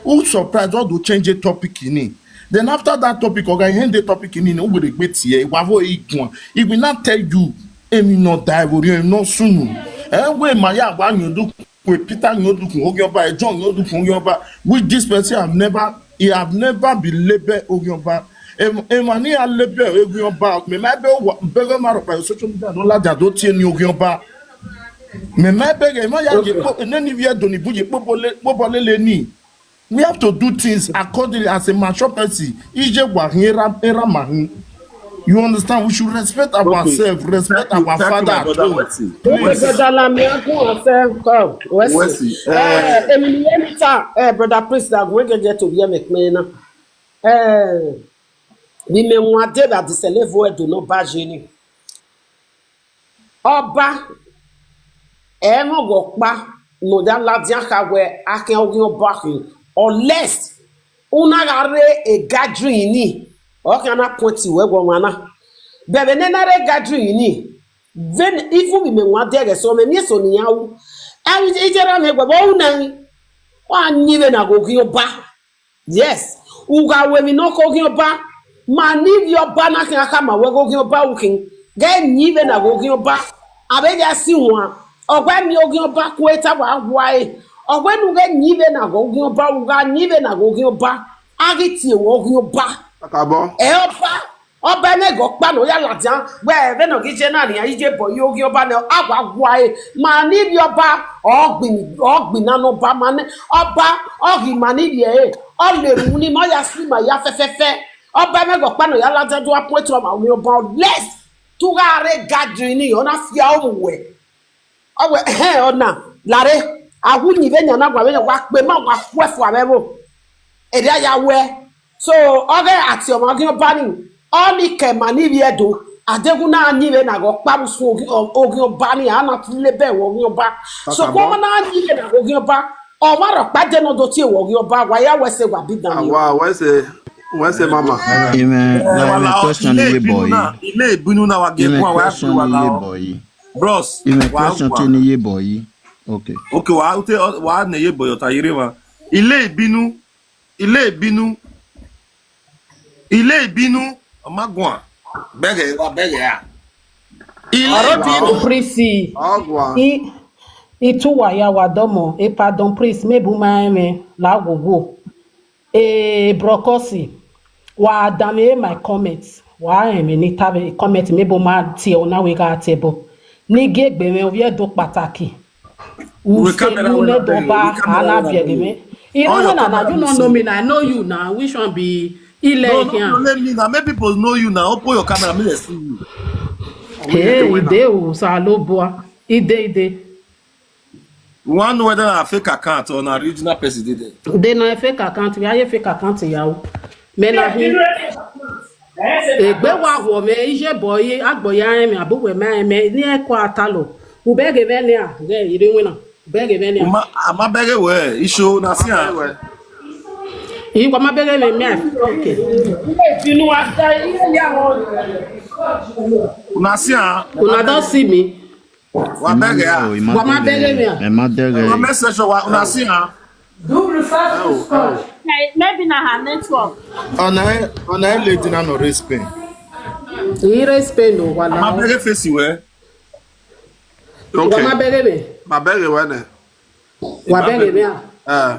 Who surprise all to change the topic ni. Then after that topic, oga hand the topic ni, we dey gbeti e. Wa vo iguan. He will not tell you emi no die vbe orion no sunu. Eh, we ma ya wa yan dukun, Peter yan dukun, Ogioba, John yan dukun, Ogioba. With this person, I've never, he have never been labeled Ogioba. Em, em, ani a label Ogioba. Me ma be wa, be ma ro pa social media no la da do tie ni Ogioba. Me ma be ge ma ya ye po, ne ni vie do ni bu ye po bole, po bole le ni. We have to do things accordingly as a mature person. Ije wa hin era era ma hin. You understand? We should respect ourselves, respect our father at home. Please. Brother Lami, I go and say, come. Wesi. Eh, Emily, anytime, eh, brother Prince, that we get to be a McMahon. Eh, we may want to that the celebrity do not bash any. Ọba, ẹmwẹ ọghe ọkpa ne ọ ya ladian kha wẹ a khian ọghe ọba khin, unless u na gha rre gathering ni, ọ khian na point wẹ wẹ ọmwa na. Bẹvbe ne na rre gathering ni, vbene even vbe imẹ wan dẹghẹ so, mẹ miẹn eso ne iran ru. Ẹ, iye ra mwẹ wẹ vbe ọ ru nẹ, wa yin vbene a ghe oghian ọba. Yes, u gha ru emwi ne ọ khin oghian ọba, ma ne ivbi ọba na khian khama wẹ ghe oghian ọba u khin, ghẹ yin vbene a ghe oghian ọba, a vbe ghẹ si wan, ọ ghẹ miẹn oghian ọba ku eta wa hua ẹre, ọ wẹ ne u ghẹ yin vbene a ghe oghian ọba, u gha yin vbene a ghe oghian ọba, a ghi tie wẹ oghian ọba. Kakabọ. Ẹ ọba, ọba ẹmwẹ ghe ọkpa ne ọ ya ladian, wẹ vbene ọ ghi je na nian, iye bọ ye oghian ọba nẹ, a wa hua ẹre, ma ne ivbi ọba, ọ gbin, ọ gbin na ne ọba, ma ne ọba, ọ ghi ma ne ivbi ẹre, ọ le erhunmwu ni ma, ọ ya si ma ya fẹfẹfẹ. Ọba ẹmwẹ ghe ọkpa ne ọ ya ladian do appoint ọmwa oghian ọba, unless te u gha rre gathering ni, ọ na fia ru wẹ. Ọ wẹ, ẹhẹn, ọ na, lare, a wu yin vbene a na guan vbe yan, wa kpe ma, wa khuẹ fua vbe ẹvbo. Erriọ a ya wẹ. So, ọ ghe a tie ọmwa oghian ọba ni, ọ ni ke ma ne ivbi Ẹdo, a deghẹ u na yin vbene a ghe ọkpa vbe usun oghi-, ọ-, oghian ọba ni, a na ti label wẹ oghian ọba. So, Kakabọ. Ku ọmọ na yin vbene a ghe oghian ọba, ọmwa rhọkpa de ne ọ do tie wẹ oghian ọba, wa ya wẹ sẹ wa bi dan ni. Wa, wẹ sẹ, wẹ sẹ mama. Amen. Amen. Question ye boy. Ile ibinu na wa ge Amen. Question ye boy. Bros, Amen. Question ye boy. Okay. Okay, wa ute wa ne ye boy ota yere ma. Ile ibinu, ile ibinu, ile ibinu, ọ ma guan. Bẹghe, wa bẹghe a. Ile ibinu. Prisi. Ọ guan. I, itu wa ya wa dọmọ, e pardon, please, maybe u ma rẹn mwẹ la wowo. Eh, Brokos, wa danmwehọ my comment, wa rẹn emwi ne I ta vbe comment, maybe u ma tie, u na wẹ I gha tie ẹbọ. Ne I gie egbe mwẹ, ovbi Ẹdo kpataki. U se camera u ne Ẹdo ba, a na biẹ ghe mwẹ. I rre na, na, you no know me na, I know you na. Which one be ile? No, no, no, let me now. Make people know you now. Open your camera, make dem see you. Hey, ide o, Osanobua. Ide, ide. We wan know whether na fake account or na original person dey there. Dey na fake account, we are fake account ya o. Me na him. Egbe wa wọ mwẹ, iye bọ ye agbọn ya rẹn mwẹ, abu wẹ ma rẹn mwẹ, ne ẹ kua talọ. U bẹghe mwẹ nia, ghẹ ire winna. U bẹghe mwẹ nia. U ma, a ma bẹghe wẹ, iso na sian. I wa ma bẹghe mwẹ, mẹ, okay. Unu a sian. Una don see me. Wa bẹghe a. Wa ma bẹghe mwẹ a. Ẹ ma dẹghe. Wa message wa, una sian. Double fast to scotch. Maybe na her network. Ọna, ọna lady na nọ rre Spain. I rre Spain o, wa na. Ma bẹghe face wẹ. Wa ma bẹghe mwẹ. Ma bẹghe wẹ nẹ. Wa bẹghe mwẹ a. Eh.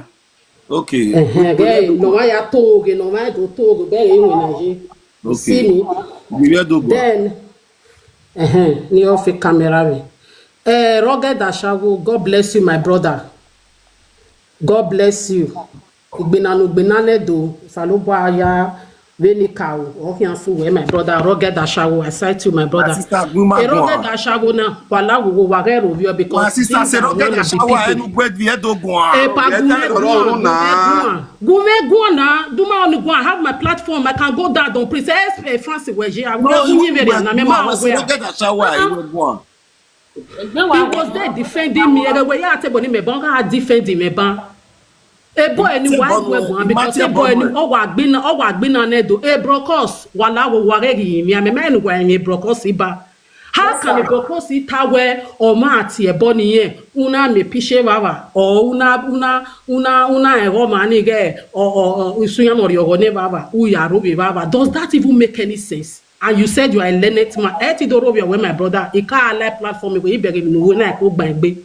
Okay. Ẹhẹn, ghẹ ne ọmwa ya to oghe, ne ọmwa do to oghe, bẹghe iwinna ye. You see me? Then, ẹhẹn, ne ọ fe camera mwẹ. Eh, Rugged Ashawo, God bless you, my brother. God bless you. Igbena ne ugbena nẹ do, Osanobua ya vbene ka ru, ọ khian sẹ uwẹ, my brother, Rugged Ashawo, I cite you, my brother. Sister, gu ma guan. Rugged Ashawo na, wa la wowo, wa ghẹ ro vbiọ, because my sister say Rugged Ashawo, enu gbe di ẹdo guan. Epa gu mẹ guan, gu mẹ guan, gu mẹ guan na, do my own guan, I have my platform, I can go down, don't please, eh, eh, Francis, where you are, we are doing very well, na, me ma, we are. Rugged Ashawo, ẹ guan. He was there defending me. Ẹghẹ wẹ ya te bọ ni mẹ ban, ọ gha defend mẹ ban. Ebo ẹni wa gu ẹguan because ebo ẹni ọ wa gbina, ọ wa gbina nẹ do. E Brokos, wa la wo wa ghẹ ghi yin mẹ, mẹ ma ẹni wa yin Brokos ba. How can a Brokos ta wẹ ọ ma tie ẹbọ ni yẹn? Una mẹ piche vava, or una, una, una, una ẹghọ ma ni ghẹ, ọ, ọ, ọ, isu yan nọ rhiọghọ nẹ vava, u ya ro vbe vava. Does that even make any sense? And you said you are a learned man. Ẹ ti do ro vbiẹ wẹ, my brother, I ka like platform wẹ, I bẹghe emwi ne u ru na, I ko gba egbe.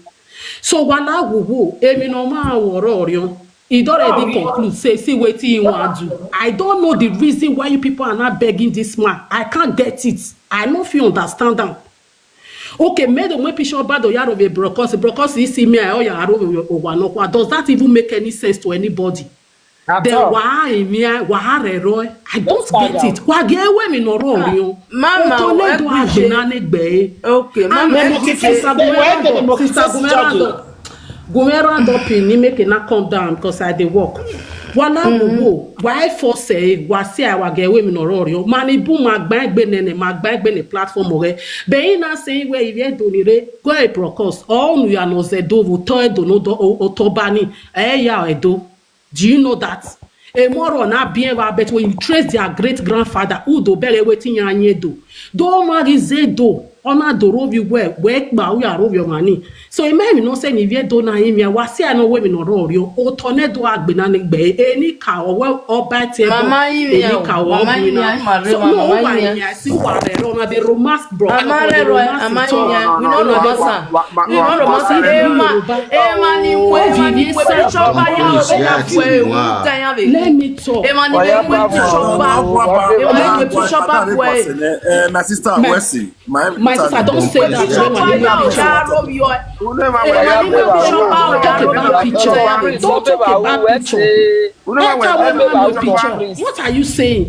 So, wa la wowo, emwi ne ọ ma ru ọre ọriọn. He don already conclude, say, see wetin he wan do. I don't know the reason why you people are not begging this man. I can't get it. I no fit understand am. Okay, mẹ do mu picture ba do ya ro vbe Brokos. Brokos, he see me, I, ọ ya ro vbe owa nọkhua. Does that even make any sense to anybody? Then wa rinmwian, wa rhẹrọ ẹe. I don't get it. Wa gie wẹ emwi ne ọ rre ọriọn. Mama, otọ ne do agbena ne gbe ẹre. Okay, mama, sister, gu mwẹ round up. Gu mwẹ round up ni, make una calm down because I dey work. Wa la wowo, wa e force ẹre, wa si a, wa gie wẹ emwi ne ọ rre ọriọn. Ma ni bu, ma gba egbe nene, ma gba egbe ne platform ọghẹ. Be I na sẹ wẹ ivbi Ẹdo ni rre, go e Brokos. Ọ unu ya nọ zẹ do vbe otọ Ẹdo ne otọ ba ni, ẹ ya Ẹdo. Do you know that? Emọ rọ na biẹn vbe, but when you trace their great grandfather, u do bẹghe wetin iran yin Ẹdo. Do ma ghi zẹ Ẹdo, ọ na do rre ovbi wẹ, wẹ kpa, u ya rre ovbi ọmwa ni. So, ima emwi ne ọ sẹ ne ivbi Ẹdo na rinmwian, wa si a nọ wẹ emwi ne ọ rre ọriọn, otọ ne Ẹdo agbena ne gbe ẹre, eni ka ọ wẹ ọ ba ẹtin ẹbọ, eni ka ọ bu ina. So, no, wa rinmwian, si wa rhẹrọ, una dey romance, bro. Ama rhẹrọ, ama rinmwian, we no romance am. We no romance am. Emwa, emwa ni wẹ, emwa ni wẹ, bishop ba ya, ọ bẹ ya fu ẹre, u ta yan vbe. Let me talk. Emwa ni wẹ, bishop ba, emwa ni wẹ, bishop ba fu ẹre. Eh, my sister, Wesley. My sister, don't say that. Bishop ba ya, ọ ya ro vbiọ. Emwa ni wẹ, bishop ba, ọ ya ro vbiọ. Don't talk about picture. Don't talk about picture. What are you saying?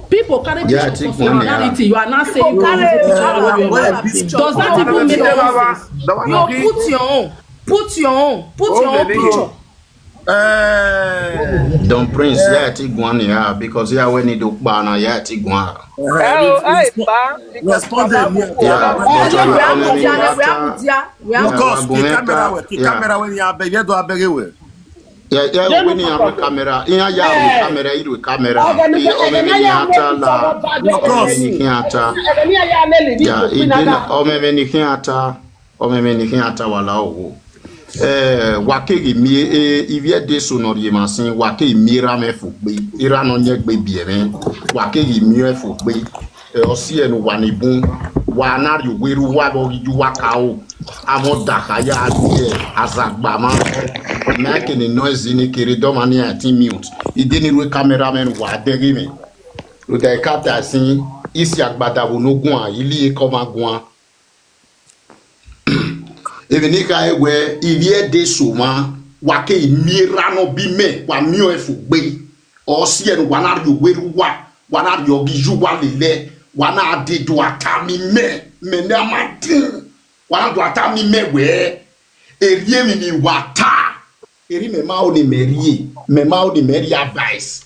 People carry picture for similarity. You are not saying, does that even make any sense? You put your own. Put your own. Put your own picture. Don Prince, ya ti guan ni ha, because ya wẹ ni do kpa na, ya ti guan. Respond them. Yeah, but, uh, because the camera, the camera when you have, you don't have. Yeah, yeah, we ni aro camera. Iya ya aro camera, iro camera. Ọmọ mi ni ata la. Ọmọ mi ni khian ata. Ya, ide na, ọmọ mi ni khian ata. Ọmọ mi ni khian ata, wa la owo. Eh, wa keghi miẹn, eh, ivbi Ẹdo eso ne ọ rhie emwa sin, wa keghi miẹn erha mwẹ fo gbe. Erha ne ọ yẹn egbe biẹ mwẹ. Wa keghi miẹn ẹn fo gbe. Eh, ọ si ẹre ne uwa ni bun, wa na rhie owerriẹ uwa vbe ọ ghi ye uwa ka ro. Amwẹ ọdakha ya gie azagba mwa. Mẹ kene noise ni kere dọmwa ni a ti mute. Ide ni rre camera mwẹ ne uwa dẹghe mwẹ. Rhunmwuda I ka ta sin, I si agbada vbe unu guan, I li ekọ mwa guan. Emwi ne I khare wẹẹ, ivbi Ẹdo eso mwa, wa keghi miẹn erha ne ọ biẹ imẹ, wa miẹn ọẹn fo gbe. Ọ si ẹre ne uwa na rhie owerriẹ uwa, wa na rhie ọghe iye uwa lele, wa na dee do a tama imẹ, mẹ ne a ma din, wa na do a tama imẹ wẹẹ, erriọ emwi ne wa ta, erriọ mẹ ma ho ne mẹ rhie, mẹ ma ho ne mẹ rhie advice.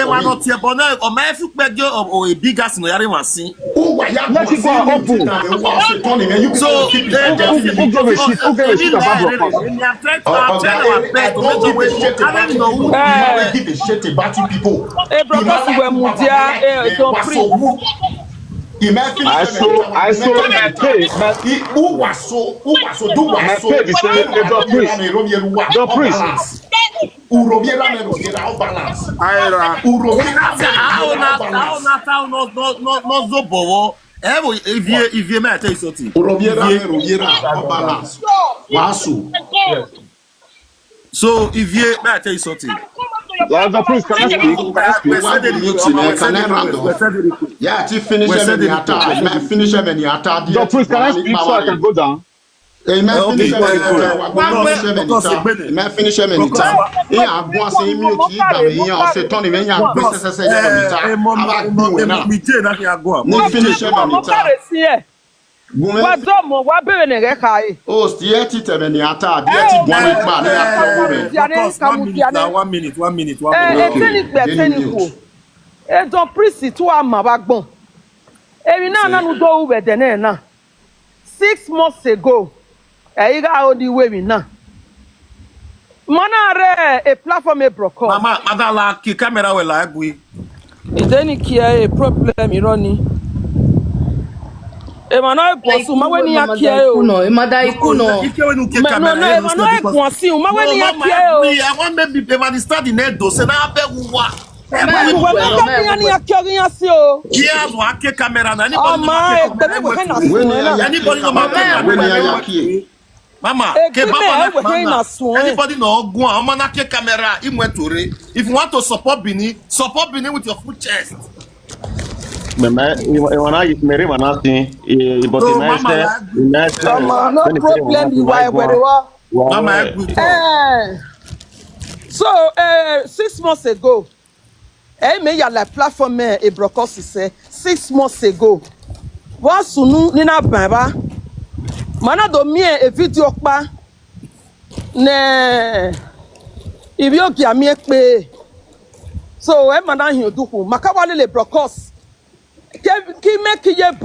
emwa nọ tie ẹbọ na, ọ ma fi ukpẹ gie ọ, ọ, a big ass nọ ya rre emwa sin. Uwa ya Let it go open. Uwa Setani, man. You people So, keep it. eh, Who, who, who gave a shit? Who gave a shit about Broadcast? Èmi, I'm trying to, I'm trying our best to make sure we, I don't know who. Eh. Give a shit about you people. Eh, Broadcast, we mudia, eh, don't preach. Imagine I saw, I saw my pay, my, who was so, who was so, do was my so. Pay, they say, eh, don't preach. Don't preach. Urobiera me, Urobiera, balance. Aira. Urobiera me, Urobiera, balance. How na, how na, how na, no, no, no, no, zobowo. Eh, well, if you, if you may, I tell you something. Urobiera me, Urobiera, balance. Wasu. So, if you may, I tell you something. Lazarus, please, can I speak? Can I speak? Why do you mute me? Can I round off? Yeah, to finish him in the attack. May I finish him in the attack? Doc, please, can I speak so I can go down? Hey, may I finish him in the attack? May I finish him in the attack? He a go and say mute, he down, he a say turn him, he a go say, say, say, in the attack. How about doing now? May I finish him in the attack? Wa do mọ, wa bẹrẹ ne ghẹ kha re. O, still ti tẹmẹ ni ata, diẹ ti gbọn ni kpa ni a fi ọgho rẹ. One minute now, one minute, one minute, one minute. Eh, eteni gbe eteni khuo. Edọn priest tu a ma vbe agbọn. Emwi na na nu do ru vbe ẹdẹ nẹ na. Six months ago, ẹ i gha ro ni wẹ emwi na. Ma na rre a platform e brọkọ. Mama, ma da la ki camera wẹ la ẹgui. Ideni kie problem irọ ni. Emwa nọ guan sẹ, u ma wẹ ne iran kie ẹre o. Emwa da iku nọ. Ike wẹ ne u kie camera. Emwa nọ guan sẹ, u ma wẹ ne iran kie ẹre o. I want maybe they might stand in there, do say na bẹ wu wa. Uwẹ ma gha gbe iran ne iran kie ọghe iran si o. Yes, wa kie camera na. Anybody no ma kie camera, egbe mwẹ wẹ khe na suẹn na. Anybody no ma kie camera, wẹ ne iran ya kie. Mama, ke baba na wẹ khe na suẹn. Anybody no guan, ọmọ na kie camera, I mu ẹn to rre. If you want to support Benin, support Benin with your full chest. Mẹ, mẹ, I, I wanna, mẹ re wanna see, eh, but so, mama, like, mama, no problem, you are very well. Mama, I agree. Eh, so, eh, six months ago, eh, me ya la platform, eh, e Brokos sẹ, six months ago. Wa sunu ni na ban evba. Ma na do miẹn e video ọkpa ne ivbi ogie a miẹn kpe. So, ẹ ma na hin odukhu, ma ka wa lele Brokos. Ke, ke imẹ ke ye